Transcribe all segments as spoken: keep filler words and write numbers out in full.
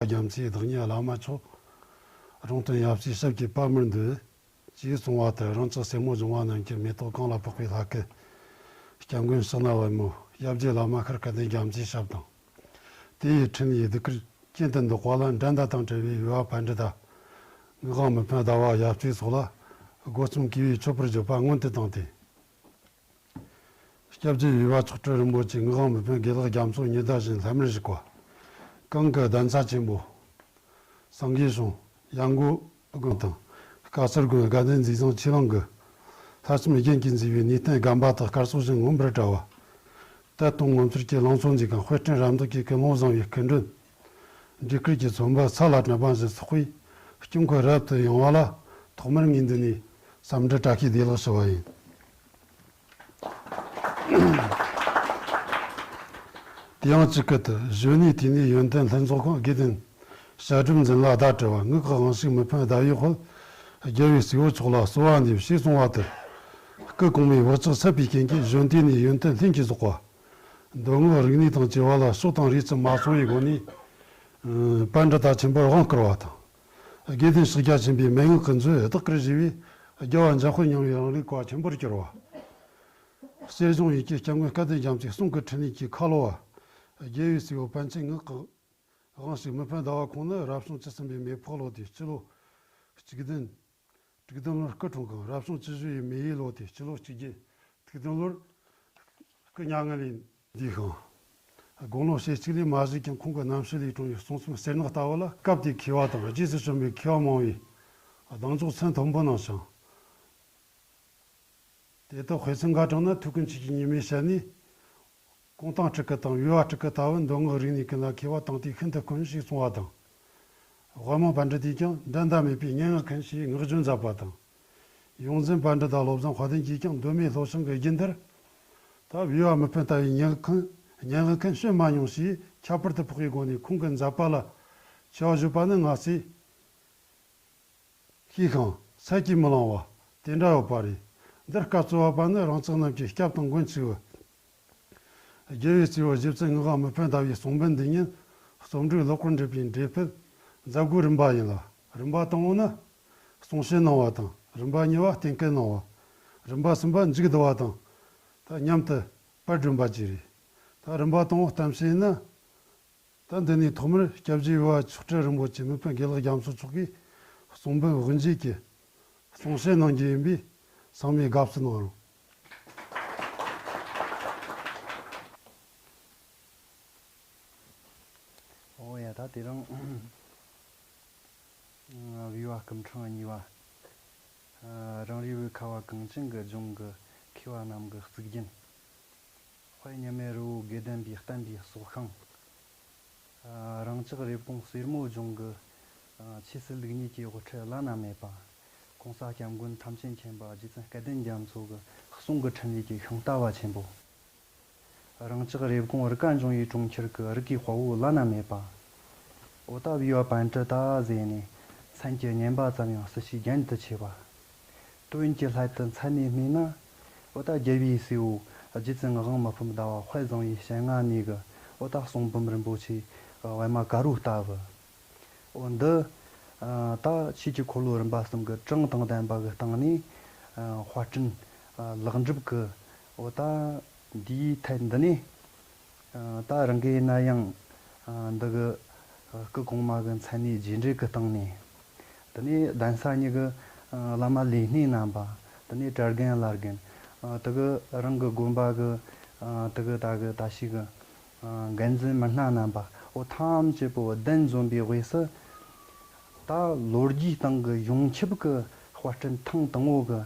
རྒྱ་མཚོའི་བདག་ཉིད་བླ་མ་མཆོག། རོང་སྟོན་ཡབ་སྲས་ཞབས་ཀྱི་པད་མར་འདོད། ཅེས་གསུངས་པ་ལྟར། རང་ཅག་སེར་མོ་སྦྱོང་བ་རྣམས་ཀྱི་མེ་ཏོག་གང་ལ་ཕོག་པའི་ལྷ་སྐལ། སྐྱབས་མགོན་ཕྱག་ན་པདྨོ་ཡབ་རྗེ་བླ་མ་ཤར་སྐལ་ལྡན་རྒྱ་མཚོའི་ཞབས་དང་། དེ་ཡི་འཕྲིན་ལས་གདུགས་དཀར་གྱེན་དུ་འདོགས་པ་ལ། འགྲན་ཟླ་དང་བྲལ་བའི་འོས་པ་པཎྜི་ཏ། ངག་དབང་མི་ཕམ་ཟླ་བ་ཡབ་སྲས་སོགས་ལ། སྒོ་གསུམ་གུས་པས་མཆོད་པར་བརྗོད་པ་སྔོན་དུ་བཏང་སྟེ། སྐྱབས་རྗེ་འོས་པ་མཆོག་སྤྲུལ་རིན་པོ་ཆེ་ངག་དབང་མི་ཕམ་དགེ་ལེགས་རྒྱ་མཚོ་ཉི་ཟླ་བཞིན་ལྷམ་མེར་བཞུགས་པ། གང་གི་གདན་ས་ཆེན་པོ། སངས་རྒྱས་བྱུང་། ཡར་མགོ་དགོན་དང་། དཀར་གསལ་དགོན་དགའ་ལྡན་མཛེས་བཟང་ཆོས་གླིང་གི། ལྷ་ཆོས་རྒྱན་གྱིས་མཛེས་པའི་ནུས་ལྡན་རྒན་པ་དག་སྐལ་གསོག་བཞིན་མངོན་པར་བཀྲ་བ། དད་གཏོང་ངོ་མཚར་གྱི་ལང་ཚོ་འཛིན་ཁང་། དཔེ་སྐྲུན་རབ་འདེགས་ཀྱི་ཀུན་སློང་བཟང་བའི་སྐུ་མགྲོན། འབྲས་དཀར་གྱི་ཚོམ་བུ་ས་ལ་བསྣུན་པ་བཞིན་སོག་པོའི་སྐྱོང་ཁུ་རབ་ཏུ་ཡངས་པ་ལ། ཐོག་མར་ངས་འདི་ནས་འཚམས་འདྲི་བཀྲ་ཤིས་བདེ་ལེགས་ཞུ་བ་ཡིན། དེ་ཡང་གཅིག་སྐད་དུ། གཞོན་ནུའི་དུས་ནས་ཡོན་ཏན་ལྷུན་རྫོགས་ཁང་། དགེ་ལྡན་བཤད་སྒྲུབ་འཛིན་ལ་ཟླ་བྲལ་བ། ངག་གི་དབང་ཕྱུག་མི་ཕམ་ཟླ་བའི་དཔལ། རྒྱལ་བའི་སྲས་པོ་མཆོག་ལ་གསོལ་བ་འདེབས། ཞེས་གསུངས་པ་ལྟར། སྐུ་གོང་མའི་བག་ཆགས་ཟབ་པའི་རྐྱེན་གྱིས། གཞོན་དུས་ནས་ཡོན་ཏན་ལྷུན་གྱིས་རྫོགས་པ། མདོ་སྔགས་རིག་གནས་དང་བཅས་པ་ལ་ཕྱོགས་དང་རིས་སུ་མ་སོང་བའི་སྒོ་ནས། ཨ། པཎྜི་ཏ་ཆེན་པོར་དབང་བསྐུར་བ་དང་། དགེ་ལྡན་ཕྱག་རྒྱ་ཆེན་པོའི་མན་ངག་གི་མཛོད་བདག་གིར་བཞེས་པས། རྒྱལ་བ་འཇམ་དཔལ་མྱང་བའི་རང་རིག་པ་ཆེན་པོར་གྱུར་པ། གསེར་གཞོང་ཡུལ་གྱི་སྐྱབས་མགོན་སྐལ་ལྡན་རྒྱ་མཚོའི་གསུང་གི་འཕྲིན་ལས་ཀྱིས་ཁ་ལོ་བ། རྒྱལ་བའི་སྲས་པོ་པཎ་ཆེན་ངག་གི་དབང་ཕྱུག་མི་ཕམ་ཟླ་བ་ཁོང་ནི་རབ་བྱུང་བཅུ་གསུམ་པའི་མེ་ཕོ་ལོ་སྟེ་སྤྱི་ལོ་གཅིག་བདུན། དྲུག་བདུན་ལོར་སྐུ་འཁྲུངས་ཤིང་། རབ་བྱུང་བཅུ་བཞི་པའི་མེ་ཡོས་ལོ་སྟེ་སྤྱི་ལོ་གཅིག་བརྒྱད། དྲུག་བདུན་ལོར་སྐུ་མྱ་ངན་ལས་འདས་ཤིང་། དགུང་ལོ་ཞེ་གཅིག་ལས་མ་བཞུགས་ཀྱང་། ཁོང་གི་རྣམ་ཤེས་ལས་བྱུང་བའི་གསུང་རྩོམ་གསེར་ནག་ལྟ་བུ་ལ། སྐབས་དེའི་མཁས་པ་དང་རྗེས་སུ་བྱོན་པའི་མཁས་པ་མང་བོས་གདེང་འཇོག་ཚད་མཐོན་པོ་གནང་ཞིང་། དེ་དག་དཔེ་མཚོན་འགའ་དྲངས་ན། ཐུའུ་ཀུན་ཆི་གིས་ཉི་མའི་ཞལ་ནས། ཀོང་ཏང་སྤྲུལ་སྐུ་དང་བི་བ་སྤྲུལ་སྐུ་ལྟ་བུ་མདོ་སྔགས་རིག་གནས་ཀུན་ལ་མཁས་པ་དང་དུས་ཤིན་ཏུ་དཀོན་ཞེས་གསུངས་པ་དང་། དབུ་མ་པཎྜི་ཏས་ཀྱང་འགྲན་ཟླ་མེད་པའི་སྙན་ངག་མཁན་ཞེས་བསྔགས་བརྗོད་མཛད་པ་དང་། ཡོངས་འཛིན་པཎྜི་ཏ་བློ་བཟང་དཔལ་ལྡན་གྱིས་ཀྱང་མདོ་སྨད་ལྷོ་བྱང་གི་རྒྱུན་དར། ད་བི་བ་མི་ཕམ་ལྟ་བུའི་སྙན་ངག་མཁན། སྙན་ངག་མཁན་བྱོན་མ་མྱོང་ཞེས་ཁྱད་པར་དུ་འཕགས་པའི་སྒོ་ནས་ཁོང་གི་མཛད་པ་ལ་ཆེ་བ་བརྗོད་པ་ནི་ང་ཚོས་ཤེས་ཤིང་ཚད་ཀྱིས་མི་ལོངས་པ་དེ་འདྲ་ཡོད་པ་རེད། འདིར་སྐབས་གཙོ་བོ་བ་ནི་རང་ཅག་རྣམས་ཀྱི་སྐྱབས་དང་མགོན་ཆེ་བོ། རྒྱལ་བའི་སྲས་པོ་རྗེ་བཙུན་ངག་དབང་མི་ཕམ་ཟླ་བའི་གསུང་འབུམ་འདི་ཉིད་རྩོམ་སྒྲིག་ཀློག་སྐོར་འབྲི་བའི་འགྲེལ་ཕུལ་མཛད་སྒོའི་རིམ་པ་ཡིན་ལ། རིམ་པ་དང་པོ་ནི་གསུང་བཤད་གནང་བ་དང་། རིམ་པ་གཉིས་པ་གཏན་འཁེལ་གནང་བ། རིམ་པ་གསུམ་པ་མཇུག་བསྡུ་བ་དང་། ད་མཉམ་དུ་པར་སྒྲོན་པ་བཅས་རེད། ད་རིམ་པ་དང་པོ་གཏམ་བཤད་ནི། ད་འདི་ནས་ཐོག་མར་སྐྱབས་རྗེ་འོས་པ་མཆོག་སྤྲུལ་རིན་པོ་ཆེ་མི་ཕམ་དགེ་ལེགས་རྒྱ་མཚོ་མཆོག་གིས་གསུང་འབུམ་དབུ་འབྱེད་ཀྱི་གསུང་བཤད་གནང་རྒྱུ་ཡིན་པས་ཚང་མས་དགའ་བསུ་གནང་རོགས། ཨོ་ཡ། ད་དེ་རིང་བི་བ་སྐུ་ཕྲེང་གཉིས་པ། རང་རེ་བོད་ཁ་བ་གངས་ཅན་གྱི་ལྗོངས་ཀྱི་མཁས་པ་རྣམས་ཀྱི་གཙུག་རྒྱན། དཔལ་མཉམ་མེད་རི་བོ་དགེ་ལྡན་པའི་བསྟན་པའི་སྲོག་ཤིང་། རང་ཅག་རེབ་གོང་སེར་མོ་ལྗོངས་ཀྱི་ཆོས་སྲིད་ལུགས་གཉིས་ཀྱི་དབུ་ཁྲིད་བླ་ན་མེད་པ། གོང་ས་སྐྱབས་མགོན་ཐམས་ཅད་མཁྱེན་པ་རྗེ་བཙུན་སྐལ་ལྡན་རྒྱ་མཚོ་གི་གསུང་གི་འཕྲིན་ལས་ཀྱི་ཤིང་རྟ་བ་ཆེན་པོ། རང་ཅག་རེབ་གོང་རི་ཀ་འབྱུང་བའི་གྲོང་ཁྱེར་གྱི་རིགས་ཀྱི་དཔའ་བོ་བླ་ན་མེད་པ། ཨོ་ད་བི་བ་པཎྜི་ཏ་ཟེར་ནས་མཚན་གྱི་སྙན་པ་ཙམ་ཡང་སྲིད་ཞིའི་རྒྱན་དུ་ཆེ་བ། དོན་གྱི་སླད་དུ་མཚན་ནས་སྨྲས་ན། ཨོ་ད་རྒྱལ་བའི་སྲས་པོ་རྗེ་བཙུན་ངག་དབང་མི་ཕམ་ཟླ་བ་དཔལ་བཟང་བོའི་ཞལ་སྔ་ནས་གི་ཨོ་ད་གསུང་འབུམ་རིན་པོ་ཆེ་པད་མ་དཀར་པོ་ལྟ་བུ། ཨོ་འདི་ད་ཆོས་ཀྱི་འཁོར་ལོ་རིམ་པ་གསུམ་གྱི་གྲངས་དང་ལྡན་པ་གི་སྟེང་ནས་དཔར་སྐྲུན་ལེགས་འགྲུབ་ཀྱི་ཨོ་ད་འདིའི་ཐད་འདི་ནས། ད་རང་གིས་ཡིན་ན་ཡང་འདི་གི་སྐུ་གོང་མ་གི་མཚན་གནས་རྗེས་འབྲེལ་གྱི་སྟེང་ནས། དེ་ནས་གདན་ས་གཉིས་ཀྱི་བླ་མ་ལས་སྣེ་རྣམ་པ། དེ་ནས་གྲྭ་རྒན་བླ་རྒན། དེ་གི་རང་གི་དགོན་པ་གི་དེ་གི་ད་གི་ད་ཞིག་གི་འགན་འཛིན་མི་སྣ་རྣམ་པ། འོ་ཐམས་ཅད་པོ་གདན་འཛོམས་པའི་དབུས་སུ། ད་ལོ་རྒྱུས་སྟེང་གི་ཡོངས་ཁྱབ་ཀྱི་དཔར་སྐྲུན་ཐེངས་དང་པོ་གི་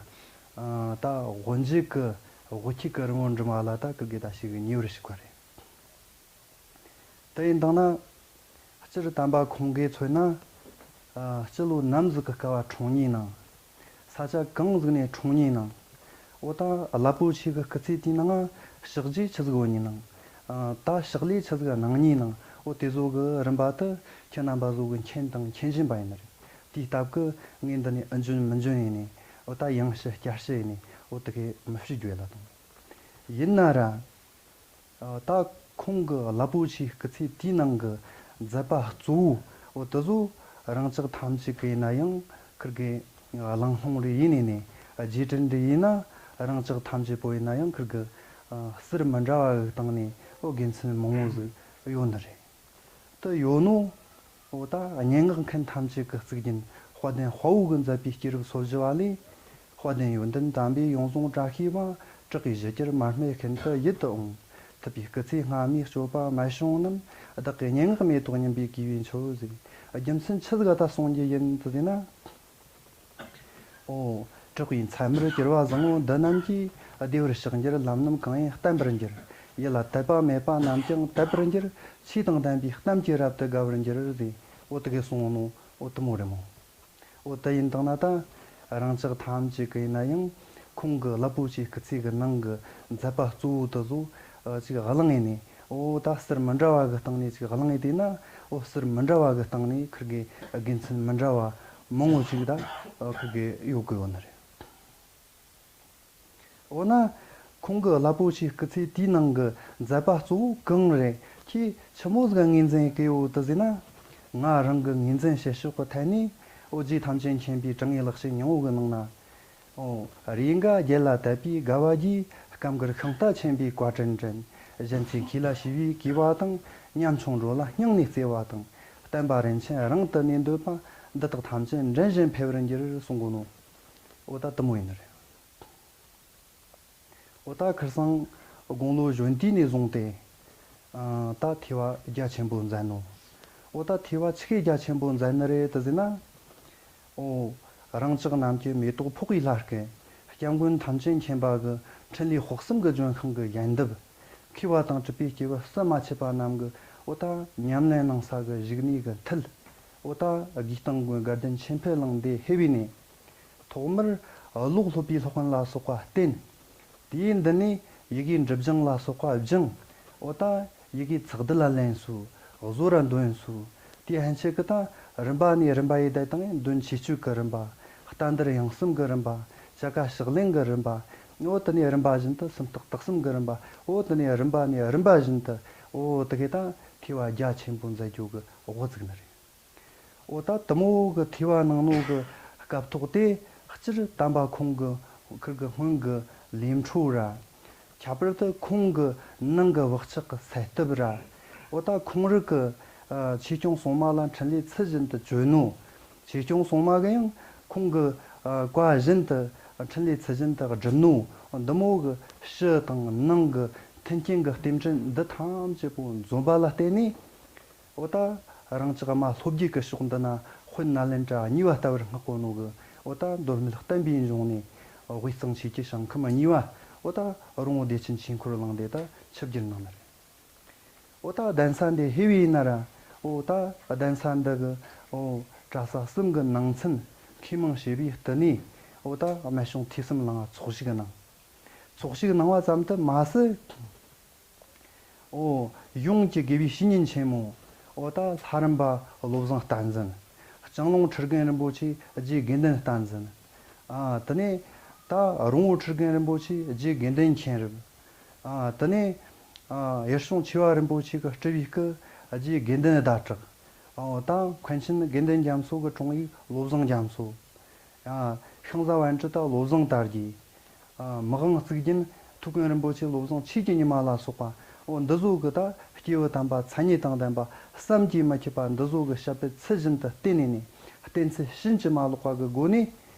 ད་དབུ་འབྱེད་ཀྱི་དབུ་འབྱེད་ཀྱི་རི་མོ་འབྲི་བ་ལ་ད་ཀི་གེ་ད་ཞིག་གི་ཉེ་བར་ཞུགས་པ་རེད། དེ་ཡིན་དང་ན། སྤྱིར་དམ་པ་ཁོང་གིས་མཚོན་ན། ཨ། སྤྱི་ལོ་ནམ་ཟིག་གི་སྐབས་བ་འཁྲུངས་ནི་ནང་། ས་ཆ་གང་ཟིག་ནས་འཁྲུངས་ནི་ནང་། འོ་ད་རླབས་པོ་ཆེ་གི་སྐུ་ཚེ་དེའི་ནང་ཕྱག་རྗེས་ཆི་ཟིག་འོ་ནི་ནང་། ཨ། ད་ཕྱག་ལས་ཆི་ཟིག་གནང་ནི་ནང་། འོ་དེ་ཚོ་གི་རིམ་པ་དེ་ཁྱེད་རྣམ་པ་ཚོ་གི་མཁྱེན་དང་མཁྱེན་བཞིན་པ་ཡིན་ནི་རེད། དེའི་སྟབས་ཀྱིས་ངས་འདི་ནས་ཨ་འཇོན་མི་འཇོན་ཡིན་ནི། འོ་ད་ཡང་ཞུ་བསྐྱར་ཞུ་ཡིན་ནི། འོ་དེ་གས་མི་ཞུ་རྒྱུ་ཡོད་ལ་དང་། ཡིན་ན་ར། ཨ། ད་ཁོང་གི་རླབས་པོ་ཆེའི་སྐུ་ཚེ་དེའི་ནང་གི་མཛད་པ་གཙོ་བོ་ འོ་དེ་ཚོ་རང་ཅག་ཐམས་ཅད་ཀྱི་ཡིན་ན་ཡང་ཁིར་གི་གླེང་སློང་རེ་ཡིན་ནས་ནས་རྗེས་དྲན་རེ་ཡིན་ན། རང་ཅག་ཐམས་ཅད་པོ་ཡིན་ན་ཡང་ཁིར་གི་ཨ་ཟུར་མི་འདྲ་བ་གི་སྟེང་ནས་འོ་དགེ་མཚན་མང་བོ་ཟིག་ཡོད་ནི་རེད། དེ་ཡོད་ནོ། འོ་ད་སྙན་ངག་མཁན་ཐམས་ཅད་ཀྱི་གཙུག་རྒྱན་དཔལ་ལྡན་དཔའ་བོ་གི་མཛད་པའི་སྐྱེས་རབས་སོ་བཞི་བ་ལས། དཔལ་ལྡན་ཡོན་ཏན་དམ་པའི་ཡོངས་བཟུང་བཀྲ་ཤིས་པ། བྲག་གི་གཞུ་རྒྱལ་མར་སྨེ་ཤིན་ཏུ་ཡིད་དུ་འོང་། ཐུབ་པའི་སྐུ་ཚེ་སྔ་མའི་སྤྱོད་པ་མ་བྱུང་རྣམས། བདག་གི་སྙན་ངག་མེ་ཏོག་སྙན་པའི་གུས་པས་མཆོད་ཟེར། རྒྱུ་མཚན་ཆི་ཟིག་ག་ད་གསུང་རྒྱུ་ཡིན་དུ་ཟེར་ན། འོ། གྲགས་པའི་མཚན་མར་གྱུར་པ་བཟང་བོ་འདི་རྣམས་ཀྱིས། བདེ་བར་གཤེགས་འགྱུར་ལམ་རྣམས་གང་ཡིན་བསྟན་པར་འགྱུར། ཡིད་ལ་དད་པ་མེད་པ་རྣམས་ཀྱང་དད་པར་འགྱུར། ཆོས་དང་ལྡན་པའི་གཏམ་གྱིས་རབ་ཏུ་དགའ་བར་འགྱུར་ཟེར། འོ་དེ་གི་གསུང་ནོ། འོ་དེ་མོ་རེད་མོ། འོ་དེ་ཡིན་དང་ན་ད། རང་ཅག་ཐམས་ཅད་ཀྱི་ཡིན་ན་ཡང་ཁོང་གི་རླབས་པོ་ཆེའི་སྐུ་ཚེ་གི་ནང་གི་མཛད་པ་གཙོ་བོ་དེ་ཚོ་ཨ་ཅིག་གླེང་ངེ་ནས། འོ་ད་ཟུར་མི་འདྲ་བ་གི་སྟེང་ནས་ཅིག་གླེང་ངེ་དེ་ན། འོ་ཟུར་མི་འདྲ་བ་གི་སྟེང་ནས་ཁིར་གི་དགེ་མཚན་མི་འདྲ་བ་མང་བོ་ཅིག་ད་ཁིར་གི་ཡོད་གི་ཡོད་ནི་རེད། འོ་ན། ཁོང་གི་རླབས་པོ་ཆེའི་སྐུ་ཚེ་དེའི་ནང་གི་མཛད་པ་གཙོ་བོ་གང་རེད། ཁྱེད་ཆི་མོ་ཟིག་ངོས་འཛིན་གི་ཡོད་དུ་ཟེར་ན། ང་རང་གི་ངོས་འཛིན་བྱེད་ཕྱོགས་ཀྱི་ཐད་ནས། འོ་རྗེ་ཐམས་ཅད་མཁྱེན་པའི་དྲང་ངེས་ལེགས་བཤད་སྙིང་པོ་གི་ནང་ན། འོ། རེས་འགའ་རྒྱལ་ལ་དད་པའི་དགའ་བ་རྒྱས། སྐབས་འགར་ཤིང་རྟ་ཆེན་པོའི་བཀའ་དྲིན་དྲན། གཞན་ཚེ་མཁས་ལ་ཞི་བའི་གུས་པ་དང་། ཉམ་ཆུང་འགྲོ་ལ་སྙིང་ནས་བརྩེ་བ་དང་། བསྟན་པ་རིན་ཆེན་རང་དུ་གནས་འདོད་པ། འདི་དག་ཐམས་ཅད་འདྲེན་བཞིན་འཕེལ་བར་འགྱུར་གསུང་གོ་ནོ། འོ་ད་དེ་མོ་ཡིན་ནི་རེད། འོ་ད་ཁར་སང་དགུང་ལོ་གཞོན་དུས་ནས་བཟུང་སྟེ། ཨ། ད་ཐེ་བ་རྒྱ་ཆེན་པོ་མཛད་ནོ། འོ་ད་ཐེ་བ་ཆི་གི་རྒྱ་ཆེན་པོ་མཛད་ནི་རེད་དུ་ཟེར་ན། འོ། རང་ཅག་རྣམས་ཀྱི་མེ་ཏོག་ཕོག་པའི་ལྷ་སྐལ། སྐྱབས་མགོན་ཐམས་ཅད་མཁྱེན་པ་གི་འཕྲིན་ལས་དཔག་བསམ་གི་ལྗོན་ཤིང་གི་ཡལ་འདབ། མཁས་པ་དང་གྲུབ་པའི་སྐྱེས་བུ་བསམ་མ་ཆད་པ་རྣམས་ཀྱི་འོ་ད་ཉམས་ལེན་གནང་ས་གི་བཞུགས་གནས་གི་མཐིལ། འོ་ད་དགུའི་སྟེང་གི་དགའ་ལྡན་ཆོས་འཕེལ་གླིང་འདི་ལྷེབས་པའི་ནས། ཐོག་མར་གློག་སློབ་པའི་སློབ་དཔོན་ལ་སོགས་པ་བསྟེན། དེའི་མདུན་ནས་ཡི་གེ་འབྲི་སྦྱང་ལ་སོགས་པ་སྦྱངས། འོ་ད་ཡི་གེ་ཚེག་བསྡུ་ལ་ལན་སོ། བཟོ་ར་འདོན་སོ། དེའི་ཕན་ཆད་ཀྱི་ད་རིམ་པ་ནས་རིམ་པ་ཡི་བསྡད་དང་འདོན་ཆོས་སྤྱོད་ཀྱི་རིམ་པ། བསྟན་དར་དབྱངས་གསུམ་གྱི་རིམ་པ། བྱ་དཀའ་ཕྱག་ལེན་གྱི་རིམ་པ། འོ་དེ་ནས་རིམ་པ་བཞིན་དུ་སུམ་རྟགས་དག་གསུམ་གྱི་རིམ་པ། འོ་དེ་ནས་རིམ་པ་ནས་རིམ་པ་བཞིན་དུ། འོ་དེ་གས་ད་ཐེ་བ་རྒྱ་ཆེན་པོ་མཛད་རྒྱུ་གི་འོ་བརྩིགས་ནི་རེད། འོ་ད་དེ་མོ་གི་ཐེ་བ་གནང་ནོ་གི་སྐབས་ཐོག་དེ། སྤྱིར་དམ་པ་ཁོང་གི་ཁིར་གི་སྔོན་གི་ལས་འཕྲོ་ར། ཁྱད་པར་དུ་ཁོང་གི་ནང་གི་བག་ཆགས་ཀྱི་གསལ་བཏབ་ར། འོ་ད་ཁོང་རང་གི་ཨ་ཆོས་སྐྱོང་སྲུང་མ་ལ་འཕྲིན་ལས་ཚུལ་བཞིན་དུ་བཅོལ་ནོ། ཆོས་སྐྱོང་སྲུང་མ་གི་ཡང་ཁོང་གི་ཨ་བཀའ་བཞིན་དུ་འཕྲིན་ལས་ཚུལ་བཞིན་དུ་བསྒྲུབས་ནོ། འདི་མོ་གི་ཕྱི་དང་ནང་གི་མཐུན་རྐྱེན་གི་རྟེན་འབྲེལ་འདི་ཐམས་ཅད་པོ་འཛོམས་པ་ལ་བརྟེན་ནས། འོ་ད་རང་ཅག་མ་སློབ་བརྒྱུད་ཀྱི་ཕྱོགས་འདི་ན་དཔོན་ནཱ་ལེནྡྲ་གཉིས་པ་ལྟ་བུར་བསྔགས་གོ་ནོ་གི། འོ་ད་མདོ་སྨད་བསྟན་པའི་འབྱུང་གནས་དབུས་གཙང་ཆོས་ཀྱི་ཞིང་ཁམས་གཉིས་པ། འོ་ད་རོང་བོ་བདེ་ཆེན་ཆོས་འཁོར་གླིང་འདི་ད་ཆིབས་བསྒྱུར་གནང་ནི་རེད། འོ་ད་གདན་ས་འདི་ལྷེབས་པ་ཡིན་ན་ར། འོ་ད་གདན་ས་འདི་གི་འོ་གྲྭ་ས་གསུམ་གི་ནང་ཚན་མཁས་མང་བྱས་པའི་བསྟི་གནས། འོ་ད་རྨད་བྱུང་ཐོས་བསམ་གླིང་ང་ཚོགས་ཞུགས་གནང་། ཚོགས་ཞུགས་གནང་བ་ཙམ་དུ་མ་ཟད། འོ། ཡོངས་ཀྱི་དགེ་བའི་བཤེས་གཉེན་ཆེན་མོ། འོ་ད་ལྷ་རམས་པ་བློ་བཟང་བསྟན་འཛིན། ལྕང་ལུང་ཁྲི་རྒན་རིན་པོ་ཆེ་རྗེ་དགེ་འདུན་བསྟན་འཛིན། ཨ། དེ་ནས་ད་རོང་བོ་ཁྲི་རྒན་རིན་པོ་ཆེ་རྗེ་དགེ་འདུན་མཁྱེན་རབ། ཨ། དེ་ནས། ཨ། ཡུལ་གཞུང་ཆེ་བ་རིན་པོ་ཆེ་གི་སྤྲུལ་པའི་སྐུ་རྗེ་དགེ་འདུན་ཟླ་གྲགས། འོ་ད་མཁན་ཆེན་དགེ་འདུན་རྒྱ་མཚོ་གི་དྲུང་ཡིག་བློ་བཟང་རྒྱ་མཚོ། ཡང་ཤིང་བཟའ་པཎ་ཌི་ཏ་བློ་བཟང་དར་རྒྱས། ཨ། མི་དབང་གཙུག་རྒྱན་ཐུའུ་བཀྭན་རིན་པོ་ཆེ་བློ་བཟང་ཆོས་ཀྱི་ཉི་མ་ལ་སོགས་པ། འོ་འདི་ཚོ་གི་ད་སྐྱེས་བུ་དམ་པ་མཚན་ཉིད་དང་ལྡན་པ་བསམ་གྱིས་མི་ཁྱབ་པ་འདི་ཚོ་གི་ཞབས་པད་ཚུལ་བཞིན་དུ་བསྟེན་ནས་ནས། བསྟེན་ཚུལ་ཕྱིན་ཅི་མ་ལོག་པ་གི་སྒོ་ནས།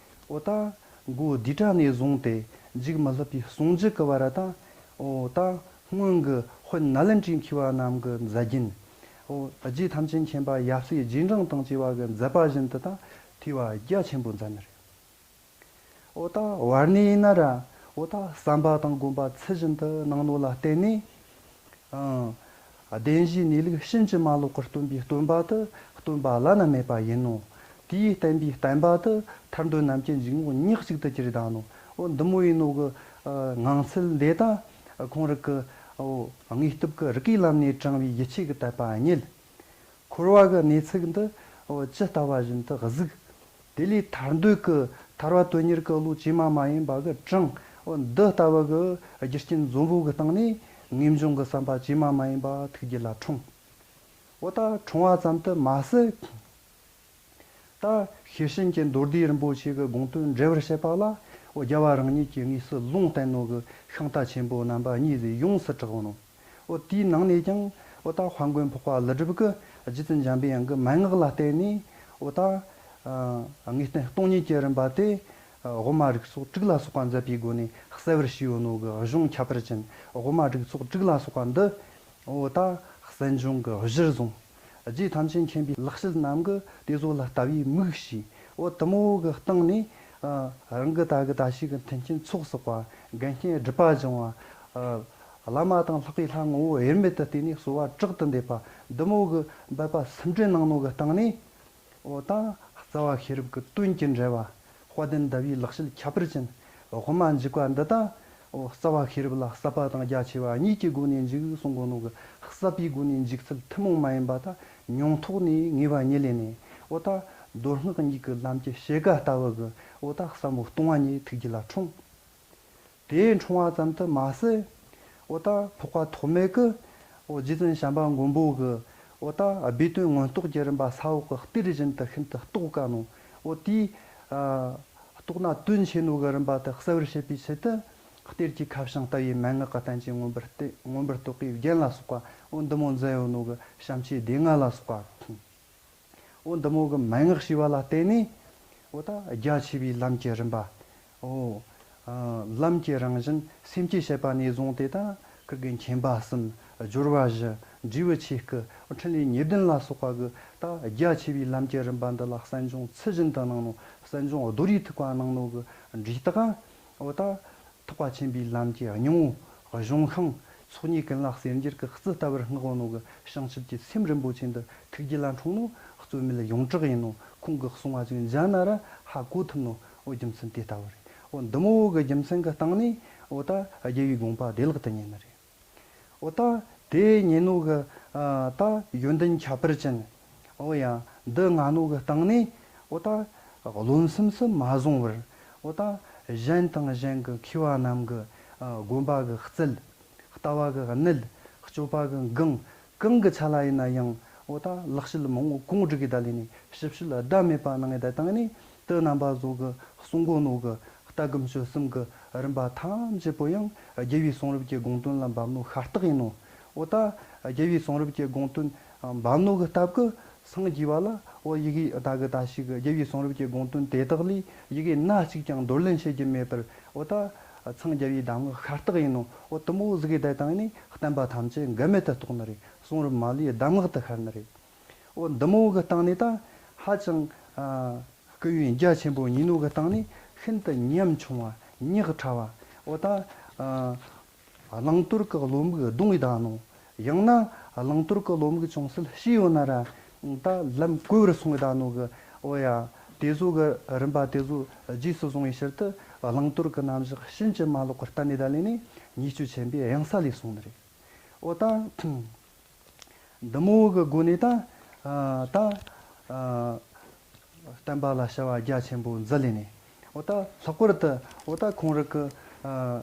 འོ་ད་མགོ་ལྡེ་བྲག་ནས་བཟུང་སྟེ་མཇུག་མི་སླབ་པའི་ཟུང་འཇུག་གི་བར་ད། འོ་ད་སྔོན་གྱི་དཔོན་ནཱ་ལེནྡྲའི་མཁས་པ་རྣམས་ཀྱི་མཛད་རྒྱུན། འོ་རྗེ་ཐམས་ཅད་མཁྱེན་པ་ཡབ་སྲས་རྗེས་འབྲང་དང་བཅས་པ་གི་མཛད་པ་བཞིན་དུ་ད་ཐེ་བ་རྒྱ་ཆེན་པོ་མཛད་ནི་རེད། འོ་ད་བར་ནས་ཡིན་ན་ར། འོ་ད་བསམ་པ་དང་སྒོམ་པ་ཚུལ་བཞིན་དུ་གནང་ནོ་ལ་བརྟེན་ནས། ཨང་། བདེན་བཞིའི་གནས་ལུགས་ཕྱིན་ཅི་མ་ལོག་པར་སྟོན་པའི་སྟོན་པ་དེ་སྟོན་པ་བླ་ན་མེད་པ་ཡིན་ནོ། དེའི་བསྟན་པའི་བསྟན་པ་དེ་ཐར་འདོད་རྣམས་ཀྱི་འཇུག་ངོགས་ཉག་གཅིག་ཏུ་གྱུར་བསྡད་ནོ། འོ་འདི་མོ་ཡིན་ནོ་གི། ཨ། ངང་ཚུལ་འདི་དང་ཁོང་རང་གི། འོ། དངོས་སྟོབས་ཀྱི་རིགས་ཀྱི་ལམ་ནས་དྲངས་པའི་ཡིད་ཆེས་ཀྱི་དད་པ་རྙེད། འཁོར་བ་གི་གནས་ཚུལ་འདི་ཇི་ལྟ་བ་བཞིན་དུ་གཟིགས། དེ་ལས་ཐར་འདོད་ཀྱི་ཐར་པ་དོན་གཉེར་གྱི་བློ་ཇི་མ་མ་ཡིན་པ་གིས་དྲངས། འོ་འདི་ལྟ་བུ་གི་རྒྱུ་རྐྱེན་འཛོམས་པོ་གི་སྟེང་ནས་ངེས་འབྱུང་གི་བསམ་པ་ཇི་མ་མ་ཡིན་པ་ཐུགས་རྒྱུད་ལ་འཁྲུངས། འོ་ད་འཁྲུངས་པ་ཙམ་དུ་མ་ཟད། ད་ཤེར་ཕྱིན་གྱི་མདོ་སྡེ་རིན་པོ་ཆེ་གི་དགོངས་དོན་འགྲེལ་བར་བཤད་པ་ལ། འོ་རྒྱལ་བ་རང་ཉིད་ཀྱིས་དངོས་སུ་ལུང་བསྟན་ནོ་གི་ཤིང་རྟ་ཆེན་པོ་རྣམ་པ་གཉིས་ཟེར་ཡོངས་སུ་གྲགས་ནོ། འོ་དེའི་ནང་ནས་ཀྱང་འོ་ད་དཔལ་མགོན་འཕགས་པ་ཀླུ་སྒྲུབ་ཀྱིས་རྗེ་བཙུན་འཇམ་པའི་དབྱངས་ཀྱི་མན་ངག་ལ་བརྟེན་ནས། འོ་ད་ཨ་དངོས་བསྟན་སྟོང་ཉིད་ཀྱི་རིམ་པ་དེ་ཨ་དབུ་མ་རིགས་ཚོགས་དྲུག་ལ་སོགས་པ་མཛད་པའི་སྒོ་ནས་གསལ་བར་བྱས་ཡོད་ནོ་གི་གཞུང་ཁྱད་པར་ཅན། དབུ་མ་རིགས་ཚོགས་དྲུག་ལ་སོགས་པ་འདི་འོ་ད་གསན་སྦྱོང་གི་གཞིར་བཟུང་། རྗེ་ཐམས་ཅད་མཁྱེན་པའི་ལེགས་བཤད་རྣམས་ཀྱིས་དེ་ཚོ་ལ་ལྟ་བའི་དམིགས་བྱས། འོ་དེ་མོ་གི་སྟེང་ནས་ཨ་རང་གི་ད་གི་ད་ཤི་གི་མཐུན་རྐྱེན་ཚོགས་བསགས་པ། འགལ་རྐྱེན་སྒྲིབ་པ་སྦྱང་བ། ཨ་བླ་མ་དང་ལྷག་པའི་ལྷ་ངོ་བོ་དབྱེར་མེད་དུ་བལྟས་ནས་གསོལ་བ་དྲག་ཏུ་འདེབས་པ། འདི་མོ་གི་འབད་པ་སུམ་སྦྲེལ་གནང་ནོ་གི་སྟེང་ནས། འོ་ད་རྩ་བ་ཤེས་རབ་ཀྱི་དོན་གྱི་འགྲེལ་བ། དཔལ་ལྡན་ཟླ་བའི་ལེགས་བཤད་ཁྱད་པར་ཅན། དབུ་མ་འཇུག་པ་འདི་དག་འོ་རྩ་བ་ཤེས་རབ་ལ་ཟབ་པ་དང་རྒྱ་ཆེ་བ་གཉིས་ཀྱི་སྒོ་ནས་འཇུག་གསུང་གོ་ནོ་གི། ཟབ་པའི་སྒོ་ནས་འཇུག་ཚུལ་ཐུན་མོང་མ་ཡིན་པ་དག་མྱོང་ཐོག་ནས་ངེས་པ་ཉིད་ལས་ནས། འོ་ད་མདོ་སྔགས་གཉིས་ཀྱི་ལམ་གྱི་ཕྱེད་ཀ་ལྟ་བུ་གི། འོ་ད་ཟབ་མོ་སྟོང་པ་ཉིད་ཐུགས་རྒྱུད་ལ་འཁྲུངས། དེ་འཁྲུངས་པ་ཙམ་དུ་མ་ཟད། འོ་ད་འཕགས་པ་ཐོགས་མེད་ཀྱིས་འོ་རྗེ་བཙུན་བྱམས་པ་མགོན་པོ་གི། འོ་ད་སྦས་དོན་མངོན་རྟོགས་ཀྱི་རིམ་པ་ས་འོག་གི་གཏེར་བཞིན་དུ་ཤིན་ཏུ་རྟོགས་དཀའ་ནོ། འོ་དེའི་ཨ་རྟོགས་ན་དོན་ཆེ་ནོ་གི་རིམ་པ་དེ་གསལ་བར་བྱེད་པའི་ཆེད་དུ། གཏེར་གྱི་ཁ་བྱང་ལྟ་བུའི་མན་ངག་གི་བསྟན་བཅོས་མངོན་པར་བསྟན། མངོན་པར་རྟོགས་པའི་རྒྱན་ལ་སོགས་པ། འོ་འདི་མོ་མཛད་ཡོད་ནོ་གི་བྱམས་ཆོས་སྡེ་ལྔ་ལ་སོགས་པ། འོ་འདི་མོ་གི་མན་ངག་ཞེས་པ་ལ་བརྟེན་ནས། འོ་ད་རྒྱ་ཆེ་བའི་ལམ་གྱི་རིམ་པ། འོ་ཨ་ལམ་གྱི་རང་བཞིན་སེམས་བསྐྱེད་བྱེད་པ་ནས་བཟུང་སྟེ། ད་ཁིར་གི་མཁྱེན་པ་གསུམ། སྦྱོར་བ་བཞི། འབྲས་བུ་ཆོས་སྐུ། འཕྲིན་ལས་ཉེར་བདུན་ལ་སོགས་པ་གི། ད་རྒྱ་ཆེ་བའི་ལམ་གྱི་རིམ་པ་འདི་ལ་གསན་སྦྱོང་ཚུལ་བཞིན་དུ་གནང་ནོ། གསན་སྦྱོང་རྡོ་རིང་ཐུག་པ་གནང་ནོ་གི་འབྲས་རྟགས། འོ་ད། ཐེག་པ་ཆེན་པོའི་ལམ་གྱི་སྙིང་པོ། གཞུང་ཤིང་། ཚོགས་གཉིས་ཀུན་ལ་གསེར་འགྱུར་གྱི་རྩི་ལྟ་བུར་བསྔགས་ཡོད་ནོ་གི་བྱང་ཆུབ་ཀྱི་སེམས་རིན་པོ་ཆེ་འདི་ཐུགས་རྒྱུད་ལ་འཁྲུངས་ནོ། རྩོལ་མེད་ཡོངས་གྲགས་ཡིན་ནོ། ཁོང་གི་གསུང་བ་ཅིག་མཇལ་ན་ར་ཧ་གོ་ཐུབ་ནོ། འོ་རྒྱུ་མཚན་དེ་ལྟ་བུ་རེད། འོ་འདི་མོ་གི་རྒྱུ་མཚན་གྱི་སྟེང་ནས། འོ་ད་རྒྱལ་བའི་དགོངས་པ་བདེ་བླག་ཏུ་ཉན་ནི་རེད། འོ་ད་དེ་ཉན་ནོ་གི་ཨ་ད་ཡོན་ཏན་ཁྱད་པར་ཅན། འོ་ཡ། འདི་མངའ་ནོ་གི་སྟེང་ནས། འོ་ད་བློ་སེམས་སུ་མ་བཟུང་བར། འོ་ད་གཞན་དང་གཞན་གྱི་མཁས་པ་རྣམས་ཀྱི་ཨ་དགོངས་པ་གི་རྩལ། ལྟ་བ་གི་གནད། སྤྱོད་པ་གི་འགངས། གང་གི་ཆ་ལ་ཡིན་ན་ཡང་། འོ་ད་ལེགས་བཤད་མང་པོ་གུང་བསྒྲིགས་གི་ད་ལས་ནས་ཞིབ་བཤད་ཟླ་མེད་པ་གནང་ངེ་ད་བཏང་ནས། དེ་རྣམ་པ་ཚོ་གི་གསུང་གོ་ནོ་གི་ལྟ་སྒོམ་སྤྱོད་གསུམ་གི་རིམ་པ་ཐམས་ཅད་པོ་ཡང་རྒྱལ་བའི་གསུང་རབ་ཀྱི་དགོངས་དོན་ལ་འབབ་ནོ་ཤ་སྟག་ཡིན་ནོ། འོ་ད་རྒྱལ་བའི་གསུང་རབ་ཀྱི་དགོངས་དོན་འབབ་ནོ་གི་སྟབས་ཀྱིས། སངས་རྒྱས་པ་ལ་འོ་ཡི་གེ་ད་གི་ད་ཞིག་གི་རྒྱལ་བའི་གསུང་རབ་ཀྱི་དགོངས་དོན་དེ་དག་ལས་ཡི་གེ་སྣ་གཅིག་ཀྱང་འདོར་ལེན་བྱེད་རྒྱུ་མེད་པར། འོ་ད་འཚང་རྒྱ་བའི་གདམས་ངག་ཤ་སྟག་ཡིན་ནོ། འོ་དེ་མོ་ཟིག་གི་ད་བཏང་ནས་བསྟན་པ་ཐམས་ཅད་འགལ་མེད་དུ་རྟོགས་ནི་རེད། གསུང་རབ་མ་ལུས་གདམས་ངག་ཏུ་ཤར་ནི་རེད། འོ་འདི་མོ་གི་སྟེང་ནས་ད་ཧ་ཅང་ཨ་སྐུ་ཡོན་རྒྱ་ཆེན་པོ་ཉིད་ནོ་གི་སྟེང་ནས་ཤིན་ཏུ་ཉམ་ཆུང་བ་ཉག་ཕྲ་བ། འོ་ད་ཨ་བླང་དོར་གི་བློ་མིག་གདུང་ཡི་ད་ནོ། ཡང་ན་བླང་དོར་གི་བློ་མིག་ཅུང་ཟད་ཤེས་ཡོད་ན་ར། ད་ལམ་གོལ་བར་སོང་ཡི་ད་ནོ་གི། འོ་ཡ། དེ་ཚོ་གི་རིམ་པ་དེ་ཚོ་རྗེས་སུ་བཟུང་བའི་ཕྱིར་དུ། བླང་དོར་གི་རྣམ་གཞག་ཕྱིན་ཅི་མ་ལོག་གི་གཏན་ནས་ད་ལས་ནས་ཉེས་སྤྱོད་ཆེན་པོའི་གཡང་ས་ལས་སོང་ནི་རེད། འོ་ད། འདི་མོ་གི་སྒོ་ནས་ད། ཨ་ད། ཨ་བསྟན་པ་ལ་བྱ་བ་རྒྱ་ཆེན་པོ་མཛད་ལས་ནས། འོ་ད་ལྷག་པར་དུ་འོ་ད་ཁོང་རང་གི་ཨ་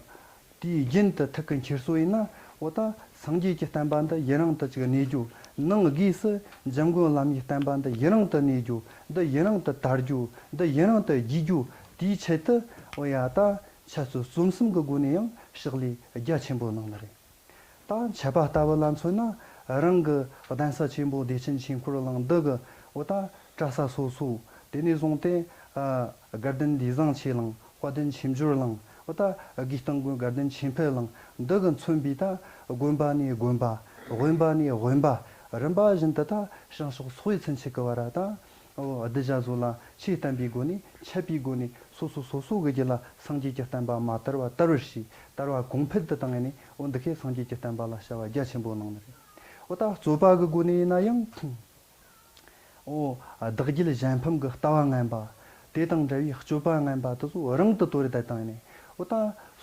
དུས་རྒྱུན་དུ་ཐུགས་ཀྱི་འཁྱེར་སོ་ཡིན་ན། འོ་ད་སངས་རྒྱས་ཀྱི་བསྟན་པ་འདི་ཡུན་རིང་དུ་ཅིག་གནས་རྒྱུ། ནང་སྒོས་སུ་འཇམ་མགོན་བླ་མའི་བསྟན་པ་འདི་ཡུན་རིང་དུ་གནས་རྒྱུ། འདི་ཡུན་རིང་དུ་དར་རྒྱུ། འདི་ཡུན་རིང་དུ་རྒྱས་རྒྱུ། དེའི་ཆེད་དུ། འོ་ཡ། ད་འཆད་རྩོད་རྩོམ་གསུམ་གྱི་སྒོ་ནས་ཡང་ཕྱག་ལས་རྒྱ་ཆེན་པོ་གནང་ནི་རེད། ད་འཆད་པ་ལྟ་བུ་ལ་མཚོན་ན། རང་གི་གདན་ས་ཆེན་པོ་བདེ་ཆེན་ཆོས་འཁོར་གླིང་འདི་གི། འོ་ད་གྲྭ་ས་སོ་སོ། དེ་ནས་བཟུང་སྟེ་ཨ་དགའ་ལྡན་ལས་བཟང་ཆོས་གླིང་། དཔལ་ལྡན་ཆོས་འབྱོར་གླིང་། འོ་ད་དགེ་སྟོན་དགོན་དགའ་ལྡན་ཆོས་འཕེལ་གླིང་འདི་གི་མཚོན་པའི། ད་དགོན་པ་ནས་དགོན་པ། དབེན་པ་ནས་དབེན་པ། རིམ་པ་བཞིན་དུ་ད་བྱང་ཕྱོགས་སོག་པོའི་ཚུན་ཆད་ཀྱི་བར་ད། འོ་གདུལ་བྱ་ཚོ་ལ་ཆོས་བསྟན་པའི་སྒོ་ནས། འཆད་པའི་སྒོ་ནས། སོ་སོ་སོ་སོ་གི་རྒྱུད་ལ་སངས་རྒྱས་ཀྱི་བསྟན་པ་མ་དར་བ་དར་བར་བྱས། དར་བ་གོང་འཕེལ་དུ་བཏང་ནས། འོ་འདི་ཁའི་སངས་རྒྱས་ཀྱི་བསྟན་པ་ལ་བྱ་བ་རྒྱ་ཆེན་པོ་གནང་ནི་རེད། འོ་ད་རྩོད་པ་གི་སྒོ་ནས་ཡིན་ན་ཡང་། འོ་བདག་རྒྱུད་གཞན་ཕམ་གི་ལྟ་བ་ངན་པ། དེ་དང་འདྲ་བའི་སྤྱོད་པ་ངན་པ་དེ་ཚོ་རང་དུ་དོར་རེ་བསྡད་བཏང་ནས། འོ་ད་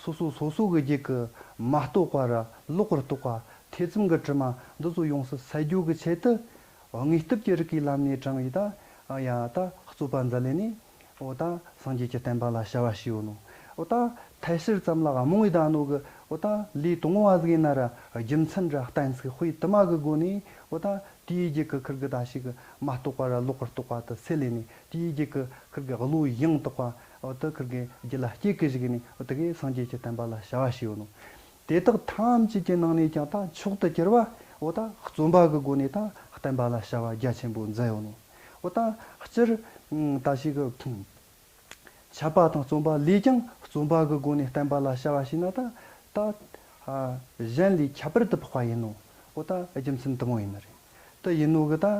སོ་སོ་སོ་སོ་གི་རྒྱུད་ཀྱི་མ་རྟོགས་པ་ར་ལོག་པར་རྟོག་པ། ཐེ་ཚོམ་གི་དྲི་མ་འདི་ཚོ་ཡོངས་སུ་བསལ་རྒྱུ་གི་ཆེད་དུ། དངོས་སྟོབས་ཀྱི་རིགས་ཀྱི་ལམ་ནས་དྲངས་པའི་ད་ཡ་ད་རྩོད་པ་མཛད་ལས་ནས། འོ་ད་སངས་རྒྱས་ཀྱི་བསྟན་པ་ལ་བྱ་བ་བྱས་ཡོད་ནོ། འོ་ད་ཐལ་ཕྱིར་ཙམ་ལ་རྨོངས་ཡི་ད་ནོ་གི། འོ་ད་ལས་དང་བོ་བ་ཟིག་ཡིན་ན་ར་རྒྱུ་མཚན་ར་གཏན་ཚིགས་དཔེ་དུ་མ་གི་སྒོ་ནས་འོ་ད་དེའི་རྒྱུད་ཀྱི་ཁུར་གི་ད་ཞིག་གི་མ་རྟོགས་པ་ར་ལོག་གི་རྟོགས་པ་དུ་སེལ་ལས་ནས། དེའི་རྒྱུད་ཀྱི་ཁུར་གི་བློ་ཡང་དག་པ་འོ་ད་ཁུར་གི་རྒྱུད་ལ་སྐྱེ་གི་བཞག་ནས། འོ་དེ་གི་སངས་རྒྱས་ཀྱི་བསྟན་པ་ལ་བྱ་བ་བྱས་ཡོད་ནོ། དེ་དག་ཐམས་ཅད་ཀྱི་ནང་ནས་ཀྱང་ད་མཆོག་ཏུ་གྱུར་པ་འོ་ད་བརྩོན་པ་གི་སྒོ་ནས་ད་བསྟན་པ་ལ་བྱ་བ་རྒྱ་ཆེན་པོ་མཛད་ཡོད་ནོ། འོ་ད་སྤྱིར་ད་ཞིག་གི་འཆད་པ་དང་རྩོམ་པ་ལས་ཀྱང་རྩོམ་པ་གི་སྒོ་ནས་བསྟན་པ་ལ་བྱ་བ་བྱས་ན་ད་ད་ཨ་གཞན་ལས་ཁྱད་པར་དུ་འཕགས་པ་ཡིན་ནོ། འོ་ད་རྒྱུ་མཚན་དུ་མོ་ཡིན་ནི་རེད། དུ་ཡིན་ནོ་གི་ད་ཨ་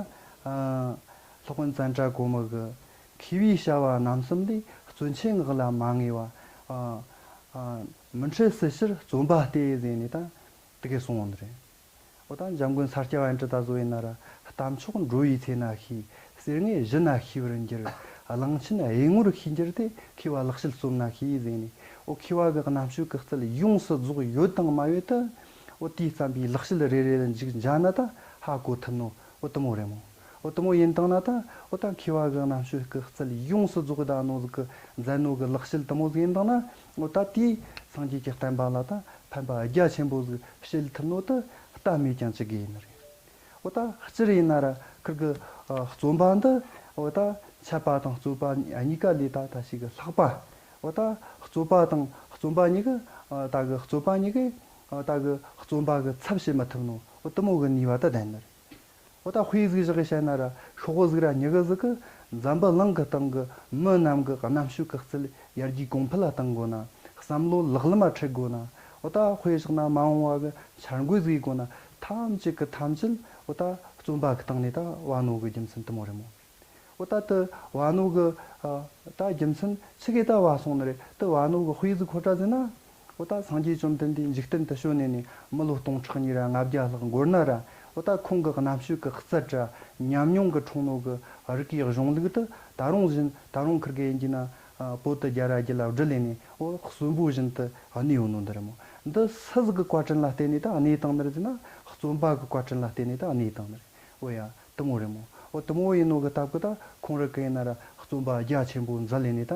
སློབ་དཔོན་ཙནྡྲ་གོ་མི་གི་མཁས་པའི་བྱ་བ་རྣམ་གསུམ་ལས་བརྩོན་ཆེན་ངག་ལ་མ་ངེས་པ། ཨ་ཨ་མི་འཕྲད་སྲིད་ཕྱིར་བརྩོན་པ་སྟེ་ཟེར་ནས་ད་དེ་གས་གསུངས་ཡོད་ནི་རེད། འོ་ད་འཇམ་མགོན་ས་སྐྱ་པཎྜི་ཏ་བཟོ་ཡིན་ན་ར། རྟ་མཆོག་འགྲོ་བའི་ཚེ་ན་ཤེས། གསེར་དངུལ་གཞི་ན་ཤེས་པར་འགྱུར། གླང་ཆེན་གཡུལ་ངོར་ཤེས་འགྱུར་ཏེ། མཁས་པ་ལེགས་བཤད་རྩོམ་ན་ཤེས་ཟེར་ནས། འོ་མཁས་པ་གི་རྣམ་དཔྱོད་ཀྱི་རྩལ་ཡོངས་སུ་རྫོགས་ཡོད་དང་མ་ཡོད་དུ། འོ་དེའི་བསམ་པའི་ལེགས་བཤད་རེ་རེ་ལ་འཇིག་འཇག་ན་ད་ཧ་གོ་ཐུབ་ནོ། འོ་དུ་མོ་རེད་མོ། འོ་དུ་མོ་ཡིན་དང་ན་ད་འོ་ད་མཁས་པ་གི་རྣམ་དཔྱོད་ཀྱི་རྩལ་ཡོངས་སུ་རྫོགས་ད་ནོ་ཟིག་གི་མཛད་ནོ་གི་ལེགས་བཤད་དུ་མོ་ཟིག་ཡིན་དང་ན། འོ་ད་དེའི་སངས་རྒྱས་ཀྱི་བསྟན་པ་ལ་ད་ཕན་པ་རྒྱ་ཆེན་པོ་ཟིག་བྱེད་ཐུབ་ནོ་དུ་ལྟ་མེད་ཀྱང་ཅི་དགོས་ཡིན་ནི་རེད། འོ་ད་སྤྱིར་ཡིན་ན་ར་ཁིར་གི་ཨ་རྩོམ་པ་འདི་འོ་ད་འཆད་པ་དང་རྩོད་པ་གཉིས་ཀ་ལས་ད་ད་ཞིག་གི་ལྷག་པ། འོ་ད་རྩོད་པ་དང་རྩོམ་པ་གཉིས་ཀི་ཨ་ད་གི་རྩོད་པ་གཉིས་ཀི་ཨ་ད་གི་རྩོམ་པ་གི་ཚབ་བྱེད་མི་ཐུབ་ནོ། འོ་དུ་མོ་གི་ནུས་པ་ད་ལྡན་ནི་རེད། འོ་ད་དཔེ་ཟིག་བཞག་གི་བཤད་ན་ར་ཤོག་བུ་ཟིག་ར་ཉི་གི་ཟིག་གི་འཛམ་བུ་གླིང་གི་སྟེང་གི་མི་རྣམས་གི་རྣམ་དཔྱོད་ཀྱི་རྩལ་ཡར་རྒྱས་གོང་འཕེལ་ལ་གཏང་དགོས་ན། བསམ་བློ་ལག་ལེན་མ་ཁྲིད་དགོས་ན། འོ་ད་དཔེ་བཞག་ན་མ་འོངས་པ་གི་འཆར་འགོད་ཟིག་དགོས་ན། ཐམས་ཅད་གི་ཐམས་ཅད་འོ་ད་རྩོམ་པ་གི་སྟེང་ནས་ད་བ་ནོ་གི་རྒྱུ་མཚན་དུ་མོ་རེད་མོ། འོ་ད་དུ་བ་ནོ་གི་ཨ་ད་རྒྱུ་མཚན་ཆི་གེ་ད་བ་སོང་ནི་རེད། དུ་བ་ནོ་གི་དཔེ་ཟིག་ཁོ་ཏྲ་ཟེར་ན། འོ་ད་སངས་རྒྱས་བཅོམ་ལྡན་འདས་འཇིག་རྟེན་དུ་བྱོན་ནས་ནས་མི་ལོ་སྟོང་ཕྲག་གཉིས་ར་ལྔ་བརྒྱ་ལྷག་འགོར་ན་ར། འོ་ད་ཁོང་གི་རྣམ་དཔྱོད་ཀྱི་རྩལ་ར་ཉམས་མྱོང་གི་འཁྲུངས་ནོ་གི་རིགས་ཀྱི་གཞུང་ལུགས་དུ་ད་རུང་བཞིན་ད་རུང་ཁིར་གི་ཡིན་གྱི་ན་ཨ་བོད་དུ་རྒྱ་ར་རྒྱུད་ལ་བསྒྲིལ་ལས་ནས་འོ་གསོན་པོ་བཞིན་དུ་གནས་ཡོད་ནོ་འདི་རེད་མོ། འདི་སུ་ཟིག་གི་བཀའ་དྲིན་ལ་བརྟེན་ནས་ད་གནས་བཏང་ནི་རེད་ཟེར་ན། རྩོམ་པ་གི་བཀའ་དྲིན་ལ་བརྟེན་ནས་ད་གནས་བཏང་ནི་རེད། འོ་ཡ་དུ་མོ་རེད་མོ། འོ་དུ་མོ་ཡིན་ནོ་གི་སྟབས་ཀྱི་ད་ཁོང་རང་གི་ཡིན་ན་ར་རྩོམ་པ་རྒྱ་ཆེན་པོ་མཛད་ལས་ནས་ད།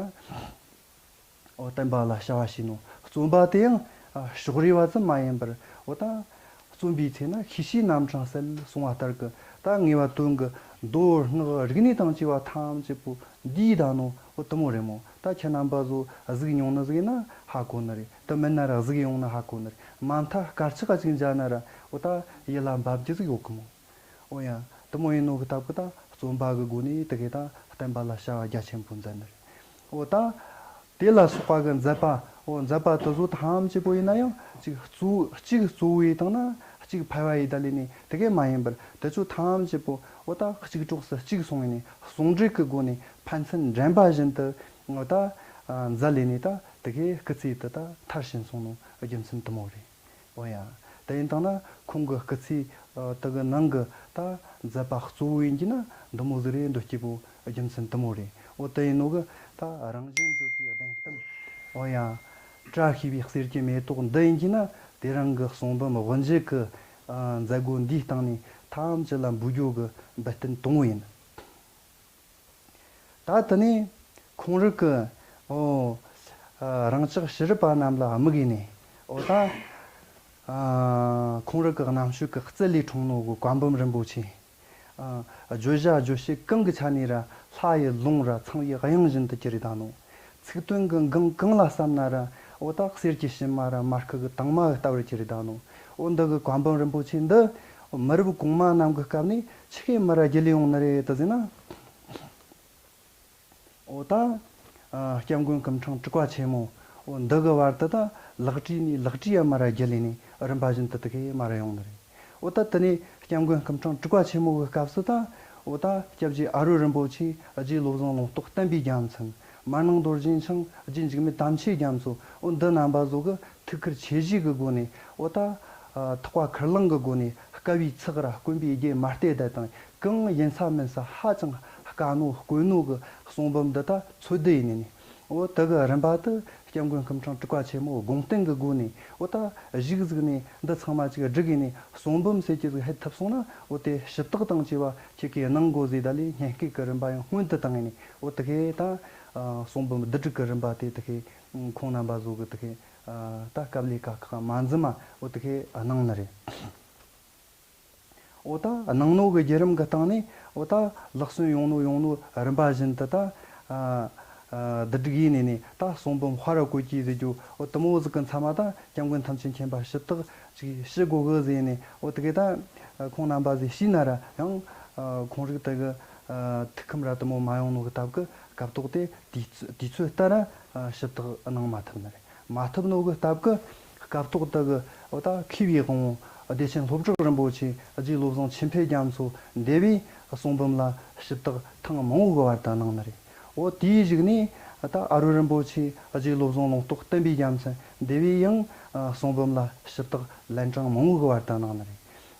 འོ་བསྟན་པ་ལ་བྱ་བ་བྱས་ནོ། རྩོམ་པ་དེ་ཡང་ཨ་ཕྱོགས་རིས་པ་ཙམ་མ་ཡིན་པར། འོ་ད་རྩོམ་པའི་ཚེ་ན་ཤེས་བྱའི་རྣམ་གྲངས་གསལ་གསུང་བ་ལྟར་གྱི་ད་ངེས་པ་དོན་གྱི་མདོ་སྔགས་རིག་གནས་དང་བཅས་པ་ཐམས་ཅད་པོ་འདིའི་ད་ནོ། འོ་དུ་མོ་རེད་མོ། ད་ཁྱེད་རྣམ་པ་ཚོ་གཟིགས་མྱོང་ནི་ཟིག་ཡིན་ན་ཧ་གོ་ནི་རེད། དུ་མིན་ན་ར་གཟིགས་ཡོང་ན་ཧ་གོ་ནི་རེད། མ་མཐའ་སྐར་ཆག་ག་ཅིག་མཇལ་ན་ར་འོ་ད་ཡིད་ལ་འབབ་རྒྱུ་ཟིག་ཡོད་གི་མོ། འོ་ཡ། དུ་མོ་ཡིན་ནོ་གི་སྟབས་ཀྱི་ད་རྩོམ་པ་གི་སྒོ་ནས་དེ་གས་ད་བསྟན་པ་ལ་བྱ་བ་རྒྱ་ཆེན་པོ་མཛད་ནི་རེད། འོ་ད་དེ་ལ་སོགས་པ་གི་མཛད་པ། འོ་མཛད་པ་དུ་བཟོ་ཐམས་ཅད་པོ་ཡིན་ན་ཡང་གཅིག་གཙོ་གཅིག་གཙོ་བོ་ཡི་དང་ན་གཅིག་ཕལ་བ་ཡི་ད་ལས་ནས་དེ་གས་མ་ཡིན་པར། དེ་ཚོ་ཐམས་ཅད་པོ་འོ་ད་གཅིག་གྲོགས་སུ་གཅིག་སོང་ཡིན་ནས་ཟུང་འབྲེལ་གི་སྒོ་ནས་ཕན་ཚུན་འགྲན་པ་བཞིན་དུ་འོ་ད་མཛད་ལས་ནས་ད་དེ་གས་སྐུ་ཚེ་དུ་ད་མཐར་ཕྱིན་སོང་ནོ་རྒྱུ་མཚན་དུ་མོ་རེད། འོ་ཡ། དེ་ཡིན་དང་ན་ཁོང་གི་སྐུ་ཚེ་ཨ་དེ་གི་ནང་གི་ད་མཛད་པ་གཙོ་བོ་ཡིན་གྱི་ན་འདི་མོ་ཟིག་རེད། འདོད་སྐྱེ་པོ་རྒྱུ་མཚན་དུ་མོ་རེད། འོ་དེ་ཡིན་ནོ་གི་ད་རང་གཞན་བརྗོད་པའི་གདེང་གཏམ། འོ་ཡ། བཀྲ་ཤིས་པའི་གསེར་གྱི་མེ་ཏོག་འདི་ཡིན་གྱི་ན་དེ་རིང་གི་གསུང་འབུམ་དབུ་འབྱེད་ཀྱི་ཨ་མཛད་སྒོ་འདིའི་སྟེང་ནས་ཐམས་ཅད་ལ་འབུལ་རྒྱུ་གི་འབུལ་རྟེན་དང་པོ་ཡིན། ད་དེ་ནས་ཁོང་རང་གི་འོ་ཨ་རང་ཅག་ཕྱི་རབས་པ་རྣམས་ལ་དམིགས་ནས། འོ་ད་ཨ་ཁོང་རང་གི་རྣམ་དཔྱོད་ཀྱི་རྩལ་ལས་འཁྲུངས་ནོ་གི་བཀའ་འབུམ་རིན་པོ་ཆེ། ཨ་བརྗོད་བྱ་རྗོད་བྱེད་གང་གི་ཆ་ནས་ར་ལྷ་ཡི་ལུང་ར་ཚངས་པའི་དབྱངས་བཞིན་དུ་གྱུར་ཡོད་ད་ནོ། ཚིག་དོན་གྱི་འགངས་གང་ལ་བསམ་ན་ར་འོ་ད་གསེར་གྱི་ཕྱེ་མ་ར་མར་ཁུ་གི་དྭངས་མ་ལྟ་བུར་གྱུར་ཡོད་ད་ནོ། འོ་འདི་གི་བཀའ་འབུམ་རིན་པོ་ཆེ་འདི་མི་རབས་གོང་མ་རྣམས་ཀྱི་སྐབས་ནས་ཆི་གེ་མར་རྒྱུད་ལས་ཡོང་ནི་རེད་དུ་ཟེར་ན། འོ་ད་ཨ་སྐྱབས་མགོན་སྐུ་ཕྲེང་དྲུག་པ་ཆེན་མོ་འོ་འདི་གི་བར་དུ་ད་ལེགས་བྲིས་ནས་ལེགས་བྲིས་ཡ་མར་རྒྱུད་ལས་ནས་རིམ་པ་བཞིན་དུ་དུ་གེ་མར་ཡོང་ནི་རེད། འོ་ད་དེ་ནས་སྐྱབས་མགོན་སྐུ་ཕྲེང་དྲུག་པ་ཆེན་མོ་གི་སྐབས་སུ་ད་འོ་ད་སྐྱབས་རྗེ་ཨ་རོ་རིན་པོ་ཆེ། རྗེ་བློ་བཟང་ལུང་རྟོགས་བསྟན་པའི་རྒྱལ་མཚན། མར་ནང་རྡོ་རྗེ་འཆང་། རྗེ་འཇིགས་མེད་དམ་ཆོས་རྒྱ་མཚོ། འོ་འདི་རྣམ་པ་ཚོ་གི་ཐུགས་ཁུར་ཆེ་བཞེས་ཀྱི་སྒོ་ནས། འོ་ད་ཨ་ཐག་པ་ཁུར་ལེན་གྱི་སྒོ་ནས་དཀའ་བའི་ཚེགས་ར་དཀོན་པའི་རྒྱན་མ་བལྟས་ད་དང་གང་ཡིན་ས་མིན་ས་ཧ་ཅང་དཀའ་ནོ་དཀོན་ནོ་གི་གསུང་འབུམ་འདི་ད་འཚོལ་བསྡུ་ཡིན་ནི། འོ་དེ་གི་རིམ་པ་དུ་སྐྱབས་མགོན་སྐུ་ཕྲེང་དྲུག་པ་ཆེན་མོ་དགོངས་བསྟན་གྱི་སྒོ་ནས། འོ་ད་གཞུག་གཟིགས་ནས་འདི་ཚང་མ་ཅིག་སྒྲིག་ཡིན་ནི་གསུང་འབུམ་ཟེར་གྱི་ཟིག་ཧེད་ཐུབ་སོང་ན། འོ་དེ་ཞིབ་བརྟག་དང་བཅས་པ་ཁྱེད་ཀྱིས་གནང་དགོས་ཟེར། ད་ལས་སྙན་སྐུལ་གྱི་རིམ་པ་ཡང་སྔོན་དུ་བཏང་ཡིན་ནི། འོ་དེ་གས་ད་གསུང་འབུམ་བསྡུ་སྒྲིག་གི་རིམ་པ་དེ་དེ་གས་ཁོང་རྣམ་པ་ཚོ་གི་དེ་གས་ ད་སྐབས་ལས་ཀ་ཁག་མ་འཛེམ་མ་འོ་དེ་ཁའི་གནང་ནི་རེད། འོ་ད་གནང་ནོ་གི་བརྒྱུད་རིམ་གི་སྟེང་ནས་འོ་ད་ལག་སོན་ཡོང་ནོ་ཡོང་ནོ་རིམ་པ་བཞིན་དུ་ད་ཨ་ཨ་བསྡུ་སྒྲིག་ཡིན་ནས་ནས་ད་གསུང་འབུམ་དཔའ་ར་བཀོད་ཀྱི་ཟེར་རྒྱུ་འོ་དུ་མོ་ཟིག་གི་མཚམས་མ་ད་སྐྱབས་མགོན་ཐམས་ཅད་མཁྱེན་པ་ཞིབ་བཏགས་ཅིག་ཞུ་དགོ་གི་ཟེར་ནས་འོ་དེ་གས་ད་ཁོང་རྣམ་པ་ཟིག་ཤི་ན་ར་ཡང་ཁོང་རིགས་དེ་གི་ཐུགས་ཁམས་ར་དུ་མོ་མ་ཡོང་ནོ་གི་སྟབས་ཀྱི་སྐབས་ཐོག་དེ་དུས་ཚོད་ལྟར་ར་ཞིབ་བཏགས་གནང་མ་ཐུབ་ནི་རེད། མ་ཐུབ་ནོ་གི་སྟབས་ཀྱི་སྐབས་ཐོག་དེ་གི་འོ་ད་མཁས་པའི་དབང་བོ་བདེ་ཆེན་སློབ་གྲོགས་རིན་པོ་ཆེ་རྗེ་བློ་བཟང་ཆོས་འཕེལ་རྒྱ་མཚོ་འདས་པའི་གསུང་འབུམ་ལ་ཞིབ་བཏགས་ཐེངས་མང་བོ་གི་བར་དུ་གནང་ནི་རེད། འོ་དེའི་གཞུག་ནས་ད་ཨ་རོ་རིན་པོ་ཆེ་རྗེ་བློ་བཟང་ལུང་རྟོགས་བསྟན་པའི་རྒྱ་མཚོ་འདས་པའི་ཡང་གསུང་འབུམ་ལ་ཞིབ་བཏགས་ལན་གྲངས་མང་བོ་གི་བར་དུ་གནང་ནི་རེད།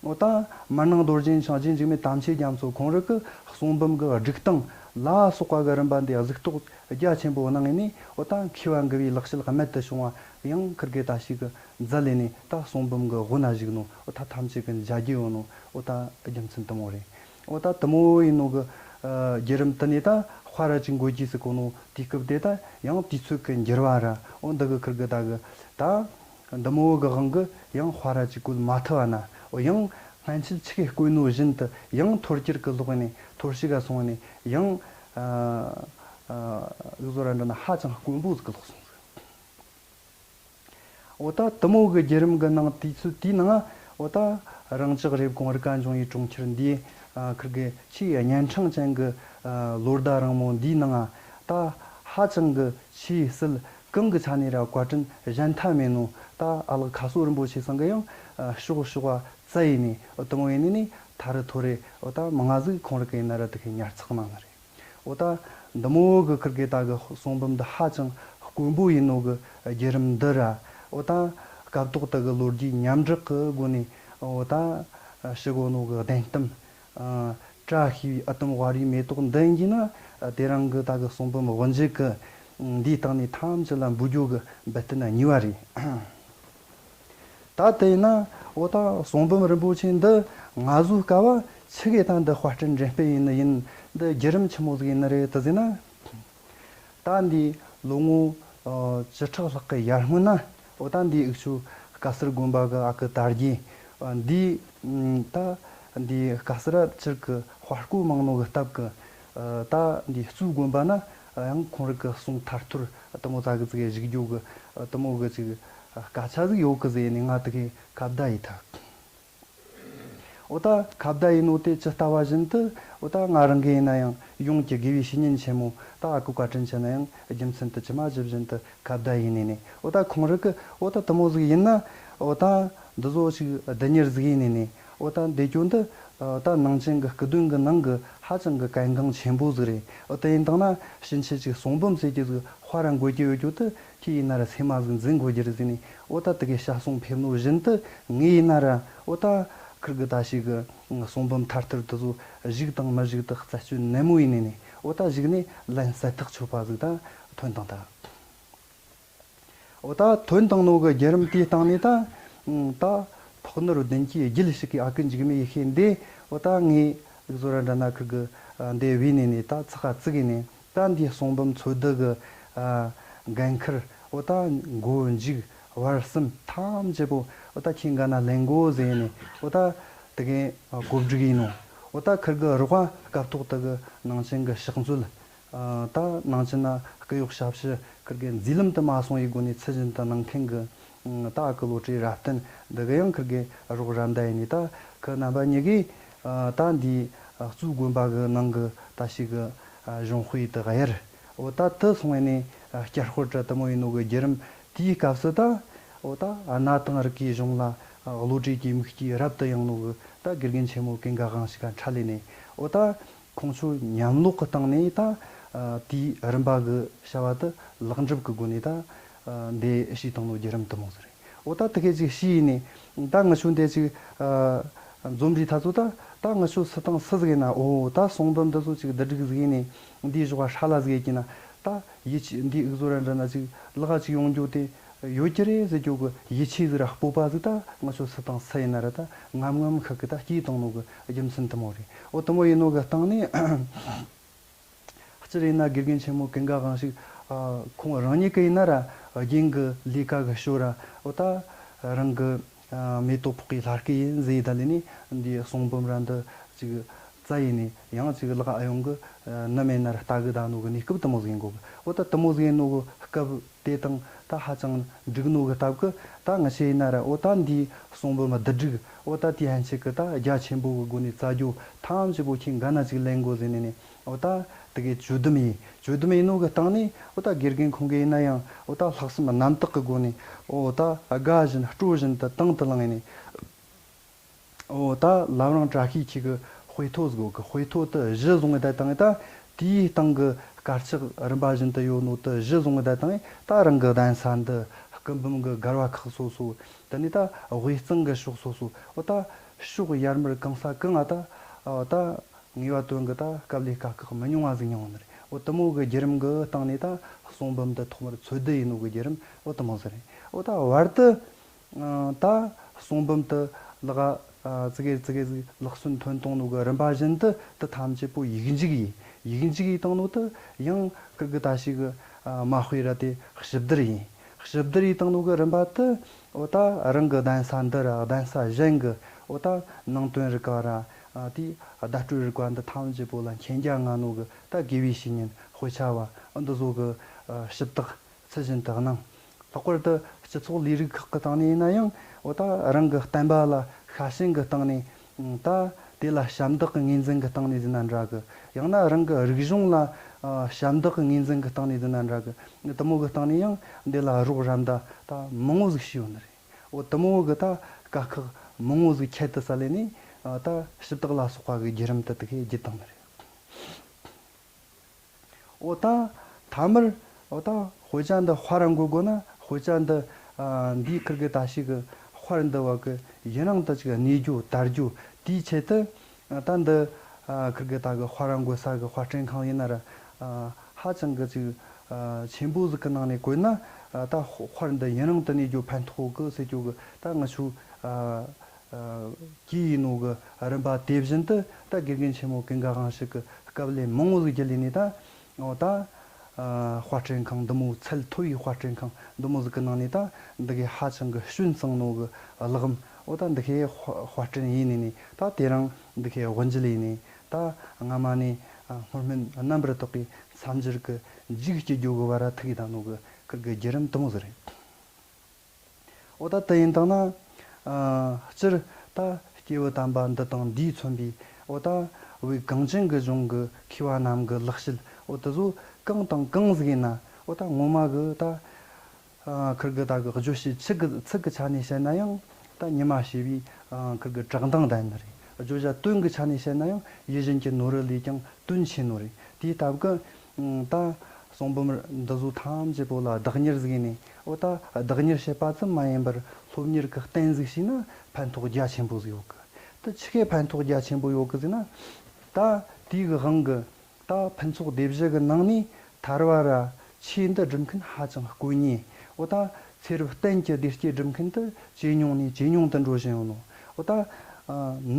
འོ་ད་མར་ནང་རྡོ་རྗེ་འཆང་རྗེ་འཇིགས་མེད་དམ་ཆོས་རྒྱ་མཚོ་ཁོང་རང་གི་གསུང་འབུམ་གི་སྒྲིག་སྟངས་ལ་སོགས་པ་གི་རིམ་པ་འདི་གཟིགས་རྟོག་རྒྱ་ཆེན་པོ་གནང་ངེས་ནས་འོ་ད་མཁས་པ་འགུ་བའི་ལེགས་བཤད་རྨད་དུ་བྱུང་བ་ཡང་ཁིར་གེ་ད་ཞིག་གི་མཛད་ལས་ནས་ད་གསུང་འབུམ་གི་དབུ་ན་བཞུགས་ནོ་འོ་ད་ཐམས་ཅད་ཀྱི་མཇལ་རྒྱུ་ཡོད་ནོ་འོ་ད་རྒྱུ་མཚན་དུ་མོ་རེད། འོ་ད་དུ་མོ་ཡིན་ནོ་གི་བརྒྱུད་རིམ་དུ་ནས་ད་དཔའ་ར་ཅིག་འགོད་རྒྱུ་ཟིག་གོ་ནོ་དུས་སྐབས་དེ་ད་ཡང་དུས་ཚོད་ཀྱི་འགྱུར་བ་ར་འོ་འདི་གི་ཁིར་གེ་ད་གི་ད། འདི་མོ་གི་དབང་གིས་ཡང་དཔའ་ར་ཅིག་བཀོད་མ་ཐུབ་བ་ན། འོ་ཡང་སྔན་ཆད་ཆི་གེ་བཀོད་ནོ་བཞིན་དུ་ཡང་འཐོར་གྱུར་གི་ལོག་ནས་འཐོར་ཞིག་ག་སོང་ནས་ཡང་། འུ་ཟོ་ར་འདྲ་ན་ཧ་ཅང་དཀོན་པོ་ཟིག་གི་ལོག་སོང་ཟིག་འོ་ད་དུ་མོ་གི་བརྒྱུད་རིམ་གི་ནང་དུས་ཚོད་དེའི་ནང་འོ་ད་རང་ཅག་རེབ་གོང་རི་ཀ་འབྱུང་བའི་གྲོང་ཁྱེར་འདིའི་ཁིར་གི་ཆེས་གཉན་འཕྲང་ཅན་གི་ལོ་ཟླ་རིང་མོ་འདིའི་ནང་ད་ཧ་ཅང་གི་ཆེས་སྲིད། གང་གི་ཆ་ནས་ར་བཀའ་དྲིན་གཞན་ཐ་མེད་ནོ། ད་ཨ་ལགས་ཁ་སོ་རིན་པོ་ཆེ་ཚང་གི་ཡང་ཕྱོགས་ཕྱོགས་བ་བཙལ་ཡིན་ནས་དུ་མོ་ཡིན་ནས་ནི་ཐ་རི་ཐོ་རེ་འོ་ད་མང་ང་ཟིག་ཁོང་རི་གི་ཡིན་ན་ར་དུ་གི་ཉར་ཚགས་གནང་ནི་རེད། འོ་ད་འདི་མོ་གི་ཁིར་གི་ད་གི་གསུང་འབུམ་འདི་ཧ་ཅང་དཀོན་པོ་ཡིན་ནོ་གི་བརྒྱུད་རིམ་འདི་ར་འོ་ད་སྐབས་ཐོག་དུ་གི་ལོ་རྒྱུས་མཉམ་བསྒྲགས་གི་སྒོ་ནས་འོ་ད་ཞུ་གོ་ནོ་གི་གདན་གཏམ། བཀྲ་ཤིས་པའི་ཨ་དོམ་དབའ་རིའི་མེ་ཏོག་འདི་ཡིན་གྱི་ན། དེ་རིང་གི་ད་གི་གསུང་འབུམ་དབུ་འབྱེད་གི་འདིའི་སྟེང་ནས་ཐམས་ཅད་ལ་འབུལ་རྒྱུ་གི་འབུལ་རྟེན་གཉིས་པ་རེད། ད་དེ་ཡིན་ན་འོ་ད་གསུང་འབུམ་རིན་པོ་ཆེ་འདི་ང་ཚོའི་སྐབས་ཆི་གེ་ད་འདི་དཔར་སྐྲུན་འགྲེམས་སྤེལ་ཡིན་ནི་ཡིན། འདི་བརྒྱུད་རིམ་ཆི་མོ་ཟིག་ཡིན་ནི་རེད་དུ་ཟེར་ན། ད་འདི་ལོ་ངོ་བཅུ་ཕྲག་ལྷག་གི་ཡར་སྔོན་ན་འོ་ད་འདི་འུ་ཆོ་དཀར་གསར་དགོན་པ་གི་ཨ་ཁུ་དར་རྒྱས་འདི་ད་འདི་དཀར་གསར་ཕྱིར་གི་དཔའ་རྐུ་མང་ནོ་གི་སྟབས་གི་ད་འདི་གཙོས་དགོན་པ་ན་ཡང་ཁོང་རིགས་གི་གསུང་ཐར་ཐོར་དུ་མོ་ཙ་གི་ཙི་གི་བཞུགས་རྒྱུ་གི་དུ་མོ་གི་ཅིག་སྐད་ཆ་ཟིག་ཡོད་གི་ཟེར་ནས་ང་དུ་གི་ཁ་བརྡ་ཡི་ཐག་འོ་ད་ཁ་བརྡ་ཡིན་ནོ་དེ་ཇི་ལྟ་བ་བཞིན་དུ་འོ་ད་ང་རང་གི་ཡིན་ན་ཡང་ཡོངས་ཀྱི་དགེ་བའི་བཤེས་གཉེན་ཆེན་མོ་ད་ཨ་ཁུ་བཀའ་དྲིན་ཆེ་ན་ཡང་རྒྱུ་མཚན་དུ་ཇི་མ་ཇི་བཞིན་དུ་ཁ་བརྡ་ཡིན་ནས་ནས་འོ་ད་ཁོང་རང་གི་འོ་ད་དུ་མོ་ཟིག་ཡིན་ན་འོ་ད་འདི་ཚོ་ཞིག་བསྡུ་གཉེར་ཟིག་ཡིན་ནས་ནས་འོ་ད་འདི་སྐྱོན་འདི་ད་ནང་ཆེན་གི་སྐུ་དོན་གི་ནང་གི་ཧ་ཅང་གི་གལ་འགངས་ཆེན་པོ་ཟིག་རེད། འོ་ད་ཡིན་དང་ན་ཕྱིན་ཆད་ཅིག་གསུང་འབུམ་ཟེར་གྱི་ཟིག་དཔར་འགོད་ཀྱི་ཡོད་རྒྱུ་དེ་ཁྱེད་ཡིན་ན་ར་སེམས་མ་ཟིག་འཛིན་དགོས་རྒྱུ་རེད་ཟེར་ནས་འོ་ད་དེ་གའི་བྱ་གསུང་ཕེབས་ནོ་བཞིན་དུ་ངས་ཡིན་ན་ར་འོ་ད་ཁིར་གི་ད་ཞིག་གི་གསུང་འབུམ་ཐར་ཐར་དེ་ཚོ་གཞུག་དང་མི་གཞུག་དེ་རྩད་གཅོད་ནན་མོ་ཡིན་ནས་ནས་འོ་ད་གཞུག་ནས་ལན་གསལ་ཐག་ཆོད་པ་ཟིག་ད་ཐོན་དང་ད། འོ་ད་ཐོན་དང་ནོ་གི་བརྒྱུད་རིམ་དེའི་སྟེང་ནས་ད་ད་ཕག་ནོར་བདུན་གྱི་རྒྱུད་ཞིག་གི་ཨ་ཀི་འཇིགས་མེད་ཡེ་ཤེས་འདི་འོ་ད་ངས་ལུག་བཟོ་ར་འདྲ་ན་ཁིར་གི་འདི་བས་ནས་ནས་ད་ཚགས་ཁ་བཙུགས་ནས། ད་འདིའི་གསུང་འབུམ་ཚོ་བསྡུ་གི་འགན་ཁུར་འོ་ད་མགོ་མཇུག་བར་གསུམ་ཐམས་ཅད་པོ་འོ་ད་ཁྱེད་འགའ་ན་ལེན་དགོ་ཟེར་ནས་འོ་ད་དེ་གའི་གོ་སྒྲིག་ཡིན་ནོ། འོ་ད་ཁིར་གི་རོགས་པ་སྐབས་ཐོག་དེ་གི་ནང་ཆེན་གི་ཕྱག་མཛོད། ད་ནང་ཆེན་ན་སྐུ་གཡོག་ཞབས་ཕྱི་ཁིར་གི་མཛད་ལམ་དུ་མ་སོང་བའི་སྒོ་ནས་ཚུལ་བཞིན་དུ་གནང་མཁན་གི་ད་ཨ་ཁུ་བློ་གྲོས་རབ་བརྟན་འདི་གི་ཡང་ཁིར་གི་རོགས་རམ་ད་ཡིན་ནི་ད་ཁི་རྣམ་པ་གཉིས་གིས་ད་འདི་གཙོས་དགོན་པ་གི་ནང་གི་ད་ཞིག་གི་གཞུང་དཔེ་དག་དབྱར། འོ་ད་དུ་སོང་བས་ནས་སྐྱར་དཔར་དྲ་དུ་མོ་ཡིན་ནོ་གི་བརྒྱུད་རིམ་དེའི་སྐབས་སུ་ད་འོ་ད་གནའ་དེང་རིག་གི་གཞུང་ལ་བློ་གྲོས་ཀྱི་མིག་གིས་རབ་ཏུ་ཡངས་ནོ་གི་ད་དགེ་རྒན་ཆེན་མོ་ཀུན་དགའ་དབང་ཕྱུག་ག་འཕྲད་ལས་ནས་འོ་ད། ཁོང་ཚོ་མཉམ་ལོག་གི་སྟེང་ནས་ད་དེའི་རིམ་པ་གི་བྱ་བ་དེ་ལེགས་འགྲུབ་ཀྱི་སྒོ་ནས་ད་འདི་ཞུས་བཏང་ནོ་བརྒྱུད་རིམ་དུ་མོ་ཟེར་རེད། འོ་ད་དེ་གས་ཅིག་ཞུས་ཡིན་ནས་ད་ང་ཆོ་འདི་ཅིག་འཛོམས་རིས་ཐ་ཚོ་ད་ད་ང་ཆོ་སུ་དང་སུ་ཟིག་ཡིན་ན་འོ་ད་གསུང་འབུམ་འདི་ཚོ་ཅིག་བསྡུ་སྒྲིག་ཟིག་ཡིན་ནས་འདིའི་ཞོགས་པ་ཧྲ་ལ་ཟིག་ཡེད་ཀྱི་ན་ད་ཡིད་ཆེས་འདིའི་འུ་ཚོ་ར་འདྲ་ན་ཅིག་ལག་ཅིག་ཡོང་རྒྱུ་དེ། ཡོད་ཀྱི་རེད་ཟེར་རྒྱུ་གི་ཡིད་ཆེས་ཟིག་ར་སྤོབས་པ་ཟིག་ད་ང་ཚོ་སུ་དང་སུ་ཡིན་ན་ར་ད་ངམ་ངམ་ཤུགས་ཀྱིས་ད་སྐྱེས་བཏང་ནོ་གི་རྒྱུ་མཚན་དུ་མོ་རེད། འོ་དུ་མོ་ཡིན་ནོ་གི་སྟེང་ནས་སྤྱིར་ཡིན་ན་དགེ་རྒན་ཆེན་མོ་ཀུན་དགའ་དབང་ཕྱུག་ཁོང་རང་ཉིད་ཀྱི་ཡིན་ན་ར་ རྒན་གི་ལས་ཀ་གི་ཞོར་ར་འོ་ད་རང་གི་མེ་ཏོག་ཕོག་གི་ལྷ་སྐལ་ཡིན་ཟེར་ད་ལས་ནི་འདི་གསུང་འབུམ་ར་འདི་ཅིག་བཙལ་ཡིན་ནི་ཡང་ཅིག་ལག་ཨ་ཡོང་གི་ནི་མེད་ན་ར་ལྟ་གི་ད་ནོ་གི་གནས་སྐབས་དུ་མོ་ཟིག་ཡིན་གོ་གི། འོ་ད་དུ་མོ་ཟིག་ཡིན་ནོ་གི་སྐབས་དེ་དང་ད་ཧ་ཅང་འགྲིག་ནོ་གི་སྟབས་གི་ད་ང་ཤེས་ཡིན་ན་ར་འོ་ད་འདི་གསུང་འབུམ་བསྡུ་སྒྲིག་འོ་ད་དེ་ཧན་ཆེ་གི་ད་རྒྱ་ཆེན་པོ་གི་སྒོ་ནས་བཙལ་རྒྱུ་ཐམས་ཅད་པོ་ཁྱེད་འགའ་ན་ཅིག་ལེན་དགོ་ཟེར་ནས་ནི། འོ་ད་དེ་གའི་བཅུད་དུམ་ཡིན། བཅུད་དུམ་ཡིན་ནོ་གི་སྟེང་ནས་འོ་ད་དགེ་རྒན་ཁོང་གི་ཡིན་ན་ཡང་འོ་ད་ལྷག་བསམ་རྣམ་དག་གི་སྒོ་ནས་འོ་ད་དགའ་བཞིན་སྤྲོ་བཞིན་དུ་དང་དུ་བླངས་ནས། འོ་ད་ལམ་རིམ་བཀྲ་ཤིས་འཁྱིལ་གི་དཔེ་ཐོ་ཟིག་གི་དཔེ་ཐོ་དུ་གཞི་བཟུང་གི་ད་བཏང་ད་དེའི་སྟེང་གི་དཀར་ཆག་རིམ་པ་བཞིན་དུ་ཡོད་ནོ་དུ་གཞི་བཟུང་གི་ད་བཏང་ད་རང་གི་གདན་ས་འདི་སྐུ་འབུམ་གི་སྒར་བ་ཁག་སོ་སོ་དེ་ནས་ད་དབུས་གཙང་གི་ཕྱོགས་སོ་སོ་འོ་ད་ཕྱོགས་ཡར་མར་གང་ས་གང་ང་ད་འོ་ད། ངེས་པ་དོན་གྱི་ད་སྐབས་ལས་དཀའ་ཁག་མི་ཉུང་བ་ཟིག་མྱོང་ནི་རེད། འོ་དུ་མོ་གི་བརྒྱུད་རིམ་གྱི་སྟེང་ནས་ད་གསུང་འབུམ་འདི་ཐོག་མར་འཚོལ་བསྡུ་ཡིན་ནོ་གི་བརྒྱུད་རིམ་འོ་དུ་མོ་ཟིག་རེད། འོ་ད་བར་དུ་ད་གསུང་འབུམ་དུ་ལག་ཙི་གེ་ཙི་གེ་ཟིག་ལག་སོན་ཐོན་གཏོང་ནོ་གི་རིམ་པ་བཞིན་དུ་དུ་ཐམས་ཅད་པོ་ཡིག་འཇུག་ཡིན། ཡིག་འཇུག་ཡིན་བཏང་ནོ་དུ་ཡང་ཁིར་གི་ད་ཞིག་གི་མ་དཔེ་ར་དེ་ཞིབ་བསྡུར་ཡིན། ཞིབ་བསྡུར་ཡིན་བཏང་ནོ་གི་རིམ་པ་དུ་འོ་ད་རང་གི་གདན་ས་འདི་ར་གདན་ས་གཞན་གི་འོ་ད་ནང་དོན་རིག་པ་ར། དེའི་བརྡ་སྤྲོད་རིག་པ་འདི་ཐམས་ཅད་པོ་ལ་མཁྱེན་རྒྱ་ང་ནོ་གི་ད་དགེ་བའི་བཤེས་གཉེན་དཔེ་ཆ་བ་འདི་ཚོ་གི་ཞིབ་བརྟག་ཚུལ་བཞིན་དུ་གནང་། ལྷག་པར་དུ་སྤྱི་ཚོགས་ལས་རིགས་ཁག་གི་སྟེང་ནས་ཡིན་ན་ཡང་འོ་ད་རང་གི་བསྟན་པ་ལ་ཤ་ཞེན་གི་སྟེང་ནས་ད་དེ་ལ་ཞབས་འདེགས་ཀྱི་ངོས་འཛིན་གི་སྟེང་ནས་ཟིན་ན་འདྲ་གི། ཡང་ན་རང་གི་རིག་གཞུང་ལ་ཞབས་འདེགས་ཀྱི་ངོས་འཛིན་གི་སྟེང་ནས་ཟིན་ན་འདྲ་གི། དུ་མོ་གི་སྟེང་ནས་ཡང་འདི་ལ་རོགས་རམ་ད་ད་མང་བོ་ཟིག་ཞུས་ཡོད་ནི་རེད། འོ་དུ་མོ་གི་ད་དཀའ་ཁག་མང་བོ་ཟིག་ཁྱད་དུ་བསད་ལས་ནས་ད་ཞིབ་བརྟག་ལ་སོགས་པ་གི་བརྒྱུད་རིམ་དུ་དུ་གས་བརྒྱུད་བཏང་ནི་རེད། འོ་ད་ཐ་མར་འོ་ད་དཔེ་ཆ་འདི་དཔར་ར་འགོད་དགོ་ན་དཔེ་ཆ་འདི་འདིའི་ཁིར་གི་ད་ཞིག་གི་དཔར་འདི་བ་གི་ཡུན་རིང་དུ་ཅིག་གནས་རྒྱུ་དར་རྒྱུ་དེའི་ཆེད་དུ་ད་འདི་ཁིར་གི་ད་གི་དཔར་ར་འགོད་ས་གི་དཔར་སྐྲུན་ཁང་ཡིན་ན་ར་ཧ་ཅང་གི་ཅིག་ཆེན་པོ་ཟིག་གི་ནང་ནས་བཀོད་ན་ད་དཔར་འདི་ཡུན་རིང་དུ་གནས་རྒྱུ་ཕན་ཐོགས་གི་ཟེར་རྒྱུ་གི་ད་ང་ཆོ། གི་ཡིན་ནོ་གི་རིམ་པ་དེ་བཞིན་དུ་ད་དགེ་རྒན་ཆེན་མོ་ཀུན་དགའ་དབང་ཕྱུག་གི་སྐབས་ལས་མང་བོ་ཟིག་བརྒྱུད་ལས་ནས་ད་འོ་ད་དཔར་སྐྲུན་ཁང་འདི་མོ་ཚད་མཐོ་བའི་དཔར་སྐྲུན་ཁང་འདི་མོ་ཟིག་གི་ནང་ནས་ད་འདི་གའི་ཧ་ཅང་གི་སྐྱོན་གཙང་ནོ་གི་ལག་རམ་འོ་ད་འདི་གའི་དཔར་སྐྲུན་ཡིན་ནས་ནས་ད་དེ་རིང་འདི་གའི་དབུ་འབྱེད་ཡིན་ནས་ད་སྔ་མ་ནས་སྔོན་སྨོན་རྣམ་པར་དག་པའི་མཚམས་སྦྱོར་གི་འཇུག་སྐྱེ་རྒྱུ་གི་བར་ཐུག་ཡིན་ད་ནོ་གི་ཁིར་གི་བརྒྱུད་རིམ་དུ་མོ་ཟིག་རེད། འོ་ད་དེ་ཡིན་དང་ན། སྤྱིར་ད་སྐྱེས་བུ་དམ་པ་འདི་དང་འདིས་མཚོན་པའི་འོ་ད་བོད་གངས་ཅན་གྱི་ལྗོངས་ཀྱི་མཁས་པ་རྣམས་ཀྱི་ལེགས་བཤད་འོ་དེ་ཚོ་གང་དང་གང་ཟིག་ཡིན་ན་འོ་ད་ངོ་མ་གི་ད་ཁིར་གི་ད་གི་བརྗོད་བྱའི་ཚིག་གི་ཚིག་གི་ཆ་ནས་བཤད་ན་ཡང་ད་ཉི་མ་ཞེས་པའི་ཁིར་གི་བཀྲག་མདངས་ལྡན་ནི་རེད། བརྗོད་བྱ་དོན་གྱི་ཆ་ནས་བཤད་ན་ཡང་ཡིད་བཞིན་གྱི་ནོར་བུ་ལས་ཀྱང་དོན་ཆེ་ནོ་རེད། དེའི་སྟབས་ཀྱིས་ད་གསུང་འབུམ་འདི་ཚོ་ཐམས་ཅད་པོ་ལ་བདག་གཉེར་ཟིག་ནས་འོ་ད་བདག་གཉེར་བྱེད་པ་ཙམ་མ་ཡིན་པར་སློབ་གཉེར་གྱི་རྟེན་ཟིག་བྱས་ན་ཕན་ཐོགས་རྒྱ་ཆེན་པོ་ཟིག་ཡོད་གི། དེ་ཆི་གེ་ཕན་ཐོགས་རྒྱ་ཆེན་པོ་ཡོད་གི་ཟེར་ན། ད་དེའི་གི་དབང་གི་ད་ཕུན་ཚོགས་སྡེ་བཞི་གི་ནང་ནས་ཐར་བ་ར་ཆོས་འདི་སྒྲུབ་མཁན་ཧ་ཅང་དཀོན་ནི། འོ་ད་ཚེ་རབས་གཏན་གྱི་བདེ་སྐྱིད་སྒྲུབ་མཁན་དེ་ཇེ་ཉུང་ནས་ཇེ་ཉུང་དུ་འགྲོ་བཞིན་ཡོད་ནོ། འོ་ད་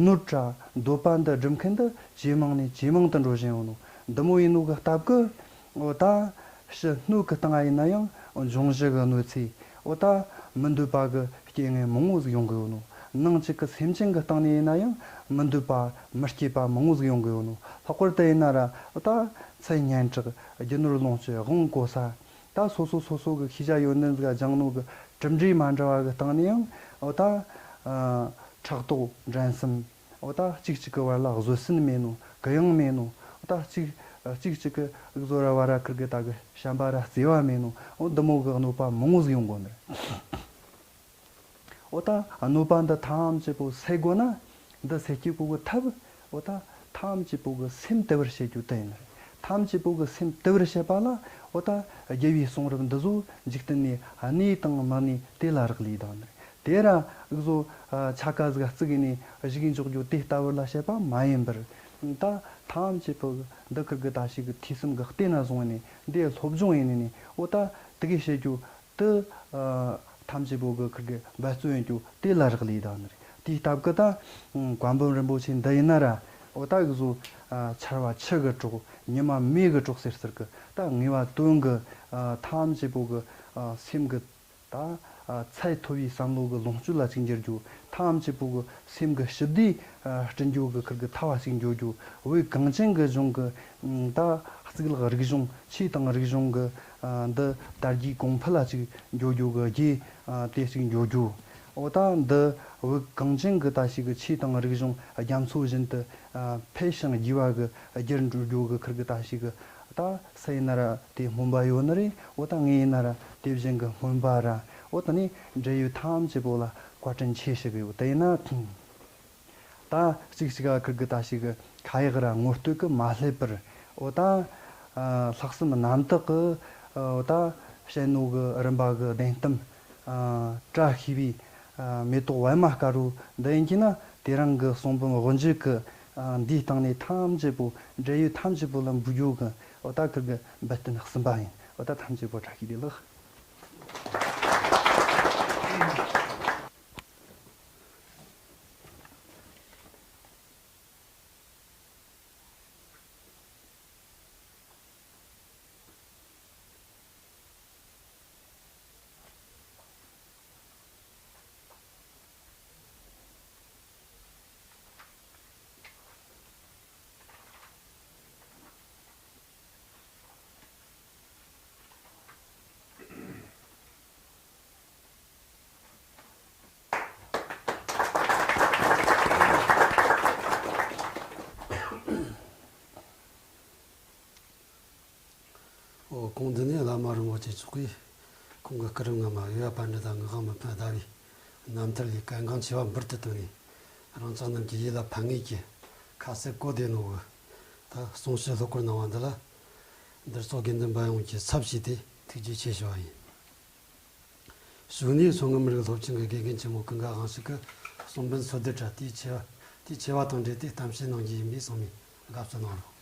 ནོར་ར་འདོད་པ་འདི་སྒྲུབ་མཁན་དེ་ཇེ་མང་ནས་ཇེ་མང་དུ་འགྲོ་བཞིན་ཡོད་ནོ། འདི་མོ་ཡིན་ནོ་གི་སྟབས་ཀྱིས་འོ་ད་ཕྱི་སྣོད་ཀྱི་སྟེང་ཡིན་ན་ཡང་འབྱུང་བཞི་གི་གནོད་འཚེ། འོ་ད་མི་འདོད་པ་གི་རྐྱེན་ངན་མང་བོ་ཟིག་ཡོང་གི་ཡོད་ནོ། ནང་གཅིག་གི་སེམས་ཅན་གི་སྟེང་ནས་ཡིན་ན་ཡང་མི་འདོད་པ་མི་སྐྱིད་པ་མང་བོ་ཟིག་ཡོང་གི་ཡོད་ནོ། ལྷག་པར་དུ་ཡིན་ན་ར་འོ་ད་མཚན་སྙན་གྲགས་རྒྱུ་ནོར་ལོངས་སྤྱོད་དབང་གོ་ས། ད་སོ་སོ་སོ་སོ་གི་ཤེས་བྱ་ཡོན་ཏན་ཟིག་སྦྱངས་ནོ་གི་གྲུབ་འབྲས་མ་འདྲ་བ་གི་སྟེང་ནས་ཡང་འོ་ད་ཕྲག་དོག་འགྲན་སེམས། འོ་ད་གཅིག་གཅིག་གི་བར་ལ་བཟོད་བསྲན་མེད་ནོ། གུ་ཡངས་མེད་ནོ། འོ་ད་གཅིག་གཅིག་གཅིག་གི་འུ་ཚོ་ར་བར་ར་ཁིར་གི་ད་གི་བྱམས་པ་ར་བརྩེ་བ་མེད་ནོ། འོ་འདི་མོ་གི་གནོད་པ་མང་བོ་ཟིག་ཡོང་གོ་ནི་རེད། འོ་ད་གནོད་པ་འདི་ཐམས་ཅད་པོ་སེལ་དགོས་ན། འདི་སེལ་སྐྱེ་གོ་གི་ཐབས། འོ་ད་ཐམས་ཅད་པོ་གི་སེམས་དུལ་བར་བྱེད་རྒྱུ་དེ་ཡིན་ནི་རེད། ཐམས་ཅད་པོ་གི་སེམས་དུལ་བར་བྱེད་པ་ལ། འོ་ད་རྒྱལ་བའི་གསུང་རབ་འདི་ཚོ་འཇིག་རྟེན་ནས་གནས་དང་མ་གནས་དེ་ལ་རག་ལས་དང་ནི་རེད། དེ་ར་འུ་ཚོ་ཆ་ག་ཟིག་བརྩིགས་ནས་བཞུགས་འཇོག་རྒྱུ་དེ་ལྟ་བུ་ལ་བཤད་པ་མ་ཡིན་པར། ད་ཐམས་ཅད་པོ་འདི་ཁིར་གི་ད་ཞིག་གི་ཐོས་བསམ་གི་རྟེན་ན་བཟུང་ནས་འདི་སློབ་སྦྱོང་ཡིན་ནས་ནི་འོ་ད་དེ་གི་བཤད་རྒྱུ་དེ་ཐམས་ཅད་པོ་གི་ཁིར་གི་འབད་བརྩོན་ཡིན་རྒྱུ་དེ་ལ་རག་ལས་ད་ནི་རེད། དེའི་སྟབས་གི་ད་བཀའ་འབུམ་རིན་པོ་ཆེ་འདི་ཡིན་ན་ར་འོ་ད་གི་བཟོ་ཆར་བ་ཆུ་གི་གྲོགས་ཉི་མ་མེ་གི་གྲོགས་ཟེར་ཟེར་གི་ད་ངེས་པ་དོན་གི་ཐམས་ཅད་པོ་གི་ ཨ། སེམས་ཀྱི་ད་ཨ་ཚད་མཐོ་བའི་བསམ་བློ་གི་ལོངས་སྤྱོད་ལ་ཅིག་འགྱུར་རྒྱུ། ཐམས་ཅད་པོ་གི་སེམས་ཀྱི་ཞི་བདེ་ཨ་བསྐྲུན་རྒྱུ་གི་ཁུར་གི་ཐབས་ལ་ཅིག་འགྱུར་རྒྱུ། བོད་གངས་ཅན་གྱི་ལྗོངས་ཀྱི་ཨ་ད་གཙུག་ལག་རིག་གཞུང་ཆོས་དང་རིག་གཞུང་གི་ཨ་འདི་དར་རྒྱས་གོང་འཕེལ་ལ་ཅིག་འགྱུར་རྒྱུ་གི་རྗེས་ཨ་དེ་ཅིག་འགྱུར་རྒྱུ། འོ་ད་འདི་བོད་གངས་ཅན་གྱི་ད་ཞིག་གི་ཆོས་དང་རིག་གཞུང་རྒྱ་མཚོ་བཞིན་དུ་ཨ་འཕེལ་ཞིང་རྒྱས་པ་གི་རྒྱུར་འགྲོ་རྒྱུ་གི་ཁུར་གི་ད་ཞིག་གི་ད་སུ་ཡིན་ན་ར་དེ་སྨོན་པ་ཡོད་ནི་རེད། འོ་ད་ངས་ཡིན་ན་ར་དེ་བཞིན་གི་སྨོན་པ་ར། འོ་ད་ནི་འབྲེལ་ཡོད་ཐམས་ཅད་པོ་ལ་བཀའ་དྲིན་ཆེ་ཞུ་གི་ཡོད། དེ་ཡིན་ན་ད་གཅིག་གཅིག་ག་ཁུར་གི་ད་ཞིག་གི་ཁ་ཡག་ར་ངོ་བསྟོད་གི་མ་སླེབས་པར། འོ་ད་ཨ་ལྷག་བསམ་རྣམ་དག་གི་འོ་ད་བཤད་ནོ་གི་རིམ་པ་གི་བདེན་གཏམ་ཨ་བཀྲ་ཤིས་པའི་ཨ་མེ་ཏོག་པད་མ་དཀར་པོ་འདི་ཡིན་གྱི་ན། དེ་རིང་གི་གསུང་འབུམ་དབུ་འབྱེད་ཀྱི་ཨ་འདིའི་སྟེང་ནས་ཐམས་ཅད་པོ་འབྲེལ་ཡོད་ཐམས་ཅད་པོ་ལ་འབུལ་རྒྱུ་གི་འོ་ད་ཁུར་གི་འབུལ་རྟེན་གསུམ་པ་ཡིན། འོ་ད་ཐམས་ཅད་པོ་བཀྲ་ཤིས་བདེ་ལེགས། འོ། གོང་འདི་ནས་བླ་མ་རིན་པོ་ཆེ་མཆོག་གིས་ཁོང་གི་སྐུ་རབས་སྔ་མ་འོས་པ་པཎྜི་ཏ་ངག་དབང་མི་ཕམ་ཟླ་བའི་རྣམ་ཐར་ལས་གལ་འགངས་ཆེ་བ་འབུར་དུ་བཏོན་ནས། རང་ཅག་རྣམས་ཀྱི་ཡིད་ལ་ཕན་ངེས་ཀྱི་ཁ་གསལ་གོ་བདེ་ནོ་གི་ད་གསུང་བཤད་ལྷུག་པོར་གནང་བ་འདི་ལ། འདིར་ཚོགས་དགེ་འདུན་པ་ཡོངས་ཀྱིས་ཚབ་བྱས་ཏེ་ཐུགས་རྗེ་ཆེ་ཞུ་བ་ཡིན། གཞུག་ནས་མཚོ་སྔོན་མི་རིགས་སློབ་ཆེན་གྱི་དགེ་རྒན་ཆེན་མོ་ཀུན་དགའ་དབང་ཕྱུག་གིས་གསུང་འབུམ་སོ་བདུན་ར་དེའི་ཆེ་བ་དེའི་ཆེ་བ་དང་འབྲེལ་ཏེ་གཏམ་བཤད་གནང་རྒྱུ་ཡིན་པས། ཚང་མས་དགའ་བསུ་གནང་རོགས།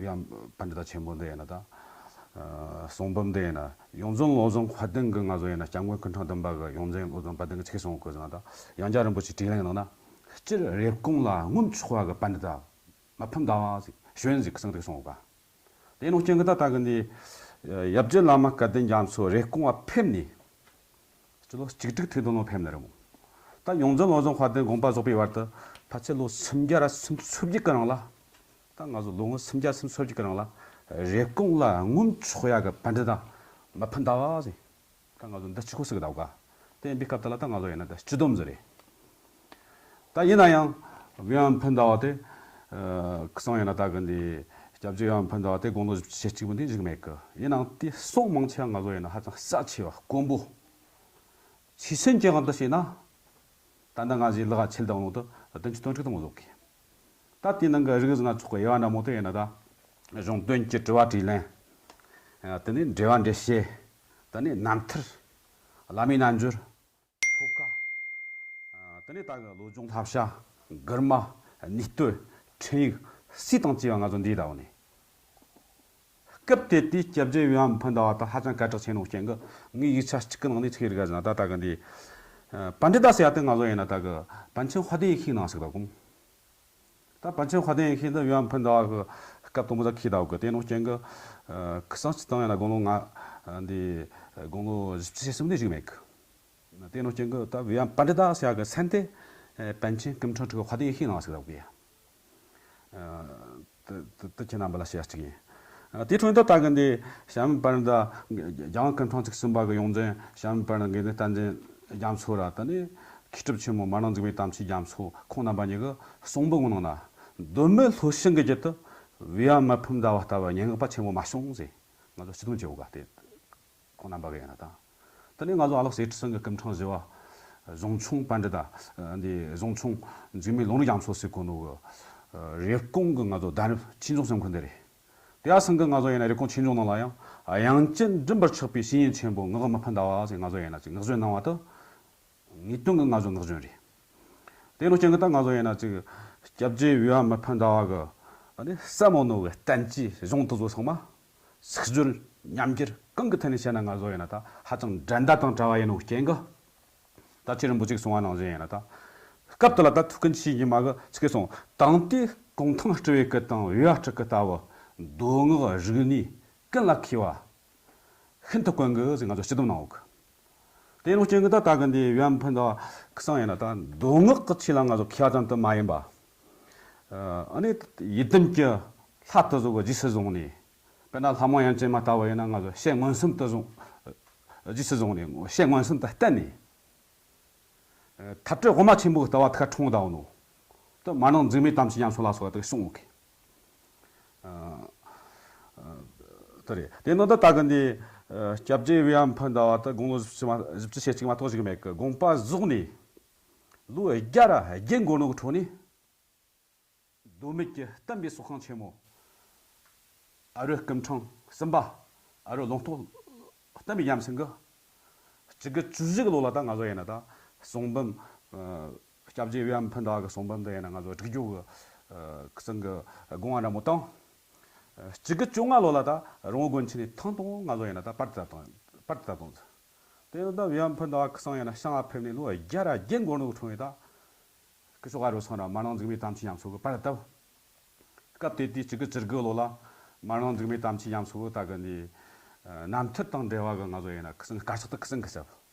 ཡང་པཎྜི་ཏ་ཆེན་པོ་འདི་ཡིན་ན་ད། ཨ། གསུང་འབུམ་འདི་ཡིན་ན་ཡོངས་འཛིན་བློ་བཟང་དཔལ་ལྡན་གྱི་ང་ཚོ་ཡིན་ན་སྐྱབས་མགོན་སྐུ་ཕྲེང་བདུན་པ་གི་ཡོངས་འཛིན་བློ་བཟང་དཔལ་ལྡན་གྱི་ཚིག་གསུང་གི་ཟིན་ད། ཡང་རྒྱལ་རིན་པོ་ཆེའི་དྲིས་ལན་ནང་ན། སྤྱིར་རེབ་གོང་ལ་རྔོན་ཆོག་པ་གི་པཎྜི་ཏ་མི་ཕམ་ཟླ་བ་ཟིག་ཞོན་ཟིག་གསང་དུ་གསུངས་པ། དེ་ནོ་རྐྱེན་གི་ད་ད་གི་འདི་ཡབ་རྗེ་བླ་མ་སྐལ་ལྡན་རྒྱ་མཚོ་རེབ་གོང་བ་ཕེབས་ནས། སྤྱི་ལོ་གཅིག་དྲུག་ཐིག་བདུན་ལོ་ཕེབས་ནི་རེད་མོ། ད་ཡོངས་འཛིན་བློ་བཟང་དཔལ་ལྡན་དགོངས་པ་རྫོགས་པའི་བར་དུ་ཕལ་ཆེར་ལོ་སུམ་བརྒྱ་ར་སུམ་ཅུ་སོ་བརྒྱད་ཀྱི་རིང་ལ། ད་ང་ཚོ་ལོ་ངོ་སུམ་བརྒྱ་སུམ་ཅུ་སོ་བརྒྱད་ཀྱི་རིང་ལ་རེབ་གོང་ལ་རྔོན་ཆོག་ཡ་གི་པཎྜི་ཏ་མི་ཕམ་ཟླ་བ་ཟིག་ད་ང་ཚོ་འདི་གཅིག་པོ་ཟིག་གདའ་ག་དེ་ཡིན་པའི་སྐབས་དེ་ལ་ད་ང་ཚོ་ཡིན་ན་ད་སྤྱི་སྡོམ་ཟིག་རེད། ད་ཡིན་ན་ཡང་འོས་པ་མི་ཕམ་ཟླ་བ་དེ། ཨ། ཁུ་སང་ཡིན་ན་ད་གི་འདི་སྐྱབས་རྗེ་འོས་པ་མི་ཕམ་ཟླ་བ་དེ་དགུང་ལོ་བཞི་བཅུ་ཞེ་གཅིག་པོ་འདི་བཞུགས་མེད་གི་ཡིན་ནའང་དེ་སོང་མང་ཆེ་བ་ང་ཚོ་ཡིན་ན་ཧ་ཅང་རྩ་ཆེ་བ་དཀོན་པོ། ཆོས་སེམས་ཀྱི་དབང་དུ་བྱས་ན། ད་ལྟ་ང་ཚོའི་ལག་ཆེད་དུ་འོང་དུ་བདུན་ཅུ་དོན་དྲུག་དང་བཟོ་གི་ད་དེའི་ནང་གི་རིགས་ང་ཚོ་གི་དབྱེ་བ་འདྲ་མོ་དེ་ཡིན་ན་ད། གཞུང་དོན་གྱི་དྲི་བ་དྲིས་ལན། ཨ། དེ་ནས་འགྲེལ་བ་འགྲེལ་བཤད། དེ་ནས་རྣམ་ཐར། བླ་མའི་རྣལ་འབྱོར། ཆོ་ག་ཨ། དེ་ནས་ད་གི་བློ་སྦྱོང་བསླབ་བྱ། མགུར་མ། ནུས་བསྟོད། འཕྲིན་ཡིག་སྲིད་དང་བཅས་པ་ང་ཚོ་འདིའི་ཟླ་བ་ནས། སྐབས་དེ་དུས་སྐྱབས་རྗེ་འོས་པ་མི་ཕམ་ཟླ་བ་དང་ཧ་ཅང་སྐད་གྲགས་ཆེ་ནོ་རྐྱེན་གྱིས་ངས་ཡིག་ཆ་གཅིག་གི་ནང་ནས་ཚིག་རིག་ག་ཟིན་ད་ད་གི་འདི། ཨ། པཎྜི་ཏ་ཟེར་ཡ་དེ་ང་ཚོ་ཡིན་ན་ད་གི་པཎ་ཆེན་དཔལ་ལྡན་ཡེ་ཤེས་ནང་ཞིག་ད་གོ་ད་པཎ་ཆེན་དཔལ་ལྡན་ཡེ་ཤེས་འདི་འོས་པ་མི་ཕམ་ཟླ་བ་གི་སྐབས་དང་པོ་ད་ཁྱེད་ད་གི་དེ་ནོ་རྐྱེན་གྱིས། ཨ། ཁུ་སང་སྤྱི་བཏང་ཡིན་ན་དགུང་ལོ་ང་འདི་དགུང་ལོ་བཞི་བཅུ་ཞེ་གསུམ་ནས་བཞུགས་མེད་གི་དེ་ནོ་རྐྱེན་གྱིས་ད་འོས་པ་མི་ཕམ་ཟླ་ཟེར་ཡ་གི་མཚན་དེ་པཎ་ཆེན་སྐུ་ཕྲེང་དྲུག་གི་དཔལ་ལྡན་ཡེ་ཤེས་ནང་ཞིག་ད་གི་ཡ། ཨ། དེ་དེ་དེ་ཁྱེད་རྣམ་པ་ལ་བཤད་ཅིག་ཡིན། ཨ། དེའི་འཕྲོ་ད་ད་གི་འདི་བྱམས་པ་པཎྜི་ཏ་རྒྱལ་དབང་སྐུ་ཕྲེང་བཅུ་གསུམ་པ་གི་ཡོངས་འཛིན་བྱམས་པ་པཎྜི་ཏ་དགེ་འདུན་བསྟན་འཛིན་རྒྱ་མཚོ་ར་ད་ནི་མཁས་གྲུབ་ཆེན་མོ་མ་ཎི་འཛིན་པའི་དམ་ཆོས་རྒྱ་མཚོ་ཁོང་རྣམ་པ་གཉིས་ཀྱི་གསུང་འབུམ་གྱི་ནང་ན། གདོད་མའི་ལྷོ་ཞིང་གི་རྒྱུད་དུ་འོས་པ་མི་ཕམ་ཟླ་བ་ལྟ་བུ་སྙན་ངག་པ་ཆེན་པོ་མ་བྱུང་ཟེར། ང་ཚོ་སྤྱི་སྡོམ་བྱེད་འོ་ག་དེ། ཁོང་རྣམ་པ་གི་ཡིན་ན་ད། དེ་ནས་ང་ཚོ་ཨ་ལགས་སེ་ཁྲི་སེང་གི་སྐུ་ཕྲེང་བཞི་པ། གཞུང་ཆུང་པཎྜི་ཏ། འདི་གཞུང་ཆུང་འཇིགས་མེད་ལུང་རིགས་རྒྱ་མཚོ་ཟེར་གོ་ནོ་གི། རེབ་གོང་གི་ང་ཚོ་གདན་རབས་ཆོས་འབྱུང་ཟེར་མཁན་འདི་རེད། དེ་ཡ་སང་གི་ང་ཚོ་ཡིན་ན་རེབ་གོང་ཆོས་འབྱུང་ནང་ལ་ཡང་དབྱངས་ཅན་མགྲིན་པར་ཆགས་པའི་བཤེས་གཉེན་ཆེན་པོ་ངག་དབང་མི་ཕམ་ཟླ་བ་ཟེར་ང་ཚོ་ཡིན་ན་ཅིག་ངག་བརྗོད་གནང་བ་དེ། ངེས་དོན་གྱི་ང་ཚོ་ངག་བརྗོད་རེད། དེ་ནོ་རྐྱེན་གྱིས་ད་ང་ཚོ་ཡིན་ན་ཅིག་སྐྱབས་རྗེ་འོས་པ་མི་ཕམ་ཟླ་བ་གི་ཨ་ནི་ཟབ་མོ་ནོ་གི་བསྟན་བཅོས་གཞུང་དེ་ཚོ་ཚང་མ་ཚིག་སྦྱོར་ཉམས་འགྱུར་གང་གི་ཐད་ནས་བཤད་ན་ང་ཚོ་ཡིན་ན་ད་ཧ་ཅང་འགྲན་ཟླ་དང་བྲལ་བ་ཡིན་ནོ་རྐྱེན་གྱིས། ད་ཁྱེད་རིན་པོ་ཆེས་གསུངས་པ་ནང་བཞིན་ཡིན་ན་ད། སྐབས་དེ་ལ་ད་ཐུའུ་བཀྭན་ཆི་ཉི་མ་གིས་ཚིག་གིས་གསུངས། དེང་དུས་ གུང་ཐང་སྤྲུལ་བའི་སྐུ་དང་བེའུ་བ་སྤྲུལ་སྐུ་ལྟ་བུ་མདོ་སྔགས་རིག་གནས་ཀུན་ལ་མཁས་པ་ཤིན་ཏུ་དཀོན་གི་ཟེར་ང་ཚོ་སྤྱི་སྡོམ་གནང་ཡོད་གི། དེ་ནོ་རྐྱེན་གི་ད་ད་གི་འདི་བེའུ་བ་འཕུར་ཟླ་བ་ཁུ་སང་ཡིན་ན་ད་མདོ་སྔགས་ཀྱི་ཆོས་ལ་ང་ཚོ་མཁས་པ་ཙམ་དུ་མ་ཡིན་པ། ཨ་ནི་ཡི་དམ་གྱི་ལྷ་དེ་ཚོ་གི་རྗེས་སུ་བཟུང་ནས། དཔེར་ན་ལྷ་མོ་དབྱངས་ཅན་མ་ལྟ་བུ་ཡིན་ན་ང་ཚོ་ཞལ་མངོན་སུམ་དུ་བཟུང་། རྗེས་སུ་བཟུང་ནས་ཞལ་མངོན་སུམ་དུ་བསྟན་ནས། ཐར་འདོད་དབུ་མ་ཆེན་པོའི་ལྟ་བ་ཐུགས་ཁར་འཁྲུངས་བསྡད་ནོ། དེ་མ་ནིང་འཛིན་མའི་དམ་ཆོས་ཉམས་སུ་ལ་སོགས་པ་དེ་གསུངས་ཡོད་གི། ཨ། ཨ། དེ་རེད། དེ་ནང་དུ་ད་གི་འདི། ཨ། སྐྱབས་རྗེ་བེའུ་བ་འཕུར་ཟླ་བ་དེ་དགུང་ལོ་བཞི་བཅུ་མ་བཞི་བཅུ་ཞེ་གཅིག་མ་གཏོགས་བཞུགས་མེད་གི། དགོངས་པ་རྫོགས་ནས་ལོ་བརྒྱ་ར་བརྒྱད་འགོར་ནོ་གི་འཕྲོ་ནས། མདོ་སྨད་ཀྱི་བསྟན་པའི་སྲོག་ཤིང་ཆེན་མོ། ཨ་རོ་སྐུ་ཕྲེང་གསུམ་པ། ཨ་རོ་ལུང་རྟོགས་བསྟན་པའི་ཡ་མཚན་གྱིས། གཅིག་དགུ་བཅུ་བཞི་གི་ལོ་ལ་ད་ང་ཚོ་ཡིན་ན་ད་གསུང་འབུམ། ཨ། སྐྱབས་རྗེ་བེའུ་བ་འཕུར་ཟླ་བ་གི་གསུང་འབུམ་དེ་ཡིན་ན་ང་ཚོ་སྒྲིག་རྒྱུ་གི། ཨ། ཁུ་སང་གི་དགོངས་པ་འདྲ་མོ་དང་། ཨ། གཅིག་དགུ་བཅོ་ལྔ་ལོ་ལ་ད་རོང་བོ་དགོན་ཆེན་ནས་ཐེངས་དང་པོ་ང་ཚོ་ཡིན་ན་ད་པར་དུ་བཏབ་བཏང་། པར་དུ་བཏབ་བཏང་། དེ་ཡིན་ན་ད་བེའུ་བ་འཕུར་ཟླ་བ་ཁུ་སང་ཡིན་ན་ཤང་ང་ཕེབས་ནས་ལོ་བརྒྱ་ར་བརྒྱད་འགོར་ནོ་གི་འཕྲོ་ཡིན་ད། སྐུ་ཞབས་ཨ་རོ་ཚང་ར་མ་ནིང་འཛིན་མའི་དམ་ཆོས་ཉམས་སོ་གི་པར་བཏབ། སྐབས་དེ་དུས་གཅིག་དགུ་བཅུ་དགུ་ལོ་ལ་མ་ནིང་འཛིན་མའི་དམ་ཆོས་ཉམས་སོ་གི་ད་གི་འདི། ཨ། རྣམ་ཐར་དང་འབྲེལ་བ་གི་ང་ཚོ་ཡིན་ན་ཁུ་སང་གི་དཀར་ཆག་ཏུ་ཁུ་སང་གི་ཟབ་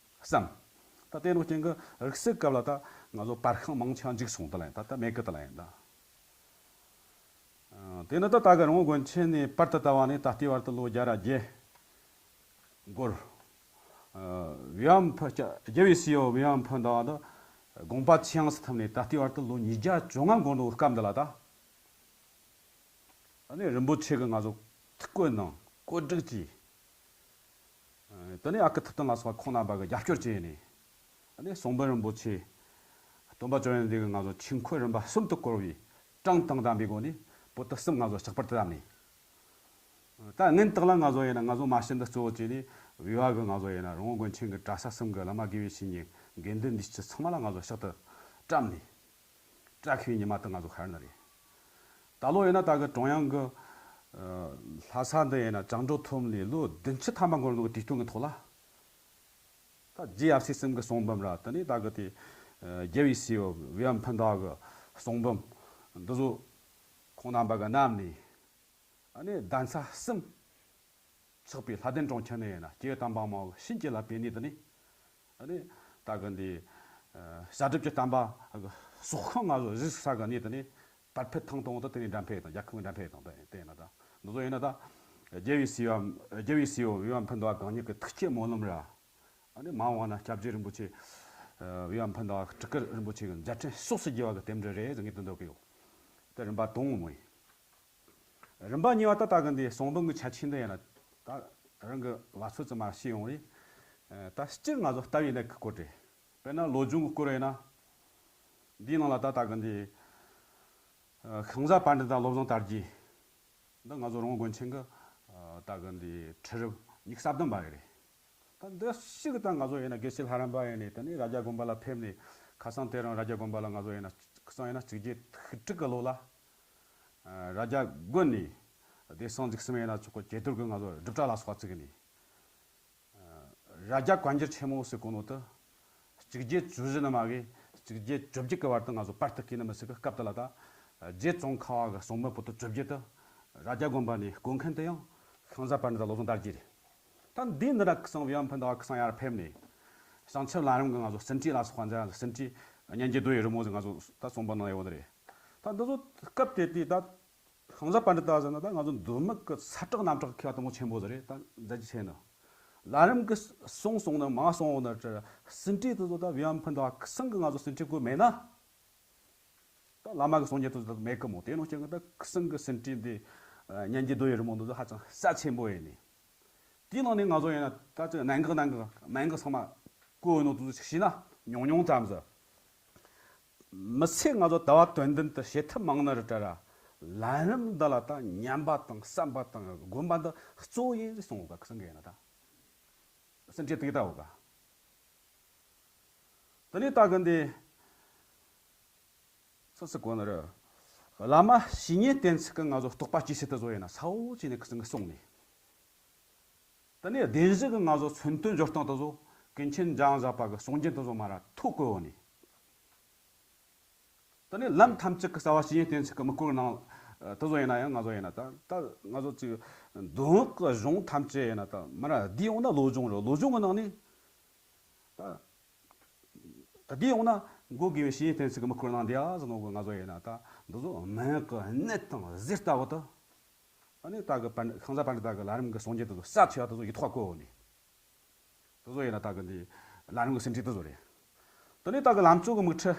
བསམ། ད་དེ་ནོ་རྐྱེན་གི་རིག་གསར་སྐབས་ལ་ད་ང་ཚོ་པར་ཤིང་མང་ཆེ་བ་འཇིག་སོང་ད་ལ་ཡིན་ད་ད་མེད་གི་ད་ལ་ཡིན་ད། ཨ། དེ་ནི་ད་ད་གི་རོང་བོ་དགོན་ཆེན་ནས་པར་དུ་བཏབ་པ་ནས་ད་ལྟའི་བར་དུ་ལོ་བརྒྱ་ར་བརྒྱད་འགོར། ཨ། བེའུ་བ་འཕུར་རྒྱལ་བའི་སྲས་པོ་བེའུ་བ་འཕུར་ཟླ་བ་འདི་དགོངས་པ་ཆེ་ཡངས་སུ་ཐིམ་ནས་ད་ལྟའི་བར་དུ་ལོ་ཉིས་བརྒྱ་བཅོ་ལྔ་འགོར་འདུག་སྐབས་འདི་ལ་ད། ཨ་ནི་རིན་པོ་ཆེ་གི་ང་ཚོ་ཐུགས་བཀོད་གནང་བཀོད་སྒྲིག་བྱས། ཨ། དེ་ནས་ཨ་ཁུ་ཐུབ་བསྟན་ལ་སོགས་པ་ཁོང་རྣམ་པ་གི་རྒྱབ་སྐྱོར་བྱས་ནས། ཨ་ནི་གསུང་འབུམ་རིན་པོ་ཆེ། སྟོན་པ་བཅོམ་ལྡན་འདས་ཀྱི་ང་ཚོ་ཆོས་འཁོར་རིམ་པ་གསུམ་དུ་བསྐོར་བའི་གྲངས་དང་ལྡན་པའི་སྒོ་ནས་པོ་ཏི་གསུམ་ང་ཚོ་ལྕགས་པར་དུ་བཏབ་ནས། ད་སྔོན་དག་ལ་ང་ཚོ་ཡིན་ན་ང་ཚོ་མ་ཤི་འདི་གཙོ་བོ་བྱས་ནས་བེའུ་བ་གི་ང་ཚོ་ཡིན་ན་རོང་བོ་དགོན་ཆེན་གྱི་གྲྭ་ས་གསུམ་གྱི་བླ་མ་དགེ་བའི་བཤེས་གཉེན་དགེ་འདུན་འདུས་སྤྱི་ཚང་མ་ལ་ང་ཚོ་ཕྱག་ཏུ་བཀྲམ་ནས། བཀྲ་ཤིས་པའི་ཉི་མ་དེ་ང་ཚོ་ཤར་ནི་རེད། ད་ལོ་ཡིན་ན་ད་གི་ཀྲུང་དབྱང་གི། ཨ། ལྷ་ས་འདི་ཡིན་ན་བཅིངས་འགྲོལ་ཐོབ་ནས་ལོ་བདུན་ཅུ་ཐམ་པ་འགོར་འདུག་གི་དུས་སྟོན་གྱི་ཐོག་ལ། ད་རྗེ་ཡབ་སྲས་གསུམ་གྱི་གསུང་འབུམ་ར་དེ་ནས་ད་གི་དེ། ཨ། རྒྱལ་བའི་སྲས་པོ་བེའུ་བ་འཕུར་ཟླ་བ་གི་གསུང་འབུམ་འདི་ཚོ་ཁོང་རྣམ་པ་གིས་བསྣམས་ནས། ཨ་ནི་གདན་ས་གསུམ་ཆགས་པའི་ལྷ་ལྡན་གྲོང་ཁྱེར་ནས་ཡིན་ན་སྐྱེ་བོ་དམ་པ་མང་བོ་བྱིན་གྱིས་བརླབས་པའི་གནས་དེ་ནས། ཨ་ནི་ད་གི་འདི། ཨ། བྱ་གྲུབ་ཀྱི་བསྟན་པ་གི་སྲོག་ཤིང་ང་ཚོ་གཞིས་ས་གི་གནས་དེ་ནས་དར་འཕེལ་ཐང་དང་པོ་དེ་དེ་ནས་འགྲན་འཕེལ་དང་རྒྱལ་ཁབ་ཀྱི་འགྲན་འཕེལ་དང་དེ་དེ་ཡིན་ན་ད། འདི་ཚོ་ཡིན་ན་ད། རྒྱལ་བའི་སྲས་པོ་རྒྱལ་བའི་སྲས་པོ་བེའུ་བ་འཕུར་ཟླ་བ་གང་ཉིད་ཀྱི་ཐུགས་བསྐྱེད་སྨོན་ལམ་ར། ཨ་ནི་མ་འོངས་པ་ན་སྐྱབས་རྗེ་རིན་པོ་ཆེ། ཨ། བེའུ་བ་འཕུར་ཟླ་བ་སྤྲུལ་སྐུ་རིན་པོ་ཆེ་གི་མཛད་འཕྲིན་ཕྱོགས་སུ་རྒྱས་པ་གི་རྟེན་འབྲེལ་རེད་ཟེར་ངས་དེ་འདོད་ཀྱི་ཡོད། དེ་རིམ་པ་དང་པོ་མོ་ཡིན། རིམ་པ་གཉིས་པ་ད་ལྟ་གི་འདི་གསུང་འབུམ་གྱི་ཁྱད་ཆོས་འདི་ཡིན་ན། ད་རང་གི་བ་ཚོད་ཙམ་མ་ཤེས་ཡོང་རེད། ད་སྤྱིར་ང་ཚོ་ལྟ་བའི་གནད་ཀྱི་སྐོར་རེད། དཔེར་ན་བློ་སྦྱོང་གི་སྐོར་ཡིན་ན། འདིའི་ནང་ལ་ད་ལྟ་གི་འདི། ཤིང་བཟའ་པཎྜི་ཏ་བློ་བཟང་དར་རྒྱས། འདི་ང་ཚོ་རོང་བོ་དགོན་ཆེན་གྱི། ད་གི་འདི་ཁྲི་རབས་ཉི་ཤུ་རྩ་བདུན་པ་རེད། ད་འདི་ཞིག་ད་ང་ཚོ་ཡིན་ན་དགེ་བཤེས་ལྷ་རམས་པ་ཡིན་ནས་དེ་ནས་རྭ་རྒྱ་དགོན་པ་ལ་ཕེབས་ནས་ཁ་སང་དེ་རིང་རྭ་རྒྱ་དགོན་པ་ལ་ང་ཚོ་ཡིན་ན་ཁ་སང་ཡིན་ན་གཅིག་བརྒྱད་དྲུག་གི་ལོ་ལ། རྭ་རྒྱ་དགོན་ནས་བདེ་གསང་འཇིགས་གསུམ་ཡིན་ན་ཆོག་གི་ཇེ་དུར་གི་ང་ཚོ་སྒྲུབ་གྲྭ་ལ་སོགས་བཙུགས་ནས། རྭ་རྒྱ་བཀའ་འགྱུར་ཆེན་མོ་ཟེར་གོ་ནོ་དེ། གཅིག་བརྒྱད་བཅུ་བཞི་ནས་མ་གི་གཅིག་བརྒྱད་བཅོ་བརྒྱད་ཀྱི་བར་དུ་ང་ཚོ་པར་དུ་བརྐོས་ནི་མི་སྲིད་གི། སྐབས་དེ་ལ་ད་རྗེ་ཙོང་ཁ་པ་གི་གསུང་འབུམ་པོ་ཏི་བཅོ་བརྒྱད་དེ་རྭ་རྒྱ་དགོན་པ་ནས་བརྐོ་མཁན་དེ་ཡང་ཤིང་བཟའ་པཎྜི་ཏ་བློ་བཟང་དར་རྒྱས་རེད། ད་འདི་འདི་ར་ཁ་སང་བེའུ་བ་འཕུར་ཟླ་བ་ཁ་སང་ཡར་ཕེབས་ནས་བྱང་ཆུབ་ལམ་རིམ་གི་ང་ཚོ་ཟིན་བྲིས་ལ་སོགས་པ་མཛད། ཟིན་བྲིས་སྙན་བརྒྱུད་རྡོ་ཡི་རི་མོ་ཟེར་ང་ཚོ་ད་གསུང་འབུམ་ནང་ཡོད་ནི་རེད། ད་འདི་ཚོ་སྐབས་དེ་དུས་ད། ཤིང་བཟའ་པཎྜི་ཏ་ཟེར་ན་ད་ང་ཚོ་མདོ་སྨད་ཀྱི་ས་བཀྲ་གནམ་བཀྲ་མཁས་པ་དེ་མོ་ཆེན་པོ་ཟིག་རེད། ད་མཛད་རྗེས་ཆེ་ནི། ལམ་རིམ་གྱི་གསུང་གསུངས་ནི་མ་གསུངས་ནི་ཟིན་བྲིས་དེ་ཚོ་ད་བེའུ་བ་འཕུར་ཟླ་བ་ཁ་སང་གི་ང་ཚོ་ཟིན་བྲིས་བཀོད་མེད་ན། ད་བླ་མ་གི་གསུང་རྒྱུན་དེ་ཚོ་ད་མེད་གི་མོ། དེ་ནོ་རྐྱེན་གི་ད་ཁ་སང་གི་ཟིན་བྲིས་འདི་སྙན་བརྒྱུད་རྡོ་ཡི་རི་མོ་འདི་ཚོ་ཧ་ཅང་རྩ་ཆེན་པོ་ཡིན་ནི། དེའི་ནང་ནས་ང་ཚོ་ཡིན་ན་ད་ཅིག་གནད་འགག་གནད་འགག་སྨན་གི་ཚང་མ་བཀོད་ཡོད་ནོ་དེ་ཚོ་ཞིག་ཤེས་ན་ཉུང་ཉུང་ཙམ་ཟིག་མི་ཚེ་ང་ཚོ་ཟླ་བ་དོན་ལྡན་དུ་བྱེད་ཐབས་མང་ནི་རེད་དྲ་ར། ལམ་རིམ་འདི་ལ་ད་ཉན་པ་དང་བསམ་པ་དང་སྒོམ་པ་འདི་གཙོ་བོ་ཡིན་ཟེར་གསུངས་ཡོད་ག་ཁ་སང་གི་ཡིན་ན་ད། ཟིན་བྲིས་དེ་གི་ད་འོ་ག་དེ་ནས་ད་གི་འདི། སུ་སུ་གོ་ནི་རེད། བླ་མ་བཤེས་གཉེན་བསྟེན་ཚུལ་གི་ང་ཚོ་རྟོགས་པ་སྐྱེ་ཚུལ་དེ་ཚོ་ཡིན་ན་ས་བོ་ཅིག་ནས་ཁ་སང་གི་གསུངས་ནས། དེ་ནས་བདེན་བཞི་གི་ང་ཚོ་མཚོན་དོན་སྦྱོར་སྟངས་དེ་ཚོ་ཀུན་མཁྱེན་འཇམ་དབྱངས་བཞད་པ་གི་གསུང་རྒྱུན་དེ་ཚོ་མ་ར་ཐུགས་བཀོད་འོ་ནས། དེ་ནས་ལམ་ཐམས་ཅད་ཀྱི་རྩ་བ་བཤེས་གཉེན་བསྟེན་ཚུལ་གྱི་དམིགས་སྐོར་གྱི་ནང་དེ་ཚོ་ཡིན་ན་ཡང་ང་ཚོ་ཡིན་ན་ད་ད་ང་ཚོ་ཅིག་འདོད་ཡོན་གྱི་གཞུང་ཐམས་ཅད་ཡིན་ན་ད་མར་བསྡུས་ཡོང་ན་བློ་སྦྱོང་རེད། བློ་སྦྱོང་གི་ནང་ནས་ད་ད་བསྡུས་ཡོང་ན་འགོག་དགོས་པའི་བཤེས་གཉེན་བསྟེན་ཚུལ་གྱི་དམིགས་སྐོར་ནང་འདི་ཡ་ཟེར་ནོ་གི་ང་ཚོ་ཡིན་ན་ད་འདི་ཚོ་མན་ངག་གི་གནད་དང་གཞི་ལྟ་བུ་དུ། ཨ་ནི་ད་གི་པཎ་ཤིང་བཟའ་པཎྜི་ཏ་གི་ལམ་རིམ་གྱི་གསུང་རྒྱུན་དེ་ཚོ་ས་ཆེ་བ་དེ་ཚོ་ཡིག་ཐོག་བཀོད་ནས། དེ་ཚོ་ཡིན་ན་ད་གི་འདི་ལམ་རིམ་གྱི་ཟིན་བྲིས་དེ་ཚོ་རེད། དེ་ནས་ད་གི་ལམ་གཙོ་གི་དམིགས་ཁྲིད་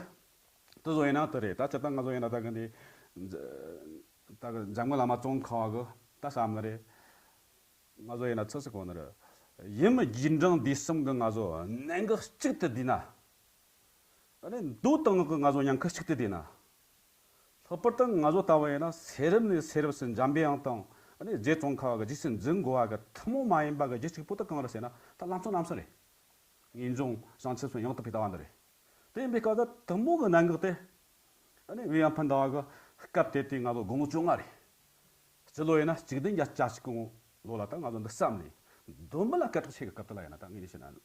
དེ་ཚོ་ཡིན་ན་དེ་རེད། ད་སྤྱིར་བཏང་ང་ཚོ་ཡིན་ན་ད་གི་འདི་ད་གི་འཇམ་མགོན་བླ་མ་ཙོང་ཁ་བ་གི་ད་བསམ་ན་རེད། ང་ཚོ་ཡིན་ན་ཚིག་ཟེར་གོ་ནི་རེད། ཡུམ་རྒྱས་འབྲིང་བསྡུས་གསུམ་གི་ང་ཚོ་གནད་འགག་གཅིག་ཏུ་བསྡུས་ན། ཨ་ནི་མདོ་དང་ནང་གི་ང་ཚོ་ཉམས་ཁུ་གཅིག་ཏུ་བསྡུས་ན། ལྷག་པར་དུ་ང་ཚོ་ལྟ་བུ་ཡིན་ན་སེ་རབས་ནས་སེ་རབས་སུ་འཇམ་པའི་དབྱངས་དང་ཨ་ནི་རྗེ་ཙོང་ཁ་བ་གི་རྗེས་སུ་འཛིན་དགོས་པ་གི་ཐུན་མོང་མ་ཡིན་པ་གི་རྒྱུ་གཅིག་པོ་དེ་གང་རེད་ཟེར་ན་ད་ལམ་གཙོ་རྣམ་གསུམ་རེད། ངེས་འབྱུང་བྱང་ཆུབ་སེམས་ཡང་དག་པའི་ལྟ་བ་འདི་རེད། དེ་ཡིན་པའི་སྐབས་དུ་ཐུན་མོང་གི་གནད་འགག་དེ་ཨ་ནི་ཝེ་ཡ་ཕན་ཟླ་བ་གི་སྐབས་དེ་དུས་ང་ཚོ་དགུང་ལོ་བཅོ་ལྔ་རེད། སྤྱི་ལོ་ཡིན་ན་གཅིག་བདུན་བརྒྱ་བརྒྱད་ཅུ་གི་ལོ་ལ་ད་ང་ཚོ་འདི་བསམ་ནས་གདོད་མ་ལ་སྐད་གྲགས་ཆེ་གི་སྐབས་དེ་ལ་ཡིན་ན་ད་ངས་ནས་བཤད་ན།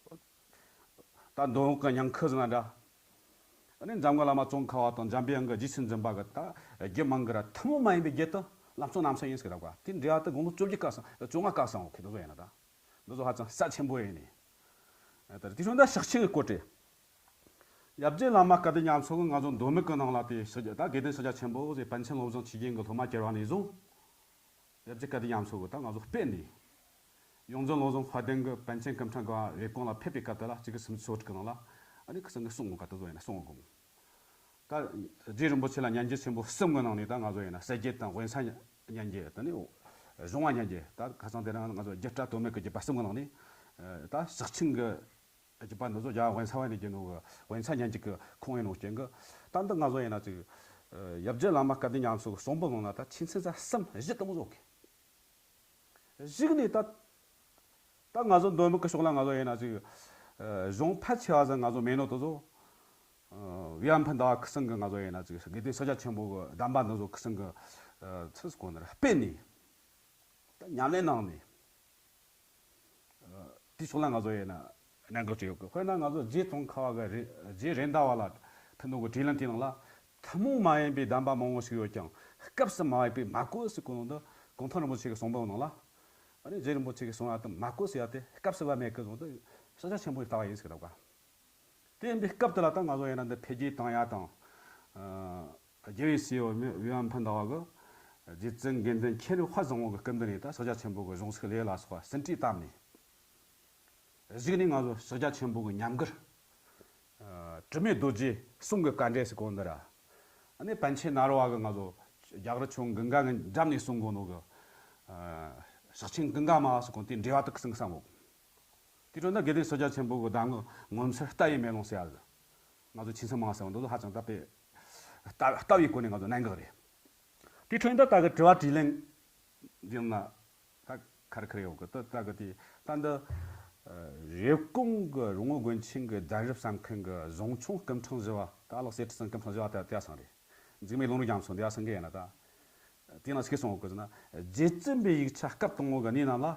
ད་མདོ་གི་ཉམས་ཁུ་ཟེར་ན་འདྲ། ཨ་ནི་འཇམ་མགོན་བླ་མ་ཙོང་ཁ་བ་དང་འཇམ་པའི་དབྱངས་ཀྱི་རྗེས་སུ་འཛིན་པ་གི་ད་རྒྱུད་མང་གི་ར་ཐུན་མོང་མ་ཡིན་པའི་རྒྱུད་དུ་ལམ་གཙོ་རྣམ་གསུམ་ཡིན་ཟེར་གི་ར་བ། དེ་འབྲེལ་བ་དུ་དགུང་ལོ་བཅོ་བརྒྱད་སྐབས་སུ་བཅོ་ལྔ་སྐབས་སུ་འོང་གི་འདི་ཚོ་ཡིན་ན་ད། འདི་ཚོ་ཧ་ཅང་རྩ་ཆེན་པོ་ཡིན་ནི། ད་དེ་བྱུང་ད་ཕྱག་ཆེན་གྱི་སྐོར་དེ། ཡབ་རྗེ་བླ་མ་བཀའ་གདམས་ཉམས་གསོ་གི་ང་ཚོ་མདོ་སྨད་ཀྱི་ནང་ལ་དེ་ཕྱག་རྒྱ་ད་དགེ་ལྡན་ཕྱག་རྒྱ་ཆེན་པོ་ཟེར་པཎ་ཆེན་བློ་བཟང་ཆོས་རྒྱན་གྱི་སློབ་མ་གྱུར་བ་ནས་བཟུང་། ཡབ་རྗེ་བཀའ་གདམས་ཉམས་གསོ་གི་ད་ང་ཚོ་སྤེལ་ནས། ཡོངས་འཛིན་བློ་བཟང་དཔལ་ལྡན་གྱི་པཎ་ཆེན་སྐུ་ཕྲེང་གི་བེ་ཀོང་ལ་ཕེབས་པའི་སྐབས་དེ་ལ་གཅིག་གི་སུམ་ཅུ་སོ་དྲུག་གི་ནང་ལ་ཨ་ནི་ཁུ་སང་གི་གསུང་ངོ་ག་དུ་བཟོ་ཡིན་ན་གསུང་ངོ་དགོངས། ད་རྗེ་རིན་པོ་ཆེ་ལ་སྙན་རྒྱུད་ཆེན་པོ་གསུམ་གི་ནང་ནས་ད་ང་ཚོ་ཡིན་ན་གསལ་རྒྱུད་དང་དབེན་ས་སྙན་རྒྱུད་དེ་ནས་གཞུང་བ་སྙན་རྒྱུད་ད་ཁ་སང་དེ་རིང་ང་ཚོ་རྒྱུད་གྲྭ་དོན་མེད་ཀྱི་རྒྱུད་པ་གསུམ་གི་ནང་ནས་ད་ཕྱག་ཆེན་གྱི་རྒྱུད་པ་འདི་ཚོ་རྒྱལ་བ་དབེན་ས་བ་ནས་བརྒྱུད་ནོ་གི་དབེན་ས་སྙན་རྒྱུད་ཀྱི་ཁོངས་ཡིན་ནོ་རྐྱེན་གྱིས་ད་འདི་ང་ཚོ་ཡིན་ན་ཅིག་ཡབ་རྗེ་བླ་མ་བཀའ་གདམས་ཉམས་གསོ་གི་གསུང་འབུམ་ནང་ན་ད་ཆོས་ཚན་ས་གསུམ་བཞི་དུ་མོ་བཟོ་གི། གཞུག་ནས་ད་ད་ང་ཚོ་མདོ་སྨད་ཀྱི་ཕྱོགས་ལ་ང་ཚོ་ཡིན་ན་ཅིག་གཞུང་ཕལ་ཆེ་བ་ཟིག་ང་ཚོ་མེད་ནོ་དེ་ཚོ། ཝེ་ཡ་ཕན་ཟླ་བ་ཁུ་སང་གི་ང་ཚོ་ཡིན་ན་ཅིག་དགེ་ལྡན་ཕྱག་རྒྱ་ཆེན་པོ་གི་གདམས་པ་འདི་ཚོ་ཁུ་སང་གི་ཚུལ་གོ་ནར་སྤེལ་ནས་ད་ཉམས་ལེན་གནང་ནས། དེའི་ཕྱོགས་ལ་ང་ཚོ་ཡིན་ན་གནད་འགག་ཅིག་ཡོད་གི། དཔེར་ན་ང་ཚོ་རྗེ་ཙོང་ཁ་བ་གི་རེ་རྗེ་རེད་མདའ་བ་ལ་ཕུལ་ནོ་གི་དྲིས་ལན་དེའི་ནང་ལ་ཐུན་མོང་མ་ཡིན་པའི་གདམས་པ་མང་བོ་ཞིག་ཡོད་ཀྱང་སྐབས་སུ་མ་བབས་པས་མ་གོ་ཟེར་གོ་ནོ་འདི་གུང་ཐང་རིན་པོ་ཆེ་གི་གསུང་འབུམ་ནང་ལ། ཨ་ནི་རྗེ་རིན་པོ་ཆེ་གི་གསུང་ཡ་དེ་མ་གོ་ཟེར་ཡ་དེ་སྐབས་སུ་བབས་མེད་གི་ཟེར་ནོ་འདི་ཕྱག་རྒྱ་ཆེན་པོའི་ལྟ་བ་ཡིན་ཟེར་གི་རེད་པ། དེ་ཡིན་པའི་སྐབས་དེ་ལ་ད་ང་ཚོ་ཡིན་ན་འདི་འཕེལ་རྒྱས་བཏང་ཡ་དང་། ཨ་རྒྱལ་བའི་སྲས་པོ་ཝེ་ཡ་ཕན་ཟླ་བ་གི་རྗེ་བཙུན་དགེ་འདུན་མཁྱེན་བརྩེ་བཟང་པོ་གི་སྐུ་མདུན་ནས་ད་ཕྱག་རྒྱ་ཆེན་པོ་གི་གཞུང་ཚིག་ལས་ལ་སོགས་པ་ཟིན་བྲིས་བཏབ་ནས། གཞུག་ནས་ང་ཚོ་ཕྱག་རྒྱ་ཆེན་པོ་གི་ཉམས་མགུར། ཨ་དྲི་མེད་རྡོ་རྗེ་གསུང་གི་དཀའ་འགྲེལ་ཟེར་གོ་འདི་ར། ཨ་ནི་པཎ་ཆེན་ནཱ་རོ་པ་གི་ང་ཚོ་རྒྱ་གར་ཆོས་ཀུན་དགའ་གི་འགྲམ་ནས་གསུང་གོ་ནོ་གི། ཨ་ཕྱག་ཆེན་ཀུན་དགའ་མ་ཟེར་གོ་དེ་འགྲེལ་པ་དེ་ཁུ་སང་གི་བསམ་གོ། དེ་དྲོ་ན་དགེ་ལྡན་ཕྱག་རྒྱ་ཆེན་པོ་གི་གདམས་ངག་ངོ་མཚར་ལྟ་བའི་མེ་ལོང་ཟེར་ཡ་ཟིག་ང་ཚོ་ཆོས་ཚན་མང་ཟེར་བ་འདི་ཚོ་ཧ་ཅང་ད་དཔེ་ལྟ་ལྟ་བའི་སྒོ་ནས་ང་ཚོ་གནད་འགག་རེད། དེ་དྲོ་ན་ད་ད་གི་དྲི་བ་དྲིས་ལན་འདི་ན་ད་ཁར་ཁར་ཡོད་གི། ད་ད་གི་དེ་ད་འདི་རེབ་གོང་གི་རོང་བོ་དགོན་ཆེན་གི་གདན་རབས་སམ་མཁན་གི་གཞུང་ཆུང་སྐུ་ཕྲེང་བཞི་པ་ད་ལག་སེ་ཁྲི་སང་སྐུ་ཕྲེང་བཞི་པ་ད་དེ་སང་རེད། འཇིགས་མེད་ལུང་རིགས་རྒྱ་མཚོ་འདི་ཡ་སང་གི་ཡིན་ན་ད། དེ་ན་ཆི་གསུང་གི་ཟེར་ན། རྗེ་བཙུན་པའི་ཡིག་ཆ་སྐབས་དང་པོ་གི་གནས་རྣམས་ལ་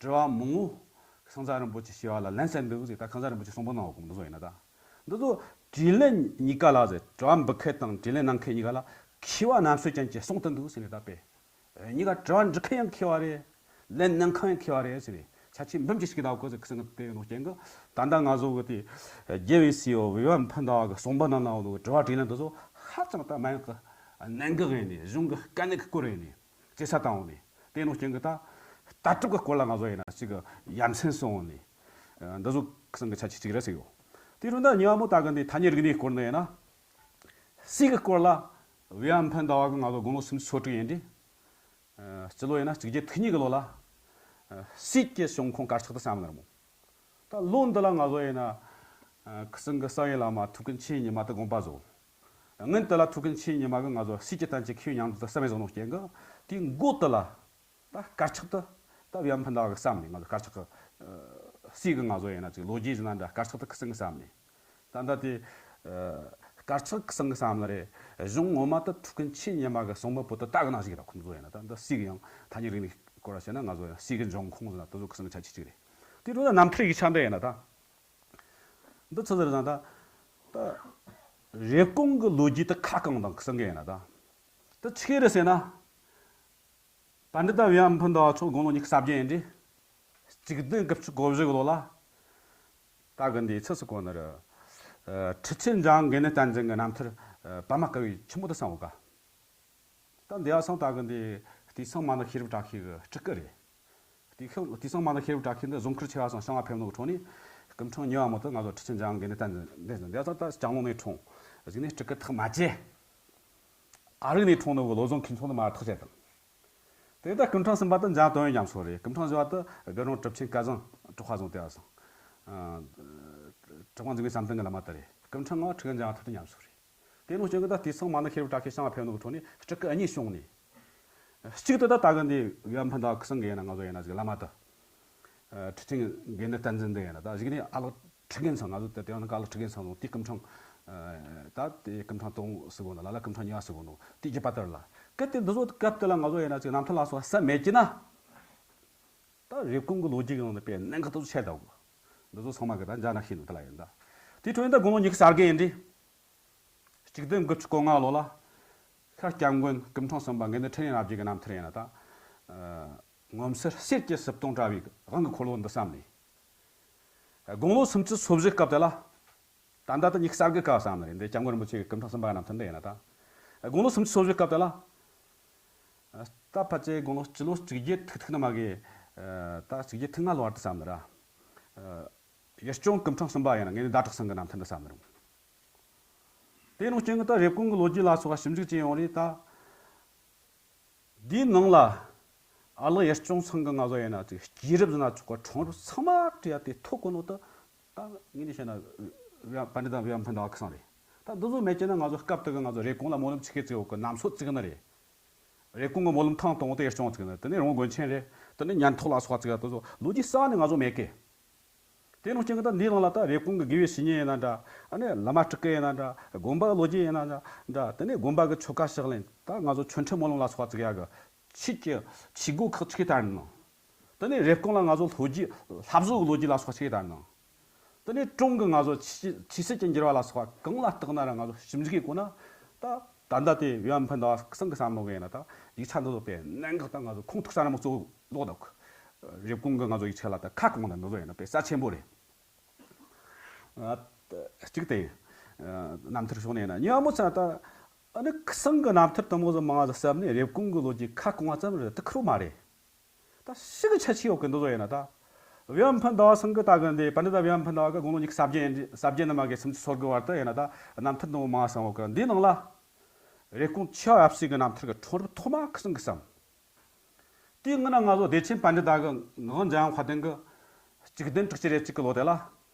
དྲི་བ་མང་པོ་ཁང་བཟའ་རིན་པོ་ཆེ་ཞུས་པ་ལ་ལན་གསལ་འདུག་ཟེར། ད་ཁང་བཟའ་རིན་པོ་ཆེ་གསུང་འབུམ་ནང་འོག་གི་འདི་ཚོ་ཡིན་ན་ད། འདི་ཚོ་དྲིས་ལན་གཉིས་ཀ་ལ་ཟེར། དྲི་བ་འབུལ་མཁན་དང་དྲིས་ལན་གནང་མཁན་གཉིས་ཀ་ལ་མཁས་པ་རྣམ་དཔྱོད་ཅན་གྱིས་གསུངས་ཏེ་འདུག་ཟེར་ནས་ད་དཔེ། གཉིས་ཀ་དྲི་བ་འདྲི་མཁན་ཡང་མཁས་པ་རེད། ལན་གནང་མཁན་ཡང་མཁས་པ་རེད་ཟེར་ནས་ཆ་ཆེ་འབུམ་གྱིས་ཤིག་གདའ་གོ་ཟེར་ཁི་སང་གི་དེ་ཡོད་ནོ་རྐྱེན་གི། ད་ལྟ་ང་ཚོ་གི་དེ་རྒྱལ་བའི་སྲས་པོ་ཝེ་ཡ་ཕན་ཟླ་བ་གི་གསུང་འབུམ་ནང་ན་འོ་ནོ་གི་དྲི་བ་དྲིས་ལན་འདི་ཚོ་ཧ་ཅང་ད་མན་ངག་གི་གནད་འགག་ཡིན་ནས་གཞུང་གི་དཀའ་གནད་ཀྱི་སྐོར་ཡིན་ནས་ཇེ་ས་བཏང་འོང་ནས། དེ་ནོ་རྐྱེན་གི་ད་ལྟ་གྲུབ་ཀྱི་སྐོར་ལ་ང་ཚོ་ཡིན་ན་ཅིག་གི་ཡ་མཚན་སོང་འོང་ནས། འདི་ཚོ་ཁི་སང་གི་ཆ་ཆེ་གཅིག་རེད་ཟེར་ཡོད། དེ་རུ་ད་ཉི་མ་མོ་ད་གི་འདི་ཐ་སྙད་རིག་གནས་སྐོར་འདི་ཡིན་ན། སྲས་ཀྱི་སྐོར་ལ་ཝེ་ཡ་ཕན་ཟླ་བ་གི་ང་ཚོ་དགུང་ལོ་སུམ་ཅུ་སོ་དྲུག་ཡིན་དུས། སྤྱི་ལོ་ཡིན་ན་གཅིག་བརྒྱད་དགུ་གཉིས་ཀྱི་ལོ་ལ། སྲས་ཀྱི་བྱུང་ཁུངས་དཀར་ཆག་ཏུ་བསམ་ནར་མོ། ད་ལོ་འདི་ལ་ང་ཚོ་ཡིན་ན། ཁི་སང་གི་གསང་བའི་བླ་མ་ཐུའུ་བཀྭན་ཆེན་ཉི་མ་དུ་དགོངས་པ་བཟོ། སྔོན་དུ་ལ་ཐུའུ་བཀྭན་ཆེན་ཉི་མ་གི་ང་ཚོ་སྲས་ཀྱི་བསྟན་བཅོས་མཁས་པའི་ཉམས་ལྡན་དུ་བསམ་བཟོ་ནོ་རྐྱེན་གི། དེའི་འགོ་དུ་ལ། ད་དཀར་ཆག་ཏུ། ད་ཝེ་ཡ་ཕན་ཟླ་བ་གི་བསམ་ནས་ང་ཚོ་དཀར་ཆག་གི། སྲས་གི་ང་ཚོ་ཡིན་ན་ཅིག་ལོ་རྒྱུས་ཟིན་ན་འདྲ་དཀར་ཆག་ཏུ་ཁི་སང་གི་བསམ་ནས། ད་ལྟ་དེ། དཀར་ཆག་ཁི་སང་གི་བསམ་ན་རེད། གཞུང་ངོ་མ་དུ་ཐུའུ་བཀྭན་ཆེན་ཉི་མ་གི་གསུང་འབུམ་པོ་ཏི་ད་གི་ནང་ཞིག་ར་ཁོང་ཚོ་ཡིན་ན་ད་འདི་སྲས་གི་ཡང་ཐ་སྙད་རིག་གནས་སྐོར་བ་བཤད་ན་ང་ཚོ་ཡང་སྲས་གི་འབྱུང་ཁུངས་ཟིན་ན་དེ་ཚོ་ཁི་སང་གི་ཆ་ཆེ་གཅིག་རེད། དེ་འགྲོ་ན་རྣམ་ཐར་ཡིག་ཆ་འདི་ཡིན་ན་ད། འདི་ཆི་ཟེར་ཟེར་ན་ད། ད། རེབ་གོང་གི་ལོ་རྒྱུས་དེ་ཁ་གང་དང་གསུང་གི་ཡིན་ན་ད། དེ་ཆི་རེད་ཟེར་ན། པཎྜི་ཏ་བི་མ་ཕུན་ཟླ་བ་མཆོག་དགུང་ལོ་ཉི་ཤུ་རྩ་བརྒྱད་ཡིན་དུས། གཅིག་བདུན་དགུ་བཅུ་གོ་བཞི་གི་ལོ་ལ། ད་གི་འདི་ཚེ་སུ་གོ་ནི་རེད། ཨ། ཁྲི་ཆེན་འཇམ་དབྱངས་དགེ་འདུན་བསྟན་འཛིན་གྱི་རྣམ་ཐར། ཨ། པདྨ་བཀའ་བརྒྱུད་ཆེན་མོ་དེ་གསན་འོ་ག། ད་འདི་ཡ་སང་ད་གི་འདི་དུས་སང་མ་ཎི་ཤེས་རབ་བཀྲ་ཤིས་ཀྱི་སྤྲུལ་སྐུ་རེད། དུས་ཁ་དུས་སང་མ་ཎི་ཤེས་རབ་བཀྲ་ཤིས་འདི་རྫོང་ཁུལ་ཆེ་བ་སང་བྱང་ང་ཕེབས་ནོ་གི་འཕྲོ་ནས་སྐུ་ཕྲེང་གཉིས་པ་མོ་དེ་ང་ཚོ་ཁྲི་ཆེན་འཇམ་དབྱངས་དགེ་འདུན་བསྟན་འཛིན་འདི་ཡ་སང་ད་སྐྱང་ལུང་ནས་འཁྲུངས། གཞུག་ནས་སྤྲུལ་སྐུ་ཐེག་མ་བཅད། ཨ་རིག་ནས་འཁྲུངས་ནོ་གི་བློ་བཟང་མཁས་མཆོག་ནི་མ་ཐག་བཅད་དང་། དེ་ད་སྐུ་ཕྲེང་གསུམ་པ་དེ་འཇམ་དོན་ཡོད་རྒྱ་མཚོ་རེད། སྐུ་ཕྲེང་བཞི་པ་དེ་དགེ་སློང་གྲུབ་ཆེན་སྐལ་བཟང་གྲགས་པ་བཟང་དེ་ཡ་སང་། ཨ། གྲགས་པ་འཛིན་པའི་བསམ་གཏན་གྱི་བླ་མ་དེ་རེད། སྐུ་ཕྲེང་ལྔ་པ་ཁྲི་ཀ་འཇམ་དབྱངས་ཐུབ་བསྟན་རྒྱ་མཚོ་རེད། དེ་ནང་བཞིན་གྱི་ད་དུས་སང་མ་ཎི་ཤེས་རབ་བཀྲ་ཤིས་བྱང་ང་ཕེབས་ནོ་གི་འཕྲོ་ནས་སྤྲུལ་སྐུ་གཉིས་བྱུང་ནས། གཅིག་ཏུ་ད་ད་གི་འདི་བི་མ་ཕུན་ཟླ་བ་ཁུ་སང་གི་ཡིན་ན་ང་ཚོ་ཡིན་ན་ཅིག་བླ་མ་དེ། ཨ། ཁྲི་ཆེན་དགེ་འདུན་བསྟན་འཛིན་འདི་ཡིན་ན་ད་གཞུག་ནས་ཨ་ལགས་ཁྲི་རྒན་ཚང་ང་ཚོ་དེ་དེ་ཡང་ན་ཨ་ལགས་ཁྲི་རྒན་ཚང་ཚང་དེའི་སྐུ་ཕྲེང་། ཨ། ད་དེ་སྐུ་ཕྲེང་དང་པོ་ཟེར་གོ་ནོ་ལ་ལ་སྐུ་ཕྲེང་གཉིས་པ་ཟེར་གོ་ནོ་དེའི་རྒྱུད་པ་དེར་ལ། གལ་ཏེ་འདི་ཚོ་སྐབས་དེ་ལ་ང་ཚོ་ཡིན་ན་ཅིག་རྣམ་ཐར་ལ་སོགས་ཟབ་མེད་ཀྱི་ན། ད་རེབ་གོང་གི་ལོ་རྒྱུས་ཀྱི་ནང་ནས་དཔེ་གནད་འགག་ཏུ་ཆེ་ད་གོ། འདི་ཚོ་ཚང་མ་གི་ད་འཇག་ན་ཤེས་ནོ་དེ་ལ་ཡིན་ད། དེའི་འཕྲོ་ཡིན་ད་དགུང་ལོ་ཉི་ཤུ་རྩ་བརྒྱད་ཡིན་དུས། གཅིག་བདུན་དགུ་བཅུ་གོ་ལྔ་ལོ་ལ། ཤར་སྐྱབས་མགོན་སྐུ་ཕྲེང་གསུམ་པ་དགེ་འདུན་ཁྲི་ལས་རྣམ་རྒྱལ་གྱི་རྣམ་ཐར་ཡིན་ན་ད། ཨ། ངོ་མཚར་གསེར་གྱི་སྲིབ་ཏོང་བཀྲ་བའི་དབང་གི་འཁོར་ལོ་འདི་བསམ་ནས། དགུང་ལོ་སུམ་ཅུ་སོ་བཞི་སྐབས་དེ་ལ། ད་ལྟ་དུ་ཉི་ཤུ་རྩ་དགུ་སྐབས་བསམ་ནི་རེད། འདི་སྐྱབས་མགོན་རིན་པོ་ཆེ་གི་སྐུ་ཕྲེང་གསུམ་པ་གི་རྣམ་ཐར་འདི་ཡིན་ན་ད། དགུང་ལོ་སུམ་ཅུ་སོ་བཞི་སྐབས་དེ་ལ། ད་ཕལ་ཆེར་དགུང་ལོ་སྤྱི་ལོ་གཅིག་བརྒྱད་ཐུག་ཐུག་ནི་མ་གི། ད་གཅིག་བརྒྱད་ཐུག་ལྔ་ལོ་བར་དུ་བསམ་ནི་ར། ཡུལ་སྐྱོང་སྐུ་ཕྲེང་གསུམ་པ་ཡིན་ན་ངས་ནི་ཟླ་གྲགས་ཚང་གི་རྣམ་ཐར་འདི་བསམ་ནི་རུང་། དེ་ནང་རྐྱེན་གྱིས་ད་རེབ་གོང་གི་ལོ་རྒྱུས་ལ་སོགས་པ་ཞིབ་འཇུག་བྱས་ཡོང་རེད་ད། འདིའི་ནང་ལ། ཨ་ལགས་ཡུལ་སྐྱོང་ཚང་གི་ང་ཚོ་ཡིན་ན་ཅིག་སྐྱེས་རབས་ཟིན་ན་ཆོག་གི་འཁྲུངས་རབས་ཚང་མ་བྲིས་ཡ་དེ་ཐོ་གོ་ནོ་ད། ད་ངས་ནི་བཤད་ན། པཎྜི་ཏ་བི་མ་ཕུན་ཟླ་བ་ཁུ་སང་རེད། ད་འདི་ཚོ་མེད་ཀྱི་ན་ང་ཚོ་སྐབས་དེ་གི་ང་ཚོ་རེབ་གོང་ལ་སྨོན་ལམ་ཆི་གེ་བརྩིགས་ཡོད་གི་རྣམ་ཚོ་བརྩིགས་ནི་རེད། རེབ་གོང་གི་སྨོན་ལམ་ཐེངས་དང་པོ་དེ་ཡུལ་སྐྱོང་བརྩིགས་ནི། དེ་ནས་རོང་དགོན་ཆེན་རེད། དེ་ནས་ཉན་ཐོས་ལ་སོགས་པ་བརྩིགས་ཡ་དེ་ཚོ་ལོ་རྒྱུས་གསར་ནས་ང་ཚོ་མེད་གི། དེ་ནང་རྐྱེན་གྱིས་ད་འདིའི་ནང་ལ་ད་རེབ་གོང་གི་དགེ་བའི་བཤེས་གཉེན་ཡིན་ན་འདྲ། ཨ་ནི་བླ་མ་སྤྲུལ་སྐུ་ཡིན་ན་འདྲ། དགོན་པ་གི་ལོ་རྒྱུས་ཡིན་ན་འདྲ། དེ་ནས་དགོན་པ་གི་ཆོ་ག་ཕྱག་ལེན། ད་ང་ཚོ་ཆོ་འཕྲུལ་སྨོན་ལམ་ལ་སོགས་པ་བརྩིགས་ཡ་གི་ཆོས་ཀྱི་ཆོས་སྒོ་ཁག་ཆིག་དར་ནང་། དེ་ནས་རེབ་གོང་ལ་ང་ཚོ་ལྷོ་རྒྱུད་ལྷ་བཟོ་གི་ལོ་རྒྱུས་ལ་སོགས་པ་ཆིག་དར་ནང་། དེ་ནས་གྲོང་གི་ང་ཚོ་ཆོས་ཆོས་སྲིད་ཀྱི་འགྱུར་བ་ལ་སོགས་པ་གང་ལ་བརྟགས་ན་ར་ང་ཚོ་ཞིབ་འཇུག་གི་སྒོ་ན་ད། ད་ལྟ་དེ་བི་མ་ཕུན་ཟླ་བ་ཁུ་སང་གི་བསམ་བློ་གི་ཡིན་ན་ད་ཡིག་ཆ་འདི་ཚོ་དཔེ་གནད་འགག་ད་ང་ཚོ་ཁུངས་ཐུག་ས་ར་མོ་གཙོ་བོ་ལོག་འདུག་རེབ་གོང་གི་ང་ཚོ་ཡིག་ཆ་ལ་ད་ཁ་གང་ལ་འདི་ཚོ་ཡིན་ན་དཔེ་རྩ་ཆེན་པོ་རེད། ཨ། གཅིག་དེ། ཨ། རྣམ་ཐར་ཕྱོགས་ནས་ཡིན་ན་གཉིས་པ་མོ་ཚ་ད། ཨ་ནི་ཁུ་སང་གི་རྣམ་ཐར་དུ་མོ་ཚོ་མང་ང་ཚོ་བསམ་ནས་རེབ་གོང་གི་ལོ་རྒྱུས་ཁ་སྐོང་བ་ཙམ་རེད་དེ་ཁེར་རོ་མ་རེད། ད་ཞིག་གི་ཁྱད་ཆོས་ཡོད་གི་འདི་ཚོ་ཡིན་ན་ད། བི་མ་ཕུན་ཟླ་བ་ཚང་གི་ད་གི་འདི་པཎྜི་ཏ་བི་མ་ཕུན་ཟླ་བ་གི་དགུང་ལོ་ཉི་ཤུ་རྩ་བརྒྱད་ཡིན་རྩ་བརྒྱད་ནི་མ་གི་སུམ་ཅུ་སོ་དགུ་བར་དུ་ཡིན་ན་ད་རྣམ་ཐར་འདི་མོ་མང་ང་བསམ་འོ་གི། འདིའི་ནང་ལ། རེབ་གོང་ཆེ་བ་ཡབ་སྲས་གི་རྣམ་ཐར་གི་འཁྲུངས་རབས་ཐོག་མ་ཁུ་སང་གི་བསམ། དེའི་སྔོན་ན་ང་ཚོ་བདེ་ཆེན་པཎྜི་ཏ་གི་ངག་དབང་འཇམ་དབྱངས་དཔལ་ལྡན་གི་གཅིག་བདུན་དྲུག་ཅུ་རེ་གཅིག་གི་ལོ་དེ་ལ།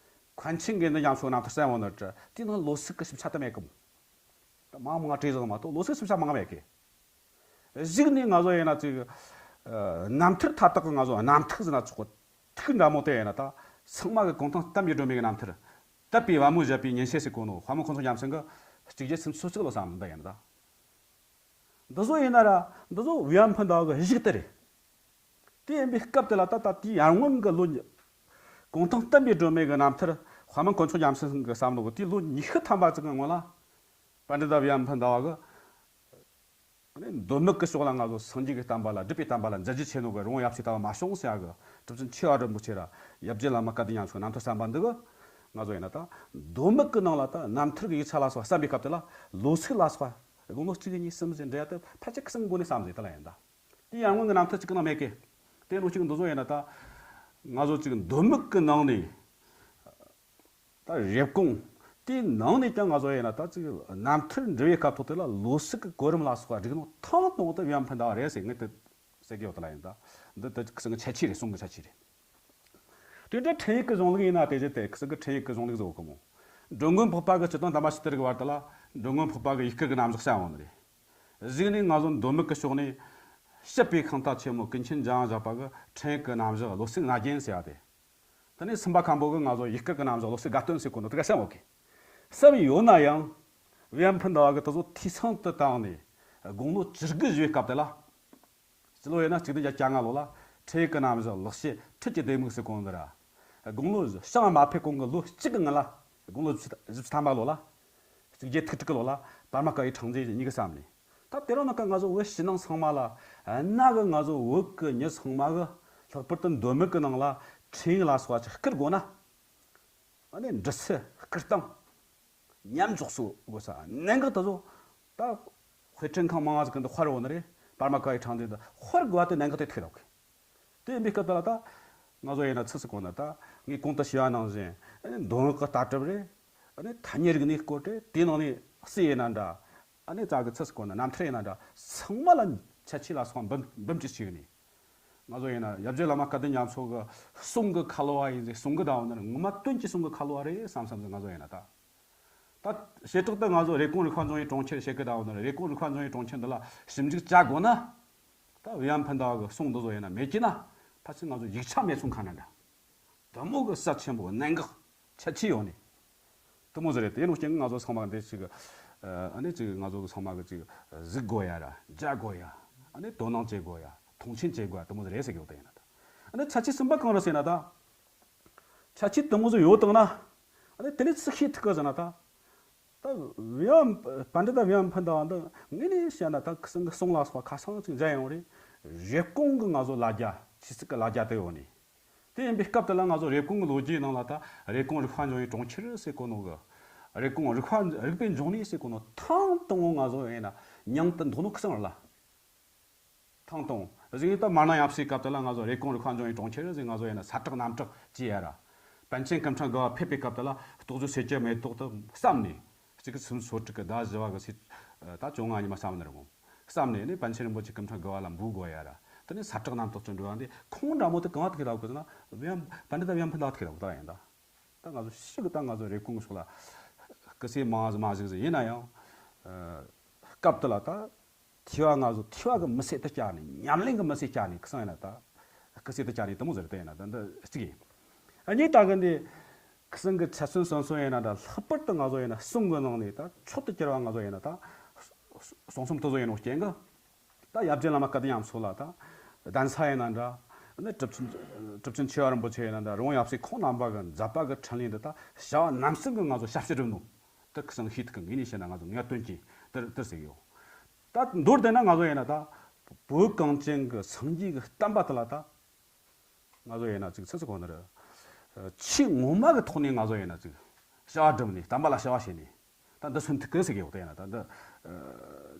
མཁན་ཆེན་དགེ་འདུན་རྒྱ་མཚོའི་རྣམ་ཐར་གསན་འོ་ནི་དྲ་དེའི་ནང་ལོ་ཚིགས་གི་ཞིབ་ཆ་དུ་མེད་གི་མོ། ད་མང་མང་བྲིས་ཟིག་མ་གཏོགས་ལོ་ཚིགས་ཞིབ་ཆ་མང་མེད་གི། གཞུག་ནས་ང་ཚོ་ཡིན་ན་ཅིག་ཨ། རྣམ་ཐར་མཐའ་དག་གི་ང་ཚོ་རྣམ་ཐར་ཟེར་ན་ཆོག་གི། ཐིག་འདྲ་མོ་དེ་ཡིན་ན་ད་ཚང་མ་གི་གུང་ཐང་བསྟན་པའི་སྒྲོན་མེ་གི་རྣམ་ཐར། དད་པའི་པད་མོ་བཞད་པའི་ཉིན་བྱེད་ཟེར་གོ་ནོ་དཔལ་མོ་དཀོན་མཆོག་རྒྱལ་མཚན་གི་གཅིག་བརྒྱད་སུམ་ཅུ་སོ་གཅིག་ལོ་བསམ་འདི་ཡིན་ན་ད། འདི་ཚོ་ཡིན་ན་ར་འདི་ཚོ་བི་མ་ཕུན་ཟླ་བ་གི་གཞུག་དེ་རེད། དེ་ཡིན་པའི་སྐབས་དེ་ལ་ད་ད་དེའི་ཡར་སྔོན་གི་ལོ། གུང་ཐང་བསྟན་པའི་སྒྲོན་མེ་གི་རྣམ་ཐར་དཔལ་མོ་དཀོན་མཆོག་རྒྱལ་མཚན་གི་བསམ་བློ་གི་དེའི་ལོ་ཉི་ཤུ་ཐམ་པ་ཙམ་གི་སྔོན་ལ། པཎྜི་ཏ་བི་མ་ཕུན་ཟླ་བ་གི། ཨ་ནི་མདོ་སྨད་ཀྱི་ཕྱོགས་ལ་ང་ཚོ་སངས་རྒྱས་ཀྱི་བསྟན་པ་ལ་སྒྲུབ་པའི་བསྟན་པ་ལ་མཛད་རྗེས་ཆེ་ནོ་གི་རི་བོང་ཡབ་སྲས་ལྟ་བུ་མ་བྱུང་ཟེར་ཡ་གི་གྲུབ་ཆེན་ཆེ་བ་རིན་པོ་ཆེ་ར་ཡབ་རྗེ་བླ་མ་བཀའ་བསྟན་ཉམས་སུ་རྣམ་ཐར་བསམ་པ་འདི་གི་ང་ཚོ་ཡིན་ན་ད་མདོ་སྨད་ཀྱི་ནང་ལ་ད་རྣམ་ཐར་གྱི་ཡིག་ཆ་ལ་སོགས་བསམ་པའི་སྐབས་དེ་ལ་ལོ་ཚིགས་ལ་སོགས་དགུང་ལོ་གཅིག་གཉིས་གསུམ་ཟེར་འབྲི་ཡ་དེ་ཕལ་ཆེར་ཁུ་སང་སྒོ་ནས་བསམ་ཟེར་དེ་ལ་ཡིན་ད། དེ་ཡར་སྔོན་གྱི་རྣམ་ཐར་གཅིག་གི་ནང་མེད་གི། དེ་ནང་གཅིག་འདི་ཚོ་ཡིན་ན་ད་ང་ཚོ་གཅིག་མདོ་སྨད་ཀྱི་ནང་ནས། ད་རེབ་གོང་། དེའི་ནང་ནས་ཀྱང་ང་ཚོ་ཡིན་ན་ད་ཅིག་རྣམ་ཐར་འབྲི་བའི་སྐབས་ཐོག་དེ་ལ་ལོ་ཚིགས་ཀྱི་གོ་རིམ་ལ་སོགས་པ་བསྒྲིགས་ནོ་ཐང་ནོ་དེ་བི་མ་ཕུན་ཟླ་བ་རེད་ཟེར་ངས་དེ་ཟེར་གི་ཡོད་དེ་ལ་ཡིན་ད། འདི་དེ་ཁུ་སང་གི་ཁྱད་ཆོས་རེད། གསུང་གི་ཁྱད་ཆོས་རེད། དེ་འདྲ་འཕྲིན་ཡིག་གི་གཞུང་ལུགས་ཡིན་ན་དེ་བཞིན་དེ་ཁུ་སང་གི་འཕྲིན་ཡིག་གི་གཞུང་ལུགས་ཟེར་གོ་གི་མོ། འགྲོ་མགོན་འཕགས་པ་གི་སྤྱི་དོན་དམ་པ་ཕྱི་དར་གི་བར་དུ་ལ་འགྲོ་མགོན་འཕགས་པ་གི་ཡིག་སྐུར་གི་རྣམ་གཞག་བཤད་འོང་ནི་རེད། གཞུག་ནས་ང་ཚོ་མདོ་སྨད་ཀྱི་ཕྱོགས་ནས་བཤད་པའི་ཤིང་རྟ་ཆེན་མོ་ཀུན་མཁྱེན་འཇམ་དབྱངས་བཞད་པ་གི་འཕྲིན་ཡིག་གི་རྣམ་གཞག་ལོ་ཚིགས་ང་རྒྱལ་ཟེར་བ་དེ། དེ་ནས་སུམ་པ་མཁན་པོ་གིས་ང་ཚོ་ཡིག་སྐུར་གྱི་རྣམ་གཞག་ལོ་ཚིགས་དགའ་སྟོན་ཟེར་གོ་ནོ་དེ་ག་བཤད་འོ་གི། བསམ་ཡོད་ན་ཡང་། བི་མ་ཕུན་ཟླ་བ་གིས་དེ་ཚོ་འཐུས་ཚང་དུ་བཏང་ནས་དགུང་ལོ་བཅུ་དགུ་བཞེས་སྐབས་དེ་ལ། སྤྱི་ལོ་ཡིན་ན་གཅིག་བདུན་བརྒྱ་བརྒྱད་ཅུ་གྱ་ལྔ་ལོ་ལ་འཕྲིན་ཡིག་གི་རྣམ་གཞག་ལེགས་བཤད་འཕྲུལ་གྱི་ལྡེ་མིག་ཟེར་གོ་ནོ་དེ་ར། དགུང་ལོ་ཞིང་མ་ཕེབས་གོང་གི་ལོ་གཅིག་གི་སྔོན་ལ་དགུང་ལོ་བཞི་བཅུ་ཐམ་པ་ལོ་ལ། གཅིག་བརྒྱད་ཐིག་དྲུག་གི་ལོ་ལ་པར་མ་ཀ་ཡི་ཕྲེང་མཛེས་གཉིས་ཀྱིས་བརྩམས་ནས། ད་དེ་རིང་ནངས་ཀ་ང་ཚོ་བོད་ཕྱི་ནང་ཚང་མ་ལ་གནའ་གི་ང་ཚོ་བོད་ཀྱི་མྱི་ཚང་མ་གི་ལྷག་པར་དུ་མདོ་སྨད་ཀྱི་ནང་ལ་འཕྲིན་ཡིག་ལ་སོགས་པ་ཅིག་བསྐུར་དགོས་ན། ཨ་ནི་འབྲི་ཚུལ་བསྐུར་སྟངས། མཉམ་འཇོག་སོགས་དགོས་ས་གནད་འགག་དེ་ཚོ་ད་དཔེ་སྐྲུན་ཁང་མང་ང་ཟིག་གི་འདི་དཔར་ཡོད་ནི་རེད། པར་མ་ཀ་ཡི་ཕྲེང་མཛེས་འདི་དཔར་དགོས་པ་དེ་གནད་འགག་དེ་ཐུག་རོགས་གི། དེ་ཡིན་པའི་སྐབས་དེ་ལ་ད་ང་ཚོ་ཡིན་ན་ཚིག་ཟིག་གོ་ན། ད་ངས་གོང་དུ་ཞུས་པ་ནང་བཞིན་མདོ་སྔགས་ཀྱི་ལྟ་གྲུབ་རེད། ཨ་ནི་ཐ་སྙད་རིག་གནས་སྐོར་རེད། དེའི་ནང་ནས་རྩིས་ཡིན་ན་འདྲ། ཨ་ནི་རྩ་གི་ཚིག་ཟིག་གོ་ན་རྣམ་ཐར་ཡིན་ན་འདྲ། ཚང་མ་ལ་འཆད་ཁྲིད་ལ་སོགས་པ་འབུམ་འབུམ་གཅིག་ཞིག་ནས། ང་ཚོ་ཡིན་ན་ཡབ་རྗེ་བླ་མ་བཀའ་བསྡུ་ཉམས་གསོ་གི་གསུང་གི་ཁ་ལོ་བ་ཡིན་ཟེར། གསུང་གི་ཟླ་བ་འདི་ནི་ངོ་མ་དོན་གྱི་གསུང་གི་ཁ་ལོ་བ་རེད་བསམ་བསམ་ཟེར། ང་ཚོ་ཡིན་ན་ད། ད་བྱེ་བྲག་ཏུ་ང་ཚོ་རེབ་གོང་རིག་པ་འབྱུང་བའི་གྲོང་ཁྱེར་བཤད་གི་ཟླ་བ་འདི་ནི། རེབ་གོང་རིག་པ་འབྱུང་བའི་གྲོང་ཁྱེར་འདི་ལ་ཞིབ་འཇུག་བྱ་དགོས་ན། ད་བི་ཡ་འཕུར་ཟླ་བ་གི་གསུང་འདི་ཚོ་ཡིན་ན་མེད་ཀྱི་ན། ཕལ་ཆེར་ང་ཚོ་ཡིག་ཆ་མེད་སོང་ཁ་ན་འདྲ། དེ་མོ་གི་ཟབ་ཆེན་པོ་གནད་འགག་ཁྱད་ཆོས་ཡོད་ནི། དེ་མོ་ཟིག་རེད། དེ་ནོ་རྐྱེན་གྱིས་ང་ཚོ་ཚང་མ་འདི་ཅིག་ཨ་ནི་ཅིག་ང་ཚོ་གི་ཚང་མ་གི་ཅིག་གཟིགས་དགོས་ཡ་ར། མཇལ་དགོས་ཡ། ཨ་ནི་དོ་སྣང་བྱེད་དགོས་ཡ། མཐོང་ཆེན་བྱེད་དགོས་ཡ། དེ་མོ་ཟིག་རེད་ཟེར་གི་ཡོད། ད་ཡིན་ན་ད། ཨ་ནི་ཁྱད་ཆོས་གསུམ་པ་གང་རེད་ཟེར་ན་ད། ཁྱད་ཆོས་དེ་མོ་ཟིག་ཡོད་དང་ན། ཨ་ནི་དེ་ལས་ཅི་ཤེས་ཐུབ་གི་ཟེར་ན་ད། ད་བི་ཡ། པཎྜི་ཏ་བི་ཡ་འཕུར་ཟླ་བ་འདི་དངོས་གནས་བཤད་ན་ད་ཁོ་ཚང་གི་གསུང་ལ་སོགས་པ་ཁ་སང་ཅིག་མཇལ་ཡོང་རེད། རེབ་གོང་གི་ང་ཚོ་ལ་རྒྱ། ཆོས་ཚིགས་ཀྱི་ལ་རྒྱ་དེ་ཡོད་ནི། དེ་ཡིན་པའི་སྐབས་དེ་ལ་ང་ཚོ་རེབ་གོང་གི་ལོ་རྒྱུས་ནང་ལ་ད་རེབ་གོང་རིག་པ་འབྱུང་བའི་གྲོང་ཁྱེར་ཟེར་གོ་ནོ་གི། རེབ་གོང་རིག་པ་རིག་པའི་འབྱུང་གནས་ཟེར་གོ་ནོ་ཐེངས་དང་པོ་ང་ཚོ་ཡིན་ན་མྱིང་དེ་འདོགས་ནོ་ཁོ་ཚང་རེད་ལ། ཐེངས་དང་པོ་ཟིག་ཡིན། ད་མར་ནང་ཡབ་སྲས་སྐབས་དེ་ལ་ང་ཚོ་རེབ་གོང་རིག་པ་འབྱུང་བའི་གྲོང་ཁྱེར་ཟེར། ང་ཚོ་ཡིན་ན་གསལ་བསྒྲགས་རྣམ་གྲགས་བྱས་ཡ་ར། པཎ་ཆེན་སྐུ་ཕྲེང་དགུ་པ་ཕེབས་པའི་སྐབས་དེ་ལ་རྟོགས་བརྗོད་ཟེར་གྱི་མེ་ཏོག་དེ་བརྩམས་ནས། གཅིག་གི་སུམ་ཅུ་སོ་དྲུག་གི་ཟླ་བཞི་བ་གི་ཚེས། ད་བཅོ་ལྔ་ཉི་མ་བརྩམས་ནི་རེད་མོ། བརྩམས་ནས་ནི་པཎ་ཆེན་རིན་པོ་ཆེ་སྐུ་ཕྲེང་དགུ་པ་ལ་འབུལ་དགོས་ཡ་ར། དེ་ནས་གསལ་བསྒྲགས་རྣམ་རྟོག་ཅིག་འགྲོ་བ་འདི་ཁོང་འདྲ་མོ་དེ་གང་ཐུག་གི་ལབ་གི་ཟེར་ན། བི་ཡ། པཎྜི་ཏ་བི་ཡ་འཕུར་ཟླ་བ་ཐུག་གི་ལབ་གི་ད་ཡིན་ད། ད་ང་ཚོ་ཤི་གི་ད་ང་ཚོ་རེབ་གོང་གི་ཕྱོགས་ལ་སྐུ་ཚེ་མང་ཟིག་མང་ཟིག་ཟིག་ཡིན་ན་ཡང་། ཨ། སྐབས་དེ་ལ་ད། ཐོས་པ་ང་ཚོ་ཐོས་པ་གི་མི་ཚེ་དེ་བསྐྱལ་ནས། ཉམས་ལེན་གི་མི་ཚེ་བསྐྱལ་ནས། ཁོ་ཚང་ཡིན་ན་ད་སྐུ་ཚེ་དེ་བསྐྱལ་ནས་དེ་མོ་ཟིག་རེད། དེ་ཡིན་ན་ད་འདི་གཅིག་ཡིན། ཨ། གཉིས་ད་གི་འདི་ཁོ་ཚང་གི་ཆ་ཚང་སོང་སོང་ཡིན་ན་འདྲ། ལྷག་པར་དུ་ང་ཚོ་ཡིན་ན་གསུང་གི་ནང་ནས་ད་མཆོག་ཏུ་གྱུར་པ་ང་ཚོ་ཡིན་ན་ད་གསུང་རྩོམ་དེ་ཚོ་ཡིན་ནོ་རྐྱེན་གྱིས། ད་ཡབ་རྗེ་བླ་མ་བཀའ་བསྡུ་ཉམས་གསོ་ལ་ད་གདན་ས་ཡིན་ན་འདྲ། ནི་གྲུབ་ཆེན་གྲུབ་ཆེན་ཆེ་བ་རིན་པོ་ཆེ་ཡིན་ན་འདྲ། རོང་ཡབ་སྲས་ཁོང་རྣམ་པ་གི་མཛད་པ་གི་འཕྲིན་ལས་འདི་ད་བྱ་བ་རྣམ་གསུམ་གི་ང་ཚོ་ཞབས་ཕྱི་བསྒྲུབས་ནོ། དེ་ཁོ་ཚང་ཤེས་ཐུབ་གི། ངེས་ནས་བཤད་ན་ང་ཚོ་ངེས་དོན་གྱིས་དེར་དེར་ཟེར་གི་ཡོད། ད་མདོར་བསྡུས་ན་ང་ཚོ་ཡིན་ན་ད་བོད་གངས་ཅན་གྱི་སངས་རྒྱས་ཀྱི་བསྟན་པ་དེ་ལ་ད་ང་ཚོ་ཡིན་ན་ཅིག་ཚིག་ཚིག་གོ་ནི་རེད། ཆོས་ངོ་མ་གི་ཐོག་ནས་ང་ཚོ་ཡིན་ན་ཅིག་བྱ་བ་བསྒྲུབས་ནས། བསྟན་པ་ལ་བྱ་བ་བྱས་ནས་ད་འདི་མཚོན་ཐུབ་གི་ཟེར་གི་ཡོད། དེ་ཡིན་ན་ད་འདི་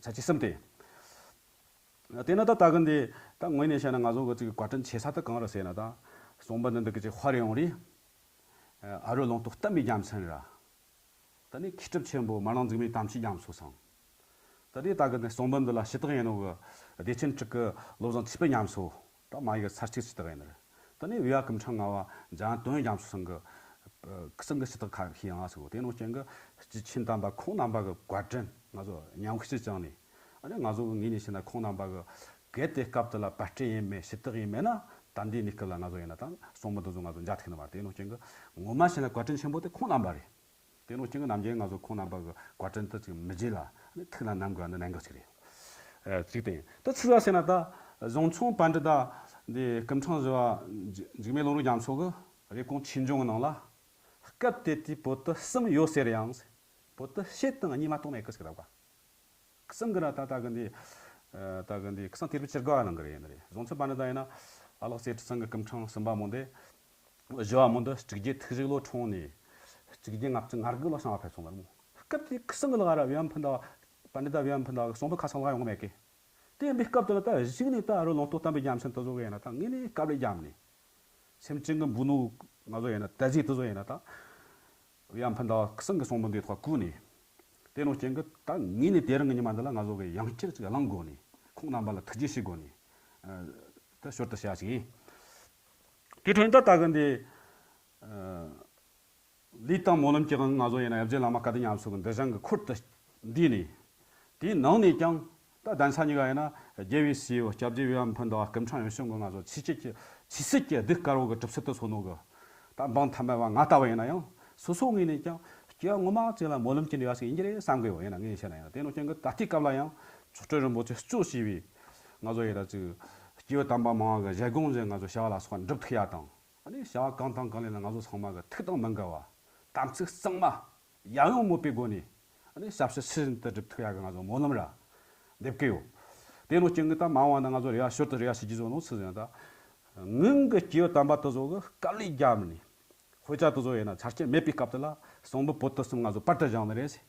ཆ་ཆེ་གསུམ་དེ། དེ་ན་ད་ད་གི་འདི་ད་དངོས་གནས་བཤད་ན་ང་ཚོ་གི་ཅིག་བཀའ་དྲིན་ཆེ་ས་དེ་གང་རེད་ཟེར་ན། ད་གསུང་འབུམ་འདི་འདི་གི་ཅིག་དཔར་ཡོང་རེད། ཨ་རོ་ལུང་རྟོགས་བསྟན་པའི་རྒྱལ་མཚན་ར། ད་ནི་མཁས་གྲུབ་ཆེན་པོ་མ་ཎི་འཛིན་མའི་དམ་ཆོས་རྒྱ་མཚོ་ཚང་། ད་དེ་ད་གི་ནི་གསུང་འབུམ་འདི་ལ་ཞུ་དག་ཡིན་ནོ་གི་བདེ་ཆེན་གྲུབ་ཀྱི་བློ་བཟང་མཁྱེན་པའི་རྒྱ་མཚོ། ད་མ་ཡིག་ཚར་གཅིག་ཞུ་དག་ཡིན་ནི་རེད། ད་ནི་བི་བ་སྐུ་ཕྲེང་ལྔ་པ་འཇམ་དབྱངས་དོན་ཡོད་རྒྱ་མཚོ་ཚང་གི་ཁོ་ཚང་གི་ཞུ་དག་ཁ་ཤས་ཡང་ང་ཚོ་གོ། དེ་ནོ་རྐྱེན་གྱིས་སྐྱེས་ཆེན་དམ་པ་ཁོང་རྣམ་པ་གི་བཀའ་དྲིན་ང་ཚོ་མཉམ་ཞུ་བྱས་ནས། ཨ་ནི་ང་ཚོ་གི་ངོས་ནས་བཤད་ན་ཁོང་རྣམ་པ་གི་གལ་ཏེ་སྐབས་དེ་ལ་པར་སྐྲུན་ཡིན་མིན་ཞུ་དག་ཡིན་མིན་ན། ད་ལྟའི་གནས་སྐབས་ལ་ང་ཚོ་ཡིན་ན་ད་གསུང་འབུམ་འདི་ཚོ་ང་ཚོ་མཇལ་ཐུབ་ནི་མ་རེད། དེ་ནོ་རྐྱེན་གྱིས་ངོ་མ་བཤད་ན་བཀའ་དྲིན་ཆེན་པོ་དེ་ཁོང་རྣམ་པ་རེད། དེ་ནོ་རྐྱེན་གྱིས་ནམ་རྒྱུན་ང་ཚོ་ཁོང་རྣམ་པ་གི་བཀའ་དྲིན་དེ་ཅིག་མི་བརྗེད་ལ་ཐུགས་ལ་བསྣམས་དགོས་པ་འདི་གནད་འགག་ཅིག་རེད། ཨ། གཅིག་དེ་ཡིན། ད་ཚིག་ལ་ཟེར་ན་ད་གཞུང་ཆུང་པཎྜི་ཏ་འདི་སྐུ་ཕྲེང་བཞི་པ་འཇིགས་མེད་ཀློང་རིག་རྒྱ་མཚོ་གིས་རེབ་གོང་ཆོས་འབྱུང་གི་ནང་ལ། སྐབས་དེ་དུས་བོད་དུ་གསུམ་ཡོད་ཟེར་ཡང་། བོད་དུ་བྱེད་དང་གཉིས་མ་གཏོགས་མེད་གི་ཟེར་གི་ལབ་ག། གསུམ་གི་ན་ད་ད་གི་འདི། ཨ། ད་གི་འདི་གསུང་དེ་རུ་ཅི་དགའ་བ་གནང་གི་རེད། ཡིན་ནི་རེད། གཞུང་ཆུང་པཎྜི་ཏ་ཡིན་ན་ཨ་ལགས་རྩེ་ཁྲི་ཚང་གི་སྐུ་ཕྲེང་གསུམ་པ་མོ་འདི། བཞི་བ་མོ་འདི་གཅིག་བརྒྱད་ཐིག་གཅིག་ལོ་འཁྲུངས་ནས་གཅིག་བརྒྱད་ལྔ་བཅུ་ང་དགུ་ལོ་གསང་བ་ཕེབས་སོང་ལ་མོ། སྐབས་དེ་གསུམ་གི་ལ་ག་ར་བི་མ་འཕུར་ཟླ་བ། པཎྜི་ཏ་བི་མ་འཕུར་ཟླ་བ་གི་གསུང་འབུམ་ཁ་སང་ལ་ཡོང་གི་མེད་གི། དེ་ཡིན་པའི་སྐབས་དེ་ལ་ད་གཞུག་ནས་ད་རོ་ལུང་རྟོགས་བསྟན་པའི་རྒྱལ་མཚན་དེ་ཚོ་གི་ཡིན་ན་ད་དངོས་གནས་དཀའ་ལས་བརྒྱབ་ནས། སེམས་ཅན་གྱི་འབུལ་ནོ་ང་ཚོ་ཡིན་ན་ད་གཟིགས་དེ་ཚོ་ཡིན་ན་ད། བི་མ་འཕུར་ཟླ་བ་གསུམ་གི་གསུང་འབུམ་འདིའི་ཐོག་བཀོད་ནས། དེ་ནོ་རྐྱེན་གྱིས་ད་ངས་ནི་དེ་རིང་གི་ཉི་མ་འདི་ལ་ང་ཚོ་གི་ཡང་བསྐྱར་ཅིག་གླེང་དགོས་ནས། ཁོང་རྣམ་པ་ལ་ཐུགས་རྗེ་ཆེ་དགོས་ནས། ཨ། ད་ཞོར་དུ་བཤད་ཅིག་ཡིན། དེ་འཕྲོ་ཡིན་ད་ད་གི་འདི། ཨ། ལུས་དང་སྨོན་ལམ་གྱི་དབང་ང་ཚོ་ཡིན་ན་ཡབ་རྗེ་བླ་མ་བཀའ་བསྡུ་ཉམས་གསོ་གི་འདི་བཞིན་གྱི་འཁོར་དུ་འདུས་ནས། དེའི་ནང་ནས་ཀྱང་ད་གདན་ས་གཉིས་ཀ་ཡིན་ན་རྒྱལ་བའི་སྲས་པོ་སྐྱབས་རྗེ་བི་མ་འཕུར་ཟླ་བ་སྐུ་ཕྲེང་ཡོན་གསུམ་གྱིས་ང་ཚོ་ཆོས་སྲིད་ཀྱི་ཆོས་སྲིད་ཀྱི་གདུགས་དཀར་པོ་གི་གྲིབ་བསིལ་དུ་སོ་ནོ་གི། ད་འབངས་ཐ་མལ་པ་ང་ལྟ་བུ་ཡིན་ན་ཡང་སོ་སོ་ངོས་ནས་ཀྱང་སྐྱེ་བ་སྔོན་མ་ཅིག་ལ་སྨོན་ལམ་གྱི་འབྲེལ་བ་ཞིག་ཡིན་གྱི་རེད་བསམ་གི་ཡོད། ཡིན་ན་ངས་བཤད་ན་ཡང་དེ་ནོ་རྐྱེན་གྱིས་ད་ལྟའི་སྐབས་ལ་ཡང་མཆོག་སྤྲུལ་རིན་པོ་ཆེ་གཙོ་བྱས་པའི་ང་ཚོ་ཡིན་ན་ཅིག་སྐྱེས་བུ་དམ་པ་མང་བ་གི་ཞལ་སྒོང་ཞིག་ང་ཚོ་བྱ་བ་ལ་སོགས་པ་འགྲུབ་ཐུབ་ཡ་དང་། ཨ་ནི་བྱ་བ་གང་དང་གང་ལས་ན་ང་ཚོ་ཚང་མ་གི་ཐུགས་དང་མི་འགལ་བ། དམ་ཚིག་གཙང་མ། ཡབ་ཡུམ་སྨོད་པའི་སྒོ་ནས། ཨ་ནི་ཞབས་ཕྱི་ཤེས་བཞིན་དུ་སྒྲུབ་ཐུབ་ཡག་གི་ང་ཚོ་སྨོན་ལམ་ར་འདེབས་ཀྱི་ཡོད། དེ་ནོ་རྐྱེན་གྱིས་ད་མ་འོངས་པ་ན་ང་ཚོ་རེ་བ་ཞོར་དུ་རེ་བ་བྱེད་རྒྱུ་བཟོ་ནོ་ཚུལ་ཟིན་ད། སྔོན་གྱི་སྐྱེས་བུ་དམ་པ་དེ་ཚོ་གི་དཀའ་ལས་རྒྱབ་ནས། དཔེ་ཆ་དེ་ཚོ་ཡིན་ན་ཆ་རྐྱེན་མེད་པའི་སྐབས་དེ་ལ་གསུང་འབུམ་པོ་ཏི་གསུམ་ང་ཚོ་པར་དུ་བཞེངས་ནི་རེད་ཟེར།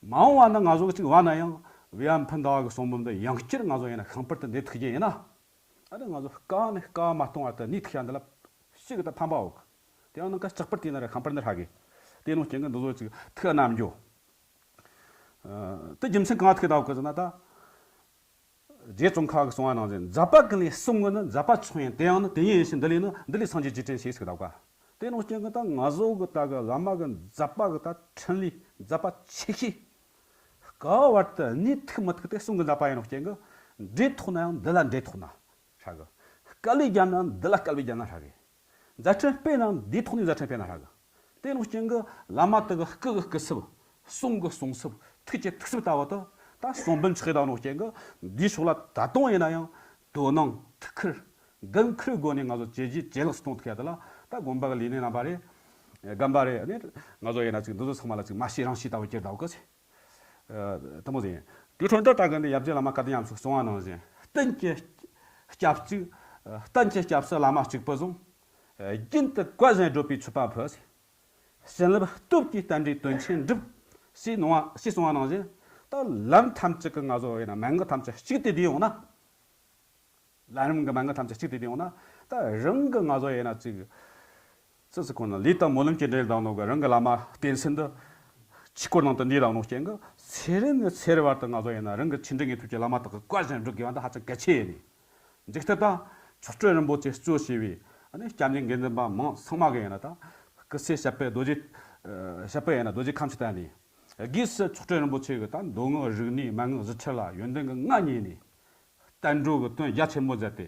མ་འོངས་པ་ན་ང་ཚོ་གཅིག་བ་ན་ཡང་བི་ཡ་ཕུན་ཟླ་བ་གི་གསུང་འབུམ་འདི་ཡང་བསྐྱར་ང་ཚོ་ཡིན་ན་ཤིང་པར་དུ་འདེབས་ཐུབ་རྒྱུ་ཡིན་ན། ཨ་ནི་ང་ཚོ་དཀའ་ནས་དཀའ་མ་གཏོང་བར་དུ་གནས་ཐུབ་ཡ་འདི་ལ་ཞིག་གི་ད་ཕན་པ་འོག་དེ་ཡང་ནང་ག་ལྕགས་པར་དེ་ན་རེ་ཤིང་པར་འདི་ཧྲ་གི། དེ་ནོ་རྐྱེན་གྱིས་འདི་ཚོ་ཅིག་ཐུགས་རྣམ་འགྱོ། དེ་རྒྱུ་མཚན་གང་ཐུག་ད་འོག་གི་ཟེར་ན་ད། རྗེ་ཙོང་ཁ་གིས་གསུངས་པ་ནང་བཞིན་མཛད་པ་ཀུན་ལས་གསུམ་དངོས་ནི། མཛད་པ་མཆོག་ཡིན་དེ་ཡང་ནི། དེ་ཉིད་ཡིན་ཕྱིར་འདི་ལས་ནི། འདི་ལས་སངས་རྒྱས་རྗེས་དྲན་ཞེས་ཟེར་གི་འདུག་ག། དེ་ནོ་རྐྱེན་གྱིས་ད་ང་ཚོ་གི་ད་གི་བླ་མ་གི་མཛད་པ་གི་ད་འཕྲིན་ལས་མཛད་པ་ཆེ་ཤོས་ག་བར་དུ་གནས་ཐུབ་མི་ཐུབ་དེ་གསུང་གི་མཛད་པ་ཡིན་ནོ་རྐྱེན་གྱིས་འདྲེ་ཐོག་ན་ཡང་འདི་ལ་འདྲེ་ཐོག་ན་ཧྲ་གི། དཀའ་ལས་བརྒྱབ་ན་འདི་ལ་དཀའ་ལས་བརྒྱབ་ན་ཧྲ་གི། མཛད་འཕྲིན་སྤེལ་ན་འདིའི་ཐོག་ནས་མཛད་འཕྲིན་སྤེལ་ན་ཧྲ་གི། དེ་ནོ་རྐྱེན་གྱིས་བླ་མ་དག་གི་སྐུ་གི་སྐུ་ཚབ། གསུང་གི་གསུང་ཚབ། ཐུགས་ཀྱི་ཐུགས་ཚབ་ལྟ་བུ་དུ་ད་གསུང་འབུམ་ཆགས་ཡོད་ནོ་རྐྱེན་གྱིས་འདིའི་ཕྱོགས་ལ་ད་དུང་ཡིན་ན་ཡང་དོ་སྣང་ཐུགས་ཁུར་འགན་ཁུར་སྒོ་ནས་ང་ཚོ་ཇེ་ཇེ་ཇེ་ལེགས་སུ་གཏོང་ཐུབ་ཡ་དེ་ལ་ད་དགོན་པ་གི་ལས་སྣེ་རྣམ་པ་རེད། རྒན་པ་རེད། ཨ་ནི་ང་ཚོ་ཡིན་ན་ཅིག་འདི་ཚོ་ཚང་མ་ལ་ཅིག་མ་ཤེས་རང་ཤེས་ལྟ་བུ་གྱུར་ད་འོ་གི་ཟེར། ཨ། དེ་མོ་ཟིན། དེའི་འཕྲོ་འདི་ལྟ་གི་འདི་ཡབ་རྗེ་བླ་མ་བཀའ་དྲིན་ཉམས་སུ་གསུངས་པ་ནང་བཞིན་གཏན་གྱི་སྐྱབས་གཅིག་གཏན་གྱི་སྐྱབས་སུ་བླ་མ་གཅིག་པུ་བཟུང་། རྒྱུན་དུ་བཀའ་བཞིན་སྒྲུབ་པའི་མཆོད་པ་ཕུལ། བྱིན་རླབས་སྟོབས་ཀྱིས་བསྟན་འགྲོའི་དོན་ཆེན་འགྲུབ། ཞེས་གནང་བ་ཞེས་གསུངས་པ་ནང་བཞིན། ད་ལམ་ཐམས་ཅད་ཀྱི་ང་ཚོ་ཡིན་ན་མན་ངག་ཐམས་ཅད་གཅིག་ཏུ་བསྡུས་ཡོང་ན། ལམ་རིམ་གྱི་མན་ངག་ཐམས་ཅད་གཅིག་ཏུ་བསྡུས་ཡོང་ན། ད་རང་གི་ང་ཚོ་ཡིན་ན་ཅིག་སུ་སུ་ཁོ་ན་ལས་དང་སྨོན་ལམ་གྱི་འབྲེལ་དང་ནོ་གི་རང་གི་བླ་མ་བསྟེན་ཚུལ་འདི་ཆོས་སྐོར་ནང་དུ་འདུས་དང་ནོ་རྐྱེན་གྱིས་ཚེ་རིང་ནས་ཚེ་རིང་བར་དུ་ང་ཚོ་ཡིན་ན་རང་གི་ཆོས་འབྲེལ་དངོས་ཐོབ་ཀྱི་བླ་མ་དག་གི་བཀའ་བཞིན་སྒྲུབ་དགོས་པ་འདི་ཧ་ཅང་གལ་ཆེ་ཡིན། འཇིག་རྟེན་དང་མཆོག་སྤྲུལ་རིན་པོ་ཆེ་གཙོ་བྱས་པའི་ཨ་ནི་སྐྱབས་གནས་དགེ་འདུན་པ་མང་ཚང་མ་གི་ཡིན་ན་ད་སྐུ་ཚེ་ཞབས་པད་རྡོ་རྗེ། ཞབས་པད་ཡིན་ན་རྡོ་རྗེ་ཁམས་སུ་བརྟན་ནས། སྒོས་སུ་མཆོག་སྤྲུལ་རིན་པོ་ཆེ་གི་ད་མདོ་སྔགས་རིག་གནས་མན་ངག་བཞི་ཁྲིད་ལ་ཡོན་ཏན་གྱི་མངའ་བརྙེས་ནས། བསྟན་འགྲོ་གི་དོན་རྒྱ་ཆེན་པོ་མཛད་དེ།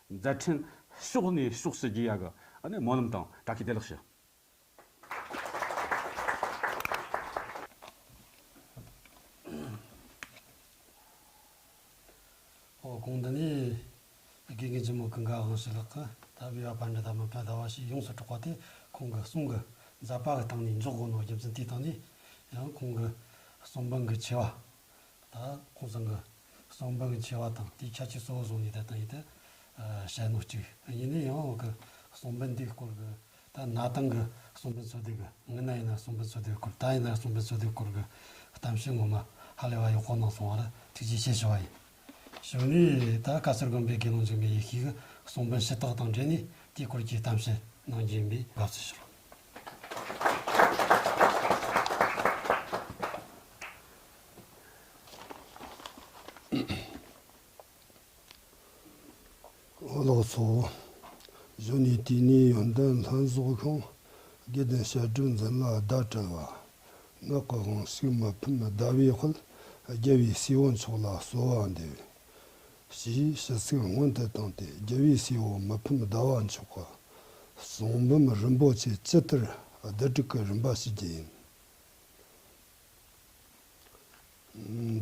མཛད་འཕྲིན་ཕྱོགས་ནས་ཕྱོགས་སུ་རྒྱས་ཡག་གི་ཨ་ནི་སྨོན་ལམ་དང་བཀྲ་ཤིས་བདེ་ལེགས་ཞུ། ཨོ། གོང་འདི་ནས་དགེ་རྒན་ཆེན་མོ་ཀུན་དགའ་དབང་ཕྱུག་ལགས་ཀྱིས་ད་བི་བ་པཎྜི་ཏ་མ་པ་ཟླ་བ་ཞེས་ཡོངས་སུ་གྲགས་པ་དེ་ཁོང་གི་གསུང་གི་མཛད་པ་གི་སྟེང་ནས་འཇོག་དགོས་ནོ་རྒྱུ་མཚན་དེའི་སྟེང་ནས་ཡང་ཁོང་གི་གསུང་འབུམ་གྱི་ཆེ་བ། ད་ཁོང་ཚང་གི་གསུང་འབུམ་གྱི་ཆེ་བ་དང་དེའི་ཁྱད་ཆོས་གཙོ་བོ་བཟུང་ནས་ད་ལྟ་ཡིན་ཏེ་བཤད་ནོ་གཅིག་ཡིན་ནས། ཡང་གི་གསུང་འབུམ་འདིའི་སྐོར་གྱི་ད་གནའ་དེང་གི་གསུང་འབུམ་འཚོལ་སྡུད་ཀྱི། སྔོན་ན་ཡིན་ན་གསུང་འབུམ་འཚོལ་སྡུད་སྐོར། ད་ཡིན་ན་གསུང་འབུམ་འཚོལ་སྡུད་སྐོར་གྱི་གཏམ་བཤད་ངོ་མ་ཧ་ལས་པ་ཡག་པོ་གནང་སོང་བ་ལ་ཐུགས་རྗེ་ཆེ་ཞུ་བ་ཡིན། གཞུག་ནས་ད་བཀའ་ཟུར་དགོན་པའི་དགེ་སློང་འཇིགས་མེད་ཡེ་ཤེས་ཀྱིས་གསུང་འབུམ་ཞུ་དག་དང་འབྲེལ་ནས་དེའི་སྐོར་གྱི་གཏམ་བཤད་གནང་རྒྱུ་ཡིན་པས་དགའ་བསུ་ཞུ། ལགས་སོ། གཞུག་ནས་དུས་ནས་ཡོན་ཏན་ལྷུན་རྫོགས་ཤིང་། དགེ་ལྡན་བཤད་སྒྲུབ་འཛིན་ལ་ཟླ་བྲལ་བ། ངག་གི་དབང་ཕྱུག་མི་ཕམ་ཟླ་བའི་དཔལ། རྒྱལ་བའི་སྲས་པོ་མཆོག་ལ་གསོལ་བ་འདེབས། ཞེས་ཞུ་ཚིག་སྔོན་དུ་བཏང་སྟེ་རྒྱལ་བའི་སྲས་པོ་མི་ཕམ་ཟླ་བ་མཆོག་གི་གསུང་འབུམ་རིན་པོ་ཆེ་ཇི་ལྟར་བསྡུ་སྒྲིག་གི་རིམ་པ་ཞུ་རྒྱུ་ཡིན།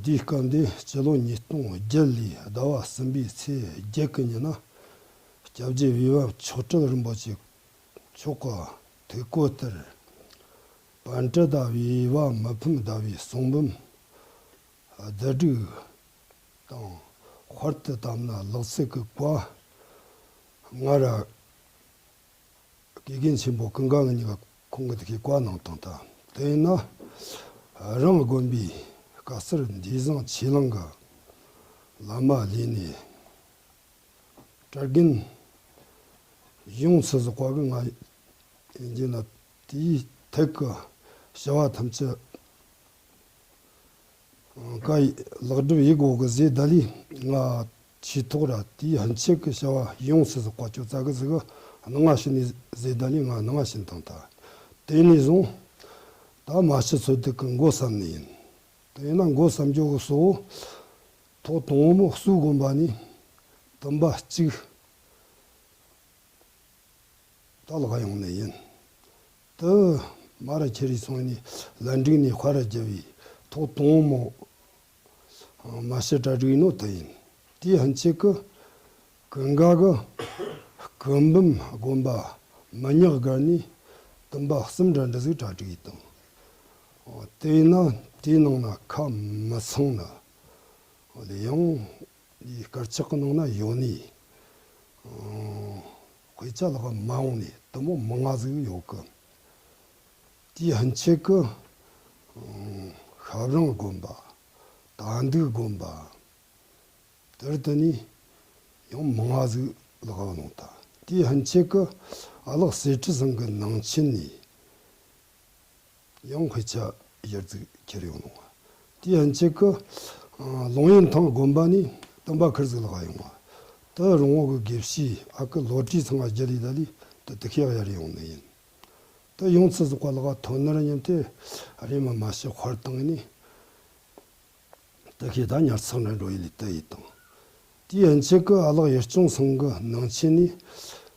འདིའི་སྐབས་འདི་སྤྱི་ལོ་ཉིས་སྟོང་བརྒྱད་ལོའི་ཟླ་བ་གསུམ་པའི་ཚེས་བརྒྱད་ཀྱི་ཉིན་ན། སྐྱབས་རྗེ་བི་བ་མཆོག་སྤྲུལ་རིན་པོ་ཆེ་མཆོག་གི་ཐུགས་བཀོད་ལྟར། པཎྜི་ཏ་བི་བ་མི་ཕམ་ཟླ་བའི་གསུང་འབུམ་བསྡུ་སྒྲིག་དང་། དཔར་དུ་བཏབ་ན་ལེགས་ཚིག་གི་བཀའ། ང་ར་དགེ་རྒན་ཆེན་པོ་ཀུན་དགའ་ང་གཉིས་ཀ་ཁོང་གི་དེ་གའི་བཀའ་གནང་བཏང་། ད་དེ་ཡིན་ན་རང་དགོན་པའི་བཀའ་ཟུར་འདུས་བཟང་ཆོས་གླིང་གི་བླ་མ་ལས་ནས་གྲྭ་རྒན་ཡོངས་སུ་རྫོགས་པ་གི་ང་ཡིན་གྱི་ན། དེའི་ཐད་ཀྱི་བྱ་བ་ཐམས་ཅད་བཀའ་ཡི་ལེགས་སྒྲུབ་ཡིག་འོག་གི་ཟེར་ད་ལི་ང་ཆོས་ཐོག་ར་དེའི་ཕན་ཆད་ཀྱི་བྱ་བ་ཡོངས་སུ་རྫོགས་པ་ཅོ་ཙ་གི་ཟིག་གི་སྣང་བ་ཤེས་ནས་ཟེར་ད་ལི་ང་སྣང་བ་ཤེས་དང་། ད་དེ་ནས་བཟུང་ད་མ་ཤི་ཚོད་དུ་གི་འགོ་བསམ་ནི་ཡིན། དེ་ཡིན་ན་འགོ་བསམ་རྒྱུ་གི་གཙོ་བོ་ཐོག་དང་པོ་སུ་དགོན་པ་ནས་བསྟན་པ་གཅིག་ད་ལག་ཡོང་ནི་ཡིན། དུ་མ་ར་ཁྱེར་རེ་སོང་ནས་ལན་འགྲིག་ནས་དཔའ་ར་རྒྱབ་བའི་ཐོག་དང་མོ་མ་ཤི་གྲ་སྒྲིག་ནོ་དུ་ཡིན། དེའི་ཕན་ཆད་ཀྱི་ཀུན་དགའ་གི་སྐུ་འབུམ་དགོན་པ་མི་ཉག་སྒར་ནས་བསྟན་པ་གསུམ་འདྲ་འདྲ་ཟིག་གྲ་སྒྲིག་ཡིན་དང་། དེ་ཡིན་ན་ དེའི་ནང་ན་ཁ་མི་ཚང་ན། ཡང་དེའི་དཀར་ཆག་གི་ནང་ན་ཡོད་ནི། དཔེ་ཆ་ལག་མ་འོང་ནི་དེ་མོ་མང་ང་ཟིག་ཡོད་གི། དེའི་ཕན་ཆད་གི་ཤབ་རིང་དགོན་པ། དར་འདུག་དགོན་པ། དེར་དེ་ནས་ཡང་མང་ང་ཟིག་ལག་ལ་ལོང་ད། དེའི་ཕན་ཆད་གི་ཨ་ལགས་གསེར་ཁྲི་ཚང་གི་ནང་ཆེན་ནས་ཡང་དཔེ་ཆ་ཡར་ཟིག་ཁྱེར་ཡོང་ནོ། དེའི་ཕན་ཆད་གི་ལོང་ཡོན་ཐང་དགོན་པ་ནས་བསྟན་པ་ཁུར་ཟིག་ལག་ཡོང་བ། དེ་རོང་བོ་གི་དགེ་བཤེས་ཨ་ཁུ་བློ་གྲོས་ཚང་ང་རྒྱུ་ལས་ད་ལས་དེ་དེ་ཁས་ཡར་ཡོང་ནི་ཡིན། དེ་ཡོང་ཚུལ་ཟིག་པ་ལག་ཐོན་ནར་སྙམ་སྟེ་རེམ་མ་མ་ཤི་དཔར་བཏང་ནས། དེ་ཁས་ད་ཉར་ཚགས་འདྲ་འགྲོ་ཡི་ལས་དེ་ཡི་དང་། དེའི་ཕན་ཆད་གི་ཨ་ལགས་ཡུལ་སྐྱོང་ཚང་གི་ནང་ཆེན་ནས།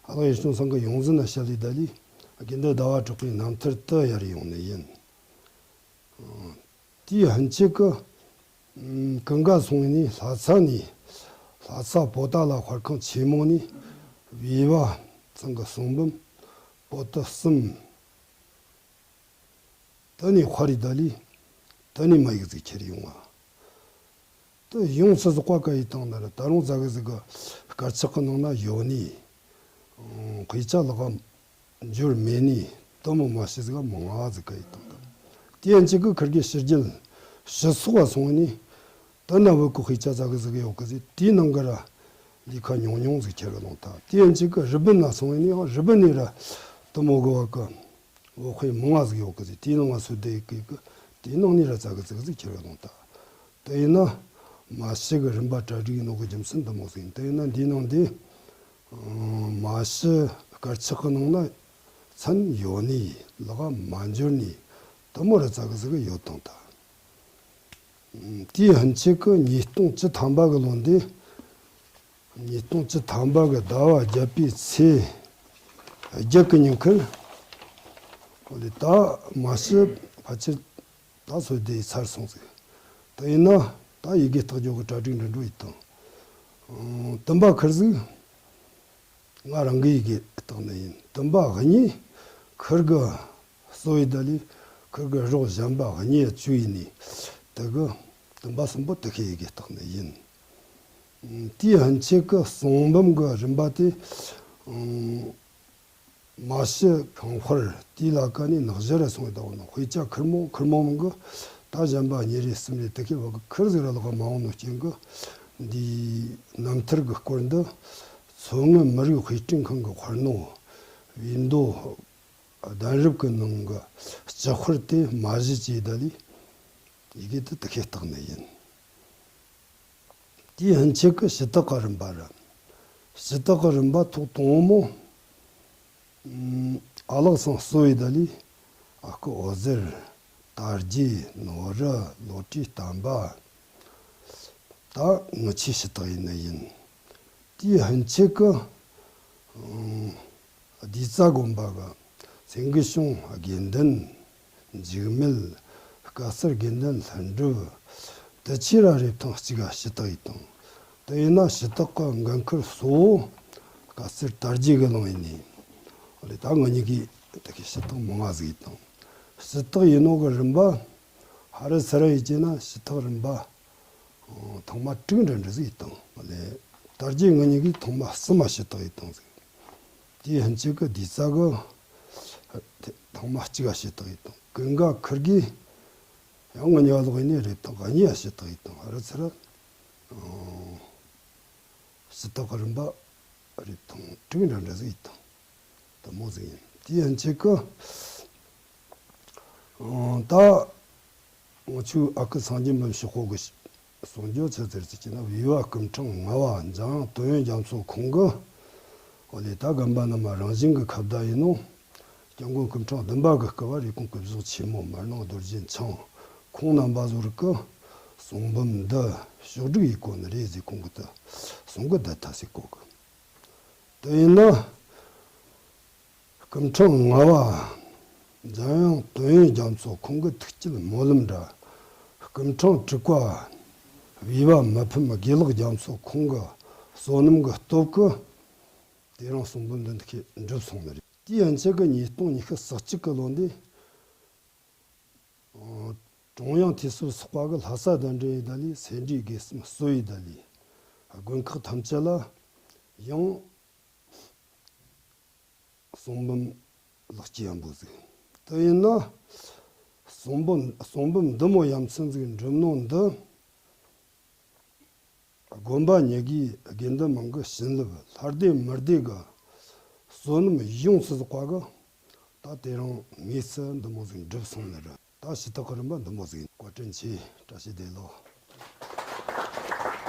ཨ་ལགས་ཡུལ་སྐྱོང་ཚང་གི་ཡོངས་འཛིན་ན་བཤད་ལས་ད་ལས་དགེ་འདུན་ཟླ་བ་གྲགས་པའི་རྣམ་ཐར་དུ་ཡར་ཡོང་ནི་ཡིན། དེའི་ཕན་ཆད་གི་ཀུན་དགའ་སོང་ནས་ལྷ་ས་ནས། ལྷ་ས་པོ་ཏཱ་ལ་དཔར་ཁང་ཆེན་མོ་ནས་བི་བ་ཚང་གི་གསུང་འབུམ་པོ་ཏི་གསུམ། དེ་ནས་དཔར་རེ་ད་ལས་དེ་ནས་མ་ཡིག་ཟིག་ཁྱེར་ཡོང་བ། དེ་ཡོང་ཚུལ་ཟིག་པ་ག་ཡི་དང་ན་ར་ད་རུང་ཙ་གི་ཟིག་གི་དཀར་ཆག་གི་ནང་ན་ཡོད་ནི། དཔེ་ཆ་ལག་འབྱོར་མེད་ནི་དེ་མོ་མ་ཤི་ཟིག་མང་ང་ཟིག་ག་ཡི་དང་ད། དེ་ཡན་ཆད་གི་ཁུར་གི་ཕྱི་རྒྱལ་ཕྱི་སོག་པ་སོང་ནི། དེ་ན་བོད་གི་དཔེ་ཆ་ཙ་གི་ཟིག་ཡོད་གི་ཟིག་དེའི་ནང་གི་ར་ལས་ཁ་ཉུང་ཉུང་ཟིག་ཁྱེར་གི་ལོང་ད། དེ་ཡན་ཆད་གི་རི་པིན་ན་སོང་ནི་ཡང་རི་པིན་ནས་ར་དེ་མོ་གི་བ་གི་བོད་དཔེ་མང་ང་ཟིག་ཡོད་གི་ཟིག་དེའི་ནང་ང་སུ་བསྡད་ཡི་གི་གི་དེའི་ནང་ནས་ར་ཙ་གི་ཙིག་ཟིག་ཁྱེར་གི་ལོང་ད། དེ་ཡིན་ན་མ་ཤི་གི་རིམ་པ་གྲ་སྒྲིག་ཡིན་ནོ་གི་རྒྱུ་མཚན་དེ་མོ་ཟིག་ཡིན། དེ་ཡིན་ན་འདིའི་ནང་འདི་མ་ཤི་དཀར་ཆག་གི་ནང་ན་མཚན་ཡོད་ནི་ལག་མ་འབྱོར་ནི་དེ་མོ་ར་ཙ་གི་ཙིག་ཡོད་དང་ད། དེའི་ཕན་ཆད་གི་ཉིས་སྟོང་བཅུ་ཐམ་པ་གི་ལོ་འདི། ཉིས་སྟོང་བཅུ་ཐམ་པ་གི་ཟླ་བ་བརྒྱད་པའི་ཚེས་བརྒྱད་གི་ཉིན་ཁུར། ཨོ་ལེ་ད་མ་ཤི་ཕལ་ཆེར་ད་སོ་དེ་ཚར་སོང་ཟིག་དེ་ཡིན་ན་ད་ཡི་གེ་བཏགས་རྒྱུ་གི་གྲ་སྒྲིག་འདྲ་འགྲོ་ཡི་དང་། དུམ་པ་ཁུར་ཟིག་ང་རང་གི་ཡི་གེ་བཏགས་ནི་ཡིན། དུམ་པ་གཉིས་ཁུར་གི་གསོ་བའི་ད་ལས་ཁུར་གི་རོགས་གཞན་པ་གཉིས་བཅུག་ཡིན་ནི། དེ་གི་དུམ་པ་གསུམ་པོ་དེ་ཁའི་ཡི་གེ་བཏགས་ནི་ཡིན། དེའི་ཕན་ཆད་གི་གསུང་འབུམ་གི་རིམ་པ་དེ། མ་ཤི་ཁང་དཔར་དེའི་ལ་ཀ་ནས་ནག་ཞར་ར་སོང་ཡོད་ད་བོ་ན་དཔེ་ཆ་ཁུར་མོ་ཁུར་མོ་མང་གི་ད་གཞན་པ་གཉིས་རེ་གསུམ་རེ་དེ་ཁའི་བ་གི་ཁུར་ཟིག་ར་ལག་མ་འོང་ནོ་རྐྱེན་གི་འདིའི་རྣམ་ཐར་གི་སྐོར་འདི་མཚོ་སྔོན་མི་རིགས་དཔེ་སྐྲུན་ཁང་གི་དཔར་ནོ་བིས་མདོ་གདན་རབས་ཀྱི་ནང་གི་སྤྱི་དཔར་དེ་མ་གཞི་བཅས་ད་ལས་ཡི་གེ་དེ་དེ་ཁའི་བཏགས་ནི་ཡིན། དེའི་ཕན་ཆད་ཀྱི་ཞུ་དག་གི་རིམ་པ་རེད། ཞུ་དག་གི་རིམ་པ་ཐོག་དང་པོ། ཨ་ལགས་ཚང་གསོ་བའི་ད་ལས་ཨ་ཁུ་འོད་ཟེར། དར་རྒྱས། ནོར་རི། བློ་གྲོས། བསྟན་པ། ད་ངི་ཆོའི་ཞུ་དག་ཡིན་ནི་ཡིན། དེའི་ཕན་ཆད་ཀྱི་ཨ་བསྡུས་རྩ་དགོན་པ་གི་སེང་གེ་ཞང་དགེ་འདུན། འཇིགས་མེད། སྐལ་གསར་དགེ་འདུན་ལྷུན་གྲུབ། དེ་ཆོ་ར་རེབ་ཐང་གཅིག་ག་ཞུ་དག་ཡིན་དང་། དེ་ཡིན་ན་ཞུ་དག་གི་འགན་ཁུར་གཙོ་བོ་སྐལ་གསར་དར་རྒྱས་གིས་བླངས་ཡིན་ནི། ཨོ་ལེ་ད་ང་གཉིས་ཀྱིས་དེ་གི་ཞུ་དག་མང་ང་ཟིག་ཡིན་དང་། ཞུ་དག་ཡིན་ནོ་གི་རིམ་པ་ཧ་རི་ཚ་ར་ཡིན་གྱི་ན་ཞུ་དག་རིམ་པ་ཐོག་མ་དྲུག་འདྲ་འདྲ་ཟིག་ཡིན་དང་། ཨོ་ལེ་དར་རྒྱས་ང་གཉིས་ཀྱིས་ཐོག་མ་གསུམ་མ་ཞུ་དག་ཡིན་དང་ཟིག་དེའི་ཕན་ཆད་ཀྱི་བསྡུས་རྩ་གི་ཐོག་མ་གཅིག་ག་ཞུ་དག་ཡིན་དང་། ཀུན་དགའ་ཁུར་གིས་ཡང་ང་གཉིས་ཀ་ལོག་ཡིན་ནས་རེབ་ཐང་ག་གཉིས་ཡ་ཞུ་དག་ཡིན་དང་། ཧ་རི་ཚ་ར་ཞུ་དག་གི་རིམ་པ་རེབ་ཐང་དྲུག་འདྲ་འདྲ་ཟིག་ཡིན་དང་། དེ་མོ་ཟིག་ཡིན། དེའི་ཕན་ཆད་ཀྱི་ད་ང་ཆོའི་ཨ་ཁུ་སངས་རྒྱས་འབུམ་ཞིག་ཧོ་གི་གསུང་རྒྱུ་ཆི་ཟེར་ཟེར་གྱི་ན། བི་བ་སྐུ་ཕྲེང་ལྔ་པ་འཇམ་དབྱངས་དོན་ཡོད་རྒྱ་མཚོ་ཁོང་གི། འོ་ལེ་ད་རྒན་པ་རྣམས་རང་བཞིན་གྱི་ཁ་བརྡ་ཡིན་ནོ། སྐྱབས་མགོན་སྐུ་ཕྲེང་བདུན་པ་གི་སྐུ་པར་རེ་སྐུང་སྐུ་གཞོགས་ཆེན་མོ་མར་ནང་རྡོ་རྗེ་འཆང་ཁོང་རྣམ་པ་ཚོ་རིགས་ཀྱི་གསུང་འབུམ་འདི་ཕྱོགས་སྒྲིག་ཡེ་གོ་ནི་རེད་ཟེར། ཁོང་གི་ད་གསུང་གི་བསྡད་ཐལ་ཟེར་གོ་གི། དེ་ཡིན་ན། སྐུ་ཕྲེང་ལྔ་པ་འཇམ་དབྱངས་དོན་ཡོད་རྒྱ་མཚོ་ཁོང་གི་ཐུགས་བསྐྱེད་སྨོན་ལམ་འདྲ། སྐུ་ཕྲེང་དྲུག་པ་བི་བ་མི་ཕམ་དགེ་ལེགས་རྒྱ་མཚོ་ཁོང་གི་བསོད་ནམས་ཀྱི་སྟོབས་ཀྱིས་དེ་རིང་གསུང་འབུམ་འདི་འདི་ཁའི་འགྲུབ་སོང་ནི་རེད། དེའི་ཡན་ཆད་ཀྱི་ཉིས་སྟོང་ཉི་ཤུ་རྩ་གཅིག་གི་ལོ་འདི། ཀྲུང་དབྱང་འཐུས་ཚབ་ཚོགས་པ་གི་ལྷ་ས་གདན་འདྲེན་ཡི་ད་ལས་སེ་འབྲས་དགེ་གསུམ་གཙོ་ཡི་ད་ལས་དགོན་ཁག་ཐམས་ཅད་ལ་ཡང་གསུང་འབུམ་ལེགས་སྐྱེས་ཡང་པོ་ཟིག་དེ་ཡིན་ན་གསུང་འབུམ་གསུང་འབུམ་འདི་མོ་ཡ་མཚན་ཟིག་འགྲུབ་ནོ་འདི། དགོན་པ་ཉི་གིས་དགེ་འདུན་མང་གི་བྱིན་རླབས་ལྷ་སྡེ་མི་སྡེ་གི་བསོད་ནམས་ཡོངས་སུ་རྫོགས་པ་གི་ད་དེ་རིང་དངོས་སུ་འདི་མོ་ཟིག་འགྲུབ་སོང་ནི་རེད། ད་ཞུ་དག་གི་རིམ་པ་འདི་མོ་ཟིག་ཡིན། བཀའ་དྲིན་ཆེ། བཀྲ་ཤིས་བདེ་ལེགས།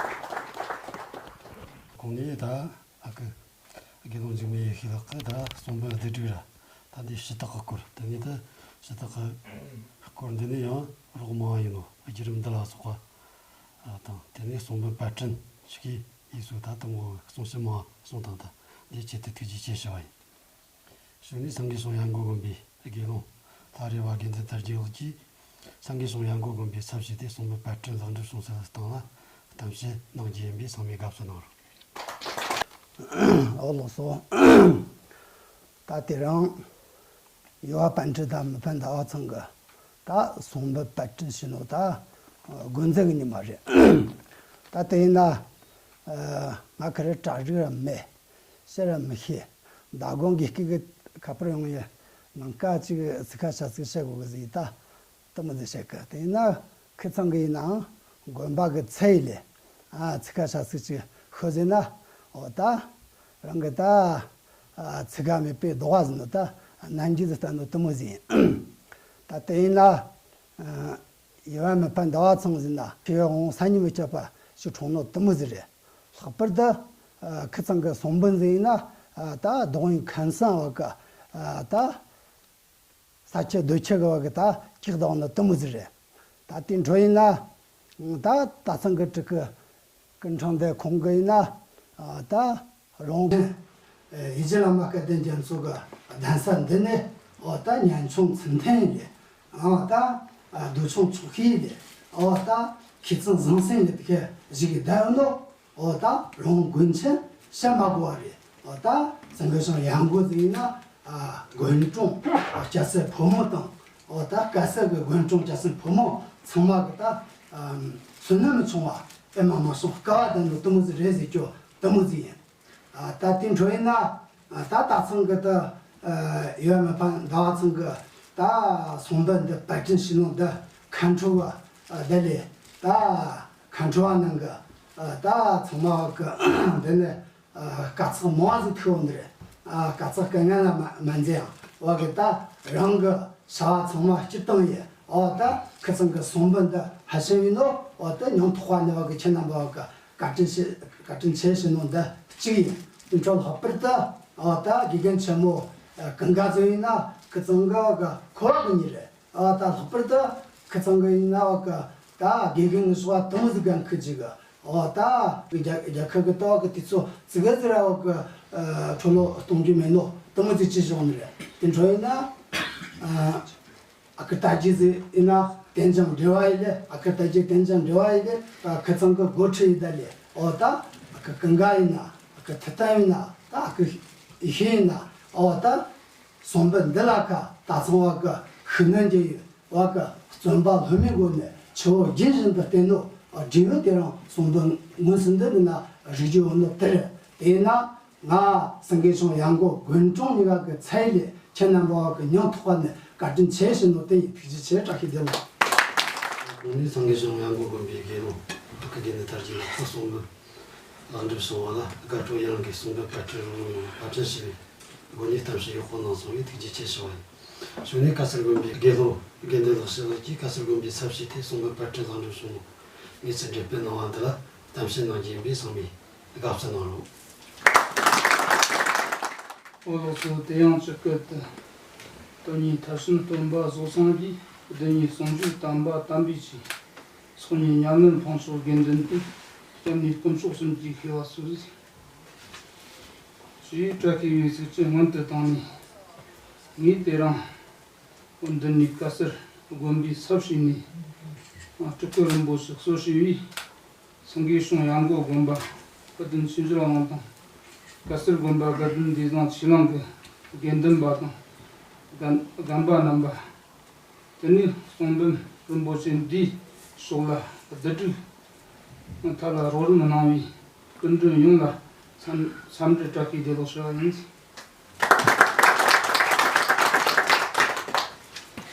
གོང་ནས་ད་ཨ་ཁུ་དགེ་སློང་འཇིགས་མེད་ཡེ་ཤེས་ལགས་ཀྱིས་ད་གསུང་འབུམ་བསྡུས་བསྒྲིགས་ར་ད་འདི་ཞུ་དག་གི་སྐོར། དེ་ནས་ད་ཞུ་དག་གི་སྐོར་འདི་ནས་ཡང་རོགས་མང་ཡིན་ནོ། བརྒྱུད་རིམ་འདི་ལ་སོགས་པ་དང་། དེ་ནས་གསུང་འབུམ་པར་སྐྲུན་ཞིག་གིས་ཡིན་སོང་། ད་དུང་གསུང་བཤད་མང་གསུང་དང་། ད་འདི་ཆེད་དུ་ཐུགས་རྗེ་ཆེ་ཞུ་བ་ཡིན། གཞུག་ནས་སངས་རྒྱས་བྱུང་ཡར་འགོ་དགོན་པའི་དགེ་སློང་ལྷ་རེ་བ་དགེ་འདུན་དར་རྒྱས་ལགས་ཀྱིས་སངས་རྒྱས་བྱུང་ཡར་འགོ་དགོན་པའི་ཚབ་བྱས་ཏེ་གསུང་འབུམ་པར་སྐྲུན་ལེགས་འགྲུབ་བྱུང་ཚུལ་སྟེང་ལ་གཏམ་བཤད་གནང་རྒྱུ་ཡིན་པས་ཚང་མས་དགའ་བསུ་གནང་རོགས། ཨོ་ལགས་སོ། ད་དེ་རིང་ཡུ་བ་པཎ་ཌི་ཏ་མི་ཕམ་ཟླ་བ་ཚང་གི་ད་གསུང་འབུམ་པར་སྐྲུན་བྱས་ནོ་ད་དགོས་འཛིན་གྱི་ཉི་མ་རེད། ད་དེ་ཡིན་ན་ང་ཁ་རེ་གྲ་སྒྲིག་ར་མེད། བཤད་ར་མི་ཤེས། མདང་དགོང་གི་སྐད་གི་ཁ་པར་ཡོང་ཡི། ནངས་ཀ་ཅིག་ཚིག་ཁ་ཤ་ཚིག་བཤད་དགོས་གི་ཟིག་ད་དེ་མོ་ཟིག་བཤད་གི། དེ་ཡིན་ན་ཁི་ཚང་གི་ཡིན་ནའང་དགོན་པ་གི་ཚད་ཡི་ལས་ཨ་ཚིག་ཁ་ཤ་ཚིག་ཅིག་ཤོད་ཟིན་ན་འོ་ད་རང་གི་ད་ཨ་ཚིག་ཁ་མེད་པའི་ལྡོག་པ་ཟིན་ནོ། ད་ནམ་རྒྱུན་ཟིག་ལྟ་ནོ་དེ་མོ་ཟིག་ཡིན། ད་དེ་ཡིན་ན་ཨ། ཡུ་བ་མི་ཕམ་ཟླ་བ་ཚང་ཟེར་ན་ཁྱེད་འོང་ས་ཉི་མི་ཁྱབ་པ་ཞིག་གྲོངས་ནོ་དེ་མོ་ཟིག་རེད། ལྷག་པར་དུ་ཨ་ཁི་ཚང་གི་གསུང་འབུམ་ཟིག་ཡིན་ན་ཨ་ད་རྡོ་ཡིན་ཁན་སང་བ་གི་ཨ་ད་ས་ཁྱི་རྡོ་ཁྱི་གི་བ་གི་ད་ཀྱག་བཏང་ནོ་དེ་མོ་ཟིག་རེད། ད་དེ་འཕྲོ་ཡིན་ན་ད་ད་ཚང་གི་ཕྲུ་གུ་སྐུ་ཕྲེང་འདི་ཁོང་གི་ཡིན་ན་ཨ་ད་རོང་ཡིད་བཞིན་བླ་མ་སྐལ་ལྡན་རྒྱ་མཚོ་གི་གདན་ས་འདི་ནས་འོ་ད་ཉམ་ཆུང་ཚུལ་ལྡན་ལས་འོ་ད་རྡོ་ཆུང་ཆོག་ཤེས་ལས་འོ་ད་མཁས་བཙུན་བཟང་སེམས་ལས་དེ་ག་ཞིག་གི་བསྡད་ཡོད་ནོ། འོ་ད་རོང་དགོན་ཆེན་བཤད་མ་དགོས་པ་རེད། འོ་ད་སེང་གེ་ཞང་ཡར་འགོ་ཟིག་ཡིན་ན་དགོན་གྲོང་སྐྱ་སེར་ཕོ་མོ་དང་འོ་ད་དཀར་གསལ་གི་དགོན་གྲོང་སྐྱ་སེར་ཕོ་མོ་ཚང་མ་གི་ད་བསོད་ནམས་མི་ཆུང་བ་ཨེ་མ་མ་སོང་དཀའ་བ་ལྡན་ནོ་དེ་མོ་ཟིག་རེད་ཟེར་རྒྱུ་དེ་མོ་ཟིག་ཡིན། ད་དེ་འཕྲོ་ཡིན་ན་ད་ད་ཚང་གི་ད་ཡུ་བ་མི་ཕམ་ཟླ་བ་ཚང་གི་ད་གསུང་འབུམ་འདི་པར་སྐྲུན་བྱས་ནོ་འདི་ཁ་འཕྲོ་བ་འདི་ལས་ད་ཁ་འཕྲོ་བ་ནང་གི་ད་ཚང་མ་བ་གི་འདི་ནས་དཀའ་ཚེགས་མང་བ་ཟིག་ཐུག་འོང་འདི་རེད། དཀའ་ཚེགས་དཀའ་ངལ་ལ་མ་མ་འཛེམ་ཡང་བ་གི་ད་རང་གི་བྱ་བ་ཚང་མ་སྤྱིར་བཏང་ཡིན། འོ་ད་ཁི་ཚང་གི་གསུང་འབུམ་འདི་ཕལ་ཆེར་ཡིན་ནོ། འོ་ད་ཉུང་ཐོག་པ་ནས་བ་གི་ཁྱེད་རྣམ་པ་བ་གི་བཀའ་དྲིན་ཆེ། བཀའ་དྲིན་ཆེ་ཞུ་ནོ་འདི་གཅིག་ཡིན། དེ་འཕྲོ་ལྷག་པར་དུ་འོ་ད་དགེ་རྒན་ཆེན་མོ་ཀུན་དགའ་ཚོ་ཡིན་ན་ཁི་ཚང་གི་བ་གི་ཁོ་བ་གི་ཉིད་རེད། འོ་ད་ལྷག་པར་དུ་ཁི་ཚང་གི་ཡིན་ན་བ་གི་ད་དགེ་རྒན་གི་ཞོགས་པ་དུང་ཟིག་གན་ཁི་ཅིག་གི་འོ་ད་རྒྱ་རྒྱ་ཁབ་གི་ཏོག་གི་དུས་ཚོད་ཙི་གེ་ཟིག་ར་བ་གི་འཕྲོ་བརླག་གཏོང་རྒྱུ་མེད་ནོ་དེ་མོ་ཟིག་ཅི་བྱུང་ནི་རེད། དེ་འཕྲོ་ཡིན་ན། ཨ་ཁུ་རྟ་རྒྱས་ཟིག་ཡིན་ན་གཏན་འཇགས་འབྲེལ་བ་ཡིན་ལེ། ཨ་ཁུ་རྟ་རྒྱས་གཏན་འཇགས་འབྲེལ་བ་ཡིན་ལེ། ཨ་ཁུ་ཚང་གི་འགོ་ཁྲིད་ཡིན་ད་ལེ། འོ་ད་ཨ་ཁུ་ཀུན་དགའ་ཡིན་ན་ཨ་ཁུ་ཐུབ་བསྟན་ཡིན་ན་ད་ཨ་ཁུ་ཡེ་ཤེས་ཡིན་ན་འོ་ད་གསུང་འབུམ་འདི་ལ་ཁ་ད་ཚང་བ་གི་ཤུགས་སྣོན་རྒྱག་ཡོད་བ་གི་བརྩོན་པ་ལྷོད་མེད་སྒོ་ནས་ཆུ་བོ་རྒྱུན་བཞིན་དུ་བསྟེན་ནོ། འབྲས་བུ་དེ་རང་གསུང་འབུམ་མངོན་སུམ་འདི་མིན་ན་རིག་རྒྱུ་ཡོད་ནོ་དེ་རེད། དེས་ན། ང་སེང་གེ་ཆུང་ཡང་སྒོ་དགོན་གྲོང་གཉིས་ཀ་གི་ཚད་ལས་ཁྱེད་རྣམ་པ་བ་གི་ཉང་ཐོག་པ་ནས་བཀའ་དྲིན་ཆེ་ཞུ་ནོ་དེ་ཡིན། ཐུགས་རྗེ་ཆེ། བཀྲ་ཤིས་བདེ་ལེགས། དངོས་གནས་སངས་རྒྱས་བྱུང་ཡང་སྒོ་དགོན་པའི་དགེ་སློང་ཨ་ཁུ་དགེ་འདུན་དར་རྒྱས་ལགས་ཀྱི་གསུང་འབུམ་ལེགས་འགྲུབ་སོང་བ་ལ་དགའ་སྤྲོ་ཡངས་ཀྱིས་གསུང་འབུམ་པར་སྐྲུན་རོགས་རམ་གནང་བ་བཀའ་དྲིན་ཆེ་བའི་སྒོ་ནས་གཏམ་བཤད་ཡག་པོ་གནང་སོང་བས་ཐུགས་རྗེ་ཆེ་ཞུ་བ་ཡིན། གཞུག་ནས་དཀར་གསལ་དགོན་པའི་དགེ་སློང་དགེ་འདུན་ལེགས་བཤད་ལགས་ཀྱིས་དཀར་གསལ་དགོན་པའི་ཚབ་བྱས་ཏེ་གསུང་འབུམ་པར་སྐྲུན་ལེགས་འགྲུབ་སོང་ནོ་དངོས་སུ་འགྲེམས་སྤེལ་གནང་བ་འདི་ལ་གཏམ་བཤད་གནང་རྒྱུ་ཡིན་པས་ཚང་མས་དགའ་བསུ་གནང་རོགས། འོ་ལགས་སོ། དེ་ཡང་ཅི་སྐད་དུ། དོན་གཉིས་ཐར་ཕྱིན་སྟོན་པ་རྫོགས་སངས་རྒྱས། བདེན་གཉིས་ཟུང་འཇུག་དམ་པ་དམ་པའི་ཆོས། ཚོགས་གཉིས་ཉམས་ལེན་འཕགས་མཆོག་དགེ་འདུན་བསྟེན། སྐྱབས་གནས་དཀོན་མཆོག་གསུམ་གྱི་ཤེས་པ་སྩོལ། ཞེས་བཀྲ་ཤིས་པའི་ཚིགས་བཅད་སྔོན་དུ་བཏང་ནས། ངས་དེ་རིང་འདི་ནས་དཀར་གསལ་དགོན་པའི་ཚབ་བྱས་ནས་སྤྲུལ་སྐུ་རིན་པོ་ཆེ་གཙོ་བྱས་པའི་སེང་གེ་ཤང་ཡང་སྒོ་དགོན་པ་དགའ་ལྡན་ཆོས་འབྱོར་དབང་དང་། དཀར་གསལ་དགོན་པ་དགའ་ལྡན་བདེ་བཟང་ཆོས་གླིང་གི་དགེ་འདུན་པ་དང་། རྒན་རྒན་པ་རྣམ་པ། དེ་ནས་གསུང་འབུམ་རིན་པོ་ཆེ་འདིའི་ཕྱོགས་ལ་བསྡུ་སྒྲིག་ཐད་ལ་རོགས་རམ་གནང་བའི་སྐུ་མགྲོན་ཡོངས་ལ་འཚམས་འཚམས་འདྲི་བཀྲ་ཤིས་བདེ་ལེགས་ཞུ་བ་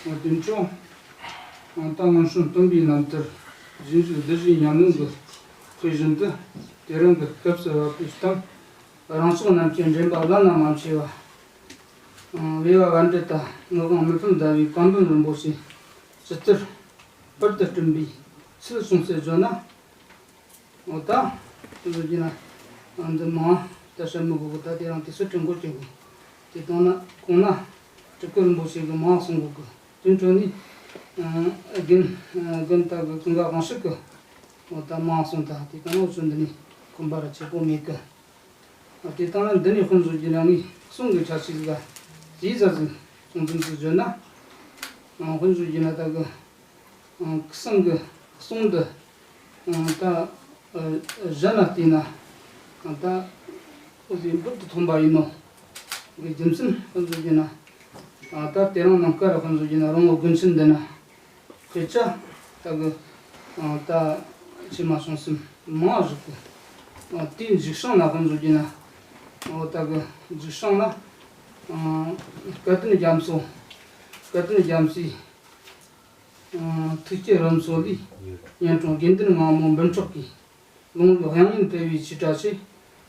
ཡིན། དེ་ཚོ་ད་སྔོན་བྱོན་སྟོན་པའི་རྣམ་ཐར་རྗེས་འཇུག་བསྡུ་སྒྲིག་ཉམས་ལེན་གྱི་དཔེ་བཞིན་དུ། དེ་རིང་གི་སྐབས་སུ་བབ་པའི་གཏམ། རང་ཕྱོགས་རྣམ་མཁྱེན་འདྲེན་པ་བླ་ན་མ་མཆིས་པ། འོས་པ་བཀའ་འདྲི་དང་ངག་དབང་མི་ཕམ་ཟླ་བའི་བཀའ་འབུམ་རིན་པོ་ཆེ་ཇི་ལྟར་པར་དུ་བསྐྲུན་པའི་ཚུལ་ཅུང་ཟད་བརྗོད་ན། འོ་ད་དེ་ཚོ་བགྱིས་ན་འདི་མང་ད་བཤད་མི་དགོས་གི། ད་དེ་རང་དུས་སུ་དྲན་གོ་སྐྱེ་དགོས། དེ་དང་ན་གོང་ན་སྤྲུལ་སྐུ་རིན་པོ་ཆེ་གི་མང་གསུང་གོ་གི། དེ་འཕྲོ་ནས་རྒན་རྒན་དག་གི་ཀུན་དགའ་དབང་ཕྱུག་གི་འོ་ད་མང་གསུང་དང་དེ་གང་འོ་ཚོ་འདི་ནས་གོམ་པ་ར་ཆེ་པོ་མེད་གི། དེ་ལྟ་ན་འདི་ནས་དཔེ་མཛོད་ཀྱི་ནང་ནས་གསུང་གི་ཆ་ཤས་ལ་ཡིག་ཟ་ཟིག་གསུང་ཚུལ་ཟིག་བརྗོད་ན། དཔེ་མཛོད་ཀྱི་ན་ད་གི་སྐུ་གསུང་གི་གསུང་འདི་ད་གཞན་ལ་བལྟས་ན་ད་འོ་ཟིག་འབུར་དུ་ཐོན་པ་ཡིན་ནོ་གི་རྒྱུ་མཚན། དཔེ་མཛོད་ཀྱི་ན་ད་དེ་རིང་ནངས་ཀ་ར་དཔེ་མཛོད་ཀྱི་ན་རོང་བོ་དགོན་ཆེན་འདི་ན། དཔེ་ཆ་ད་གི་ད་ཕྱི་མ་བྱུང་སེམས་མང་བཞུགས་གི། དེའི་མཇུག་བྱང་ན་དཔེ་མཛོད་ཀྱི་ན། འོ་ད་གི་མཇུག་བྱང་ན་སྐལ་ལྡན་རྒྱ་མཚོ། སྐལ་ལྡན་རྒྱ་མཚོའི་ཐུགས་བསྐྱེད་རིམ་གསུམ་ལས། གཉན་འཕྲང་དགེ་འདུན་ངང་མོ་འབུམ་ཕྲག་གིས། ལུང་ལུགས་དབྱངས་སྙན་སྤེལ་བའི་ཆོས་གྲྭ་ཆེ།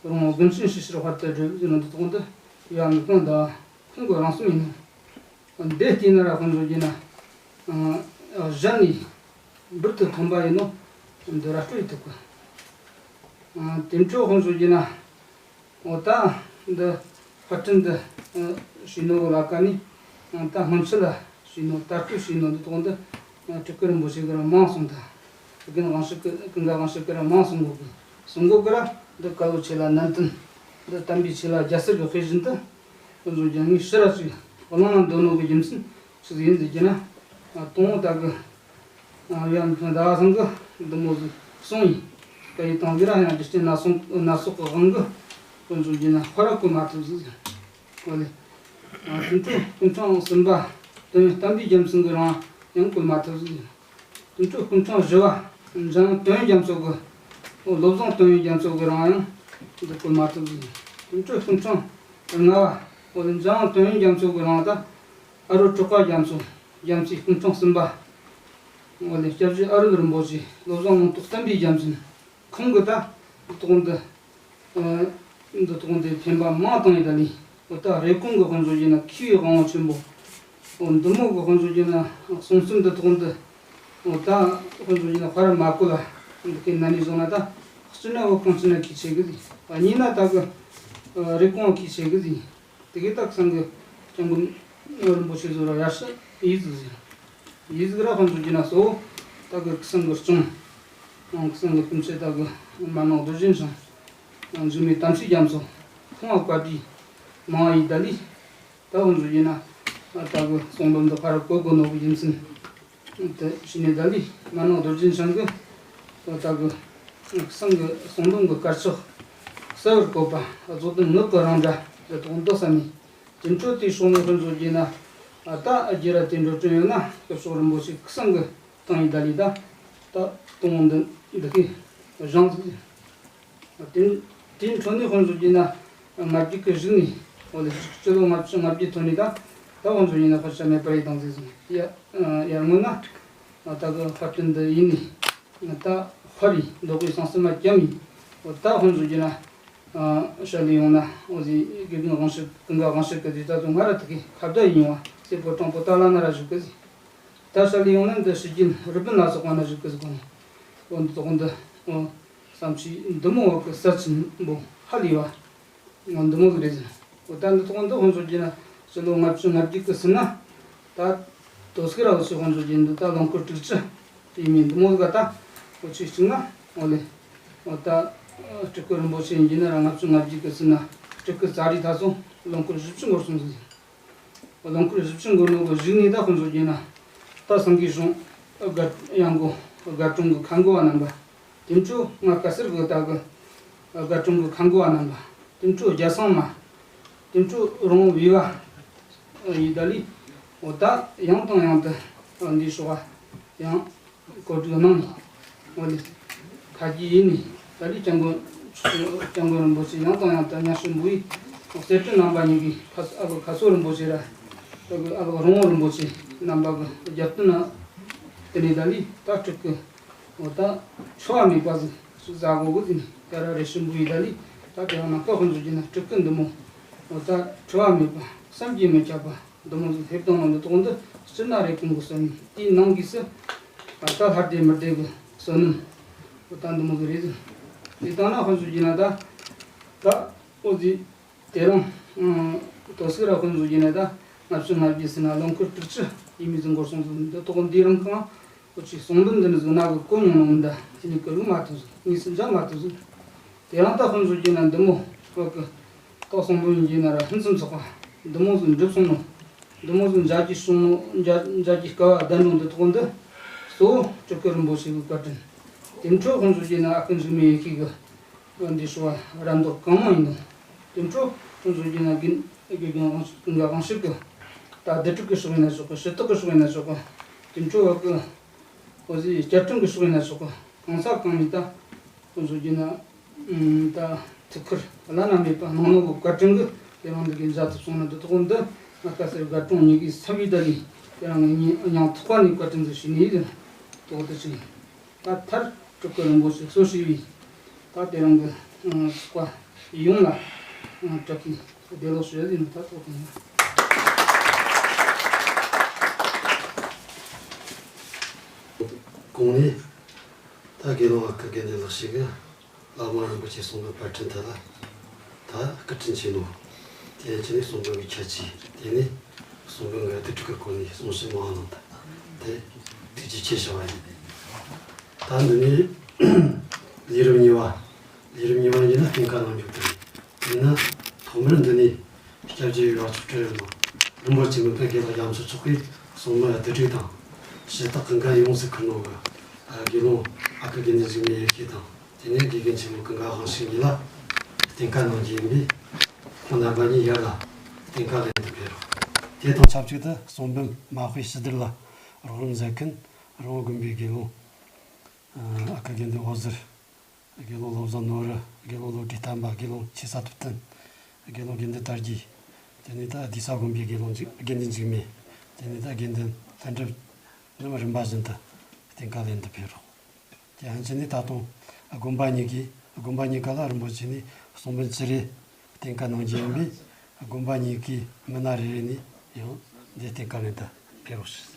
རོང་བོ་དགོན་ཆེན་ཞེས་བྱར་དཔར་དུ་བསྒྲིགས་ཟེར་ནོ་འདི་དག་འདི་ཡ་མི་ཀུན་ད་ཁོང་གི་རང་སེམས་ཡིན་ནོ། འདི་བལྟས་ན་ར་དཔེ་མཛོད་ཀྱི་ན། གཞན་ནས་འབུར་དུ་ཐོན་པ་ཡིན་ནོ། འདི་ར་སྤྲོད་ཐུབ་གི། དེ་འཕྲོ་དཔེ་མཛོད་ཀྱི་ན། འོ་ད་འདི་དཔར་སྐྲུན་འདི་བྱས་ནོ་གི་ལ་ཀ་ནས། ད་སྔོན་ཆད་ལ་བྱས་ནོ། ད་ལྟ་བྱས་ནོ་འདི་དག་འདི་སྤྲུལ་སྐུ་རིན་པོ་ཆེ་གི་ར་མང་གསུང་དང་། རྒན་དབང་ཕྱུག་གི་ཀུན་དགའ་དབང་ཕྱུག་གི་ར་མང་གསུང་གོ་གི། གསུང་གོ་གི་ར་འདི་བཀའ་བློན་ཆེ་ལ་ནན་ཏན། འདི་བསྟན་པའི་ཆེ་ལ་རྒྱལ་སྲས་ཀྱི་དཔེ་བཞིན་དུ། དཔེ་མཛོད་ཀྱི་ངས་ཕྱི་ར་ཅིག་གླེང་ན་འདོད་ནོ་གི་རྒྱུ་མཚན་ཆི་ཟིག་ཡིན་ཟེར་གྱི་ན། དང་པོ་ད་གི་ཡ་མཚན་ཟླ་བ་ཚང་གི་འདི་མོ་ཟིག་གསུང་ཡིན། སྐད་ཡིག་དང་གི་ར་ཡང་རྒྱུ་རྐྱེན་སྣ་ཚོགས་སྣ་ཚོགས་ཀྱི་དབང་གིས་དཔེ་མཛོད་ཀྱི་ན་ཕར་ར་བཀོད་མ་ཐུབ་ཟིག་ཡིན། འོ་ལེ། དེ་འཕྲོ་སྐུ་འཕྲེང་གསུམ་པ་དོན་ཡོད་བསྟན་པའི་རྒྱལ་མཚན་གྱི་རང་ཡང་བཀོད་མ་ཐུབ་ཟིག་ཡིན། དེ་འཕྲོ་སྐུ་འཕྲེང་བཞི་བ་འཇམ་དོན་ཡོད་རྒྱ་མཚོ་གི། བློ་བཟང་དོན་ཡོད་རྒྱ་མཚོ་གི་རང་ཡང་འདི་བཀོད་མ་ཐུབ་ཟིག་ཡིན། དེ་འཕྲོ་སྐུ་འཕྲེང་ལྔ་བ་འོ་ལེ་འཇམ་དོན་ཡོད་རྒྱ་མཚོ་གི་རང་ད། ཨ་རོ་གྲགས་པ་རྒྱ་མཚོ། རྒྱ་མཚོའི་སྐུ་འཕྲེང་གསུམ་པ། འོ་ལེ་སྐྱབས་རྗེ་ཨ་རོ་རིན་པོ་ཆེ། བློ་བཟང་ལུང་རྟོགས་བསྟན་པའི་རྒྱལ་མཚན། ཁོང་གི་ད་འདི་དག་འདི། འདི་དག་འདི་འཕེན་པ་མང་བཏང་ཡི་ད་ལི། འོ་ད་རེབ་གོང་གི་དཔེ་མཛོད་ཀྱི་ན་མཁས་པའི་དབང་པོ་ཆེན་པོ། འོ་འདི་མོ་གི་དཔེ་མཛོད་ཀྱི་ན་གསུང་རྩོམ་འདི་དག་འདི། འོ་ད་དཔེ་མཛོད་ཀྱི་ན་ཕར་མ་བཀོད་ལ། འདི་གའི་ན་ནི་བཟུང་ན་ད། སྤྱིར་ན་འོ་ཁོང་སྤྱིར་ན་གི་ཆེ་གི་ཟིག་གཉིས་ན་ད་གི་རེབ་གོང་གི་ཆེ་གི་ཟིག་དེ་གའི་ད་སང་གི་སྐྱབས་མགོན་རིན་པོ་ཆེ་ཟུར་ར་ཡར་ཞུ་ཡིག་ཟིག་ཟིག་ཡིག་ཟིག་ར་དཔེ་མཛོད་ཀྱི་ན་གཙོ་བོ་ད་གི་སང་གི་སྐྱོང་། སང་གི་སྤུན་མཆེད་ད་གི་མ་ནང་རྡོ་རྗེ་འཆང་། འཇིགས་མེད་དམ་ཆོས་རྒྱ་མཚོ། ཁོང་ལ་བཀའ་དྲིན་མང་ཡི་ད་ལི། ད་དཔེ་མཛོད་ཀྱི་ན་ད་གི་གསུང་འབུམ་འདི་ཕར་ར་བཀོད་དགོས་ནོ་གི་རྒྱུ་མཚན། དེ་ཕྱི་ནས་ད་ལི་མ་ནང་རྡོ་རྗེ་འཆང་གི་ད་གི་སང་གི་གསུང་འབུམ་གི་དཀར་ཆག་གསལ་བར་བཀོད་པ་རྫོགས་ལྡན་ངག་གི་རང་སྒྲ་ཟེར་དོགས་འདི་བསམ་ནས། དེ་འཕྲོ་དེ་སོང་ནས་དཔེ་མཛོད་ཀྱི་ན་ད་རྒྱུ་ར་དེ་འགྲོ་དྲན་ཡོད་ན་སྐུ་ཞབས་རིན་པོ་ཆེ་སང་གི་བཏང་ཡི་ད་ལི་ད་ད་གཏོང་འདི་འདི་གི་གཞུང་ཟིག་དེ་དེའི་འཕྲོ་ནས་དཔེ་མཛོད་ཀྱི་ན་ལྔ་བརྒྱ་གི་གཞུག་ནས་འོ་ལེ་སྤྱི་ལོ་ལྔ་བཅུ་ང་བརྒྱད་ཐོན་ནས་ད་ད་དཔེ་མཛོད་ཀྱི་ན་དཔེ་ཆ་མེད་པར་ཡི་དང་ཟིག་ཟིག་ཡ་ཡར་སྔོན་ན་ད་གི་དཔར་སྐྲུན་འདི་ཡིན་ནི་ད་དཔར་ཡི་འདོགས་པའི་སང་སི་མ་བརྒྱབ་ཡི་འོ་ད་དཔེ་མཛོད་ཀྱི་ན་བཤད་ལས་ཡོང་ན་འོ་ཟིག་དགེ་རྒན་དབང་ཕྱུག་ཀུན་དགའ་དབང་ཕྱུག་གི་དུས་ད་དུང་ང་ར་ཐུག་གི་ཁ་བརྡ་ཡིན་ཡོང་བ་སེ་པོ་ཀྲང་པོ་ཏཱ་ལ་ན་ར་བཞུགས་གི་ཟིག་ད་བཤད་ལས་ཡོང་ན་འདི་ཕྱི་རྒྱལ་རི་པིན་ལ་སོགས་པ་ན་བཞུགས་གི་ཟིག་གོ་ནི་འོ་འདི་དག་འདི་འོ་བསམ་ཤེས་འདི་མོ་བ་གི་ས་ཆེན་པོ་ཧ་ལས་བ། འདི་མོ་ཟིག་རེད་ཟེར། འོ་ད་འདི་ཐོག་འདི་དཔེ་མཛོད་ཀྱི་ན་ཕྱི་ལོ་ལྔ་བཅུ་ང་བརྒྱད་གི་ཟིན་ན། ད་དོ་སྐྱེ་ར་འུ་ཚོས་དཔེ་མཛོད་ཀྱི་འདི་ད་ལོ་འཁོར་དྲུག་ཅུ་དེ་མིན་འདི་མོ་ཟིག་ག་ད་འུ་ཚོས་གཅིག་ན་འོ་ལེ། འོ་ད་སྤྲུལ་སྐུ་རིན་པོ་ཆེ་ཡིན་གྱི་ན་ར་ལྔ་བཅུ་ང་བརྒྱད་གི་ཟིན་ན་སྤྲུལ་སྐུ་ཙཱ་རི་ད་སོང་ལོ་འཁོར་བཞི་བཅུ་འགོར་སོང་ཟིག་ལོ་འཁོར་བཞི་བཅུ་འགོར་ནོ་གི་གཞུག་ནས་ད་དཔེ་མཛོད་ཀྱི་ན། ད་སེང་གེ་གཞུང་དགའ་ཡང་གོ་དགའ་གྲོང་གི་ཁ་འགོ་བ་རྣམ་པ། དེ་འཕྲོ་ང་བཀའ་སེར་གི་ད་གི་དགའ་གྲོང་གི་ཁ་འགོ་བ་རྣམ་པ། དེ་འཕྲོ་རྒྱ་ཚང་མ། དེ་འཕྲོ་རོང་བོ་བི་བ་ཡི་ད་ལི། འོ་ད་ཡང་དང་ཡང་དུ་ འདིའི་ཤོག་ཡང་གོ་སྒྲིག་གནང་ནས། འོ་ལེ། ཁ་རྒྱུ་ཡིན་ནི། ད་ལི་སྐྱབས་མགོན། སྐྱབས་མགོན་རིན་པོ་ཆེ་ཡང་དང་ཡང་དུ་མཉམ་ཞུགས་འབུལ་བའི་གསེར་ཕྲེང་རྣམ་པ་གཉིས་ཀྱི་ཁ་ཨ་ལོ་ཁ་སོ་རིན་པོ་ཆེ་ར། ཨ་ལོ་རོང་བོ་རིན་པོ་ཆེ་རྣམ་པ་གི་རྒྱབ་རྟེན་ན། དེ་ནས་ད་ལི་ད་སྤྲུལ་སྐུ། འོ་ད་འཆི་བ་མེད་པ་ཟིག་ཟ་གོ་གི་ཟིན་ཡ་ར་རེ་ཞིམ་པོ་ཡི་ད་ལི། ད་དེ་ཡང་ནམ་མཁའ་དཔེ་མཛོད་ཀྱི་ན་སྤྲུལ་སྐུ་འདི་མོ། འོ་ད་འཁྲུལ་བ་མེད་པ་བསམ་གྱིས་མི་ཁྱབ་པ་འདི་མོ་ཟིག་ཕེབས་དང་ལོ་འདི་དོག་འདི་སྤྱིར་ན་རེ་ཀུན་གི་བསོད་ནམས་དེའི་ནང་གིས་སུ། ད་ལྷ་སྡེ་མི་སྡེ་གི་བསོད་ནམས། འོ་ད་འདི་མོ་ཟིག་རེད་ཟིན། དེ་ལྟ་ན་དཔེ་མཛོད་ཀྱི་ན་ད། ད་འོ་ཟིག་དེ་རིང་། ཨ། དོ་སིག་ར་དཔེ་མཛོད་ཀྱི་ན་ད། ལྔ་བཅུ་ང་བརྒྱད་ཟིན་ན་ལོ་འཁོར་དྲུག་ཅུ་ཡས་མས་ཟིན་འགོར་སོང་ཟིན། འདི་དོག་འདི་རིང་གང་། ཁོ་ཅིག་གསུང་འབུམ་འདི་ནི་ཟིག་ན་གི་གོ་མྱོང་ནོ་མི་འདྲ། ཁྱེད་གཉིས་ཀི་ལུག་མ་ཐུབ་ཟིག་གཉིས་སུ་འཇག་མ་ཐུབ་ཟིག་དེ་རིང་ད་དཔེ་མཛོད་ཀྱི་ན་འདི་མོ། ཁོ་གི་ཏོག་གསུང་འབུམ་ཡིན་ན་ར་ཕུན་སུམ་ཚོགས་པ། འདི་མོ་ཟིག་འགྲུབ་སོང་ནོ། འདི་མོ་ཟིག་མཇལ་རྒྱུ་བྱུང་ནོ། མཇལ་མཇལ་རྒྱུའི་སྐལ་བ་ལྡན་ནོ་འདི་དོག་འདི། གཙོ་བོ་སྤྲུལ་སྐུ་རིན་པོ་ཆེ་གི་བཀའ་དྲིན། དེ་འཕྲོ་དཔེ་མཛོད་ཀྱི་ན་ཨ་ཁུ་འཇིགས་མེད་ཡེ་ཤེས་གི་འདི་ཧྲིལ་བ་རབ་མདོ་གང་མང་ཡིན་ནོ། དེ་འཕྲོ་དཔེ་མཛོད་ཀྱི་ན་དགེ་དགེ་རྒན་དབང་ཀུན་དགའ་དབང་ཕྱུག་གི། ད་བདེ་སྒྲུབ་ཀྱི་ཕྱོགས་ཡིན་ན་ཆོག་གི། ཞུ་དག་གི་ཕྱོགས་ཡིན་ན་ཆོག་གི། དེ་འཕྲོ་བ་གི། འོ་ཟིག་བསྐྱར་སྐྲུན་གྱི་ཕྱོགས་ཡིན་ན་ཆོག་གི། གང་ས་གང་ནས་ད་དཔེ་མཛོད་ཀྱི་ན། ཨུམ། ད་ཐུགས་ཁུར་བླ་ན་མེད་པ་གནང་ནོ་གི་བཀའ་དྲིན་གི་དེ་རིང་འདི་གི་མཇལ་ཐུབ་སོང་ན་འདི་དོག་འདི། ང་དགའ་སེར་དགའ་གྲོང་གཉིས་ཀའི་ས་བའི་ད་ལི་དེ་རིང་ངའི་སྙིང་ཐག་པ་ནས་བཀའ་དྲིན་ཟིག་ཞུ་ནི་ཡིན། དོག་འདི་ཅིག་ད་མཐར་སྤྲུལ་སྐུ་རིན་པོ་ཆེ་གཙོ་བྱས་པའི་ད་དེ་རིང་གི། ཨ། ཚོགས་པ་ཡོངས་ལ། ཨ། དྲག་པོའི་བདེ་ལེགས་ཞུ་ཡ་ཡིན། ད་ཐོག་དང་། གོང་ནས་ད་དགེ་སློང་ཨ་ཁུ་དགེ་འདུན་ལགས་ཞིག་གིས་བླ་མ་རིན་པོ་ཆེ་གསུང་འབུམ་པར་སྐྲུན་ཐད་ལ་ད་སྐུ་དྲིན་ཆེ་ནོ། དེ་ཡན་ཆད་ནས་གསུང་འབུམ་གྱི་ཁྱད་ཆོས། དེ་ནས་གསུང་འབུམ་གྱི་བསྡུས་གྲུབ་ཀྱི་སྐོར་ནས་གསུང་བཤད་མང་བ་གནང་། ད་དེ་ཐུགས་རྗེ་ཆེ་ཞུ་བ་ཡིན། ད་འདི་ནས་ལས་རིམ་གཉིས་པ། ལས་རིམ་གཉིས་པ་ཡིན་ན་བསྟན་བཀའ་གནང་རྒྱུ་དེ་རེད། ཡིན་ན་ཐོག་མར་འདི་ནས་སྐྱབས་རྗེ་ཡོངས་ཚོགས་གྲལ་ཡོད་མ་རིན་པོ་ཆེ་མི་ཕམ་དགེ་ལེགས་རྒྱ་མཚོ་མཆོག་གིས་གསུང་འབུམ་བསྡུས་གྲུབ་དང་། ཞུ་དག་གི་འགན་ཡོངས་སུ་འཁུར་ནོ་གི་དགེ་སློང་ཨ་ཁུ་དགེ་འདུན་འཇིགས་མེད་ཡེ་ཤེས་དང་། དེ་ནས་དགེ་རྒན་ཆེན་མོ་ཀུན་དགའ་དབང་ཕྱུག་གཉིས་ལ་བསྟན་བཀའ་གནང་རྒྱུ་ཡིན་པས། ཁོང་རྣམ་པ་གཉིས་ཡར་ལ་བསྟན་བཀའ་ལེན་དུ་ཕེབས་རོགས། དེ་དང་ཆབས་ཅིག་ཏུ་གསུང་འབུམ་མ་དཔེ་ཕྱི་བསྡུར་ལ་རོགས་རམ་མཛད་མཁན་རོང་བོ་དགོན་པའི་དགེ་སློང་ཨ་ཁུ་དགེ་འདུན་འོད་ཟེར། དགེ་སློང་བློ་བཟང་ནོར་བུ། དགེ་སློང་བློ་གྲོས་བསྟན་པ། དགེ་སློང་ཆོས་ས་ཐུབ་བསྟན། དགེ་སློང་དགེ་འདུན་དར་རྒྱས། དེ་ནས་ད་སྡེ་ས་དགོན་པའི་དགེ་སློང་འཇིགས། དགེ་འདུན་འཇིགས་མེད། དེ་ནས་ད་དགེ་འདུན་ལྷུན་གྲུབ་རྣམས་རིམ་པ་བཞིན་དུ་བསྟན་བཀའ་ལེན་དུ་ཕེབས་རོགས། དེ་ཡན་ཆད་ནས་ད་དུང་དགོན་པ་གཉིས་ཀྱིས། དགོན་པ་གཉིས་ཀ་ལ་རིན་པོ་ཆེ་ནས་གསུང་འབུམ་བཅུ་རེ་བསྟན་བཀའ་གནང་རྒྱུ་ཡིན་པས། དགོན་པ་གཉིས་ཀའི་མི་སྣ་རེ་རེ་ནས་ཡང་འདིར་བསྟན་བཀའ་ལེན་དུ་ཕེབས་རོགས་ཞུ།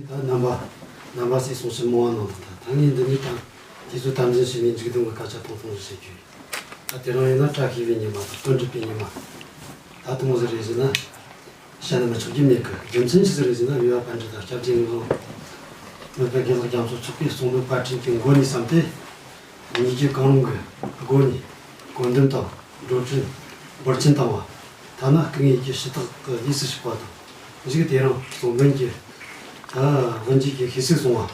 ད་རྣམ་པ་རྣམ་པ་ཚོས་གསུང་བཤད་མང་བ་གནང་དང་། ད་ད་ངས་འདི་ནས་ད་དུས་ཚོད་དམ་འཛིན་བྱས་ནས་མཇུག་སྡོམ་གྱི་སྐད་ཆ་ཐུང་ཐུང་ཞིག་བཤད་རྒྱུ་ཡིན། ད་དེ་རིང་ཡིན་ན་བཀྲ་ཤིས་པའི་ཉི་མ་དང་དོན་འགྲུབ་པའི་ཉི་མ། ད་དུང་ཟེར་རེད་ཟེར་ན་བཤད་ན་མི་ཆོག་རྒྱུ་མེད་གི། རྒྱུ་མཚན་ཅི་ཟིག་རེད་ཟེར་ན། འོས་པ་པཎ་ཌི་ཏ་སྐྱབས་རྗེ་ངག་དབང་མི་ཕམ་དགེ་ལེགས་རྒྱ་མཚོ་མཆོག་གིས་གསུང་འབུམ་པར་སྐྲུན་གྱི་མགོ་ནས་བརྩམས་ཏེ། ཉིད་ཀྱི་གང་རུང་གི་སྒོ་ནས་བཀོད་འདོམས་དང་འགྲོ་གྲོན་འབོར་ཆེན་བཏང་བ། ཐ་ན་སྐུ་ངོ་ཡི་གེ་ཞུ་དག་གི་ལས་སུ་ཞུགས་པ་དང་། མཇུག་དེ་རིང་གསུང་འབུམ་གྱི་ད་དབུ་འབྱེད་ཀྱི་ཤིས་ཚིག་གསུང་བ།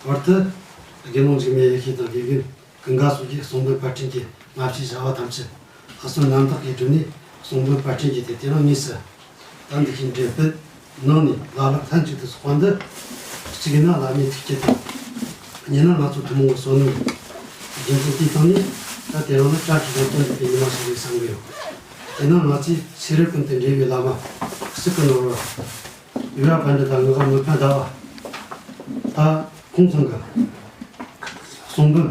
བར་དུ་དགེ་སློང་འཇིགས་མེད་ཡེ་ཤེས་དང་དགེ་རྒན་ཀུན་དགའ་སོགས་ཀྱིས་གསུང་འབུམ་པར་སྐྲུན་གྱི་སྔ་ཕྱིའི་བྱ་བ་ཐམས་ཅད་ལྷག་བསམ་རྣམ་དག་གིས་བསྒྲུབས་ནས། གསུང་འབུམ་པར་སྐྲུན་གྱི་དེ་དེ་རིང་དངོས་སུ་ད་འདི་བཞིན་འགྲེམས་སྤེལ་གནང་ནས་བླ་ལྷག་ལྷན་ཅིག་ཏུ་ཚོགས་པ་འདི། གཅིག་ཡིན་ན་བླ་མའི་ཐུགས་བསྐྱེད་དང་། གཉིས་ན་ང་ཚོ་ཐུན་མོང་གི་བསོད་ནམས། རྒྱུ་མཚན་དེའི་སྟེང་ནས་ད་དེ་རིང་ནི་བཀྲ་ཤིས་དང་དོན་འགྲུབ་པའི་ཉི་མ་ཞིག་རེད་བསམ་གྱི་ཡོད། དེས་ན་ང་ཚོས་ཚེ་རབས་ཀུན་ཏུ་འབྲེལ་བའི་བླ་མ་གཙུག་གི་ནོར་བུ་འོས་པ་པཎ་ཌི་ཏ་ངག་དབང་མི་ཕམ་ཟླ་བ་ད་ཁོང་ཚང་གི་གསུང་འབུམ་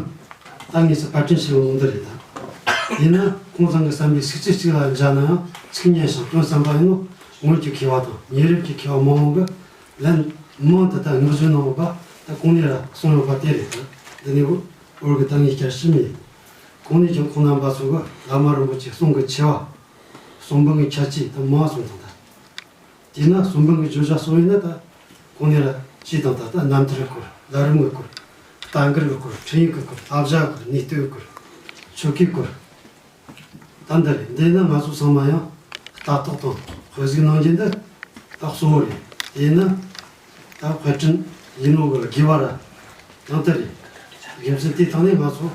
ད་དངོས་སུ་པར་སྐྲུན་བྱས་ཡོང་ནོ་འདི་རེད། ད་ཡིན་ན་ཁོང་ཚང་གི་བསམ་པའི་ཚིག་རྩིས་གཅིག་ལ་འཇགས་ན་ཡང་ཚིག་སྙན་ཞིང་དོན་གསན་པ་ཡིན་ནོ། ངོས་ཀྱི་མཁས་པ་དང་ཉེ་རབས་ཀྱི་མཁས་པ་མང་བོ་གིས་ལན་མང་དུ་ད་བསྔགས་བརྗོད་གནང་ཡོད་པ་ད་གོང་ནས་ར་གསུངས་ཡོད་པ་དེ་རེད། ད་འདི་ནས་འུར་འུར་གི་ད་ངས་བསྐྱར་ཞུ་མི་ཡིན། གོང་ནས་ཀྱང་ཁོང་རྣམ་པ་ཚོ་གིས་བླ་མ་རིན་པོ་ཆེའི་གསུང་གི་ཆེ་བ། གསུང་འབུམ་གྱི་ཁྱད་ཆོས་ད་མང་གསུངས་དང་། ད་དེས་ན་གསུང་འབུམ་གྱི་བརྗོད་བྱ་སོགས་ཡིན་ན་ད་གོང་ནས་ར་ཅི་དང་ད་ལྟ་རྣམ་ཐར་གྱི་སྐོར། ལམ་རིམ་གྱི་སྐོར། བསྟན་འགྱུར་གྱི་སྐོར། འཕྲིན་ཡིག་གི་སྐོར། བསླབ་བྱ་གི་སྐོར། ནུས་སྟོབས་ཀྱི་སྐོར། ཆོ་གའི་སྐོར། ད་འདི་རེད། འདི་ན་ང་ཚོ་ཚང་མ་ཡང་ལྟ་རྟོག་དང་དཔེ་གཟིགས་གནང་རྒྱུ་འདི་ད་གཙོ་བོ་རེད། དེས་ན་ད་དཔེ་སྐྲུན་ཡིན་ནོ་གི་དགོས་པ་ར་ཡང་དེ་རེད། རྒྱུ་མཚན་དེའི་ཐོག་ནས་ང་ཚོ་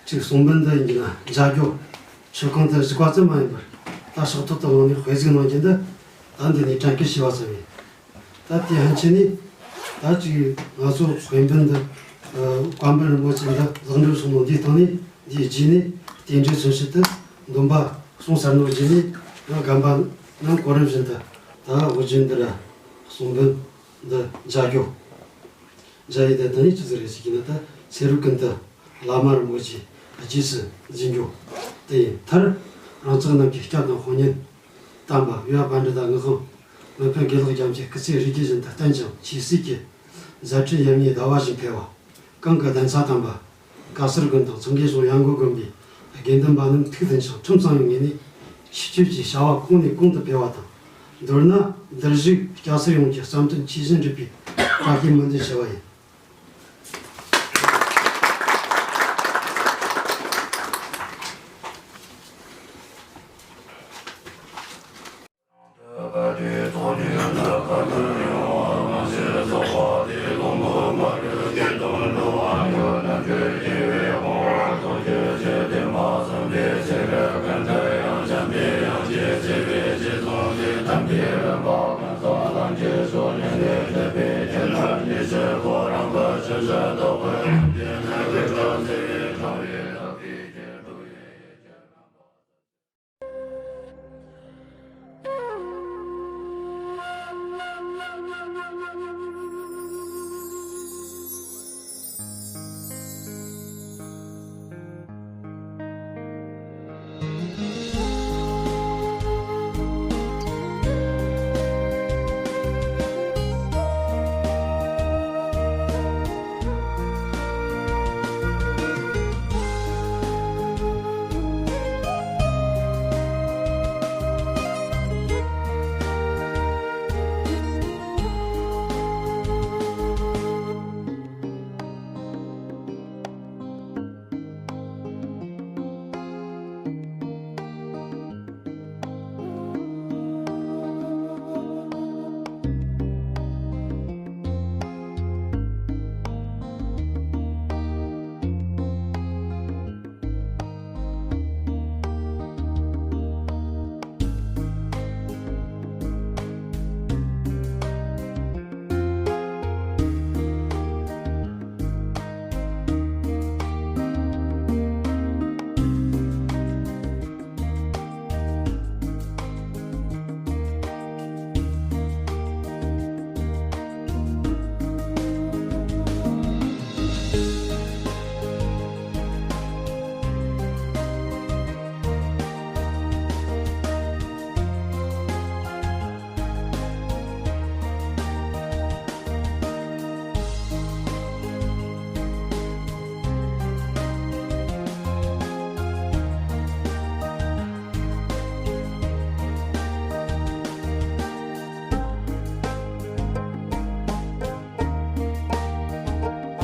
གཅིག་གསུང་འབུམ་འདི་ཡིན་གྱི་ན་མཇལ་རྒྱུ། མཆོད་ཁང་དུ་གཞུག་པ་ཙམ་མ་ཡིན་པར་ད་ཕྱོགས་གཏོགས་དུ་ལངས་ནས་དཔེ་གཟིགས་གནང་རྒྱུ་འདི་ད་འདི་ནས་དྲན་སྐུལ་ཞུས་པ་ཙམ་ཡིན། ད་དེ་ཕན་ཆད་ནས་ད་ཅིག་ང་ཚོ་དཔེ་འབུམ་འདི་ཨ་བཀའ་འབུམ་རིན་པོ་ཆེ་འདི་ལེགས་འགྲུབ་སོང་ནོ་འདིའི་སྟེང་ནས་འདིའི་རྗེས་ནས་རྟེན་འབྲེལ་མཚོན་བྱེད་དུ་འདོན་པ་གསུངས་ཚར་ནོ་རྗེས་ནས་ཡང་རྒན་པ་རྣམས་གོ་རིམ་བཞིན་དུ་ད་འོ་བརྒྱུད་འདི་ལ་གསུང་འབུམ་འདི་མཇལ་རྒྱུ། མཇལ་ཡི་དེ་དང་ཡིན་ཅི་ཟིག་རེད་ཟེར་གྱི་ན། ད་ཚེ་རབས་ཀུན་ཏུ་བླ་མ་རིན་པོ་ཆེ་རྗེས་སུ་འཛིན་རྒྱུ་དེ་ཡིན། མཐར་རང་ཅག་རྣམས་ཀྱི་སྐྱབས་དང་དཔུང་གཉེན་དམ་པ་འོས་པ་པཎ་ཌི་ཏ་ངག་དབང་མི་ཕམ་དགེ་ལེགས་རྒྱ་མཚོའི་སྐུ་ཚེ་རིགས་རྒྱུད་བཞིན་དུ་བརྟན་ཅིང་ཆོས་སྲིད་ཀྱི་མཛད་འཕྲིན་ཡར་ངོའི་ཟླ་བ་བཞིན་འཕེལ་བ། གང་གི་གདན་ས་དམ་པ་བཀའ་ཟུར་དགོན་དང་ཚོགས་དགེ་སོགས་ཡང་སྒོས་དགོན་པའི་དགེ་འདུན་པ་རྣམས་ཐུགས་ལྡན་ཞིང་ཁྲིམས་གཙང་བའི་ངོས་ནས་ཆོས་སྤྱོད་ཀྱི་བྱ་བ་གོང་ནས་གོང་དུ་འཕེལ་བ་དང་། མདོར་ན་འདིར་བཞུགས་སྐྱ་སེར་ཡོངས་ཀྱི་བསམ་དོན་ཇི་བཞིན་འགྲུབ་པའི་བཀྲ་ཤིས་སྨོན་འདུན་ཞུ་བ་ཡིན།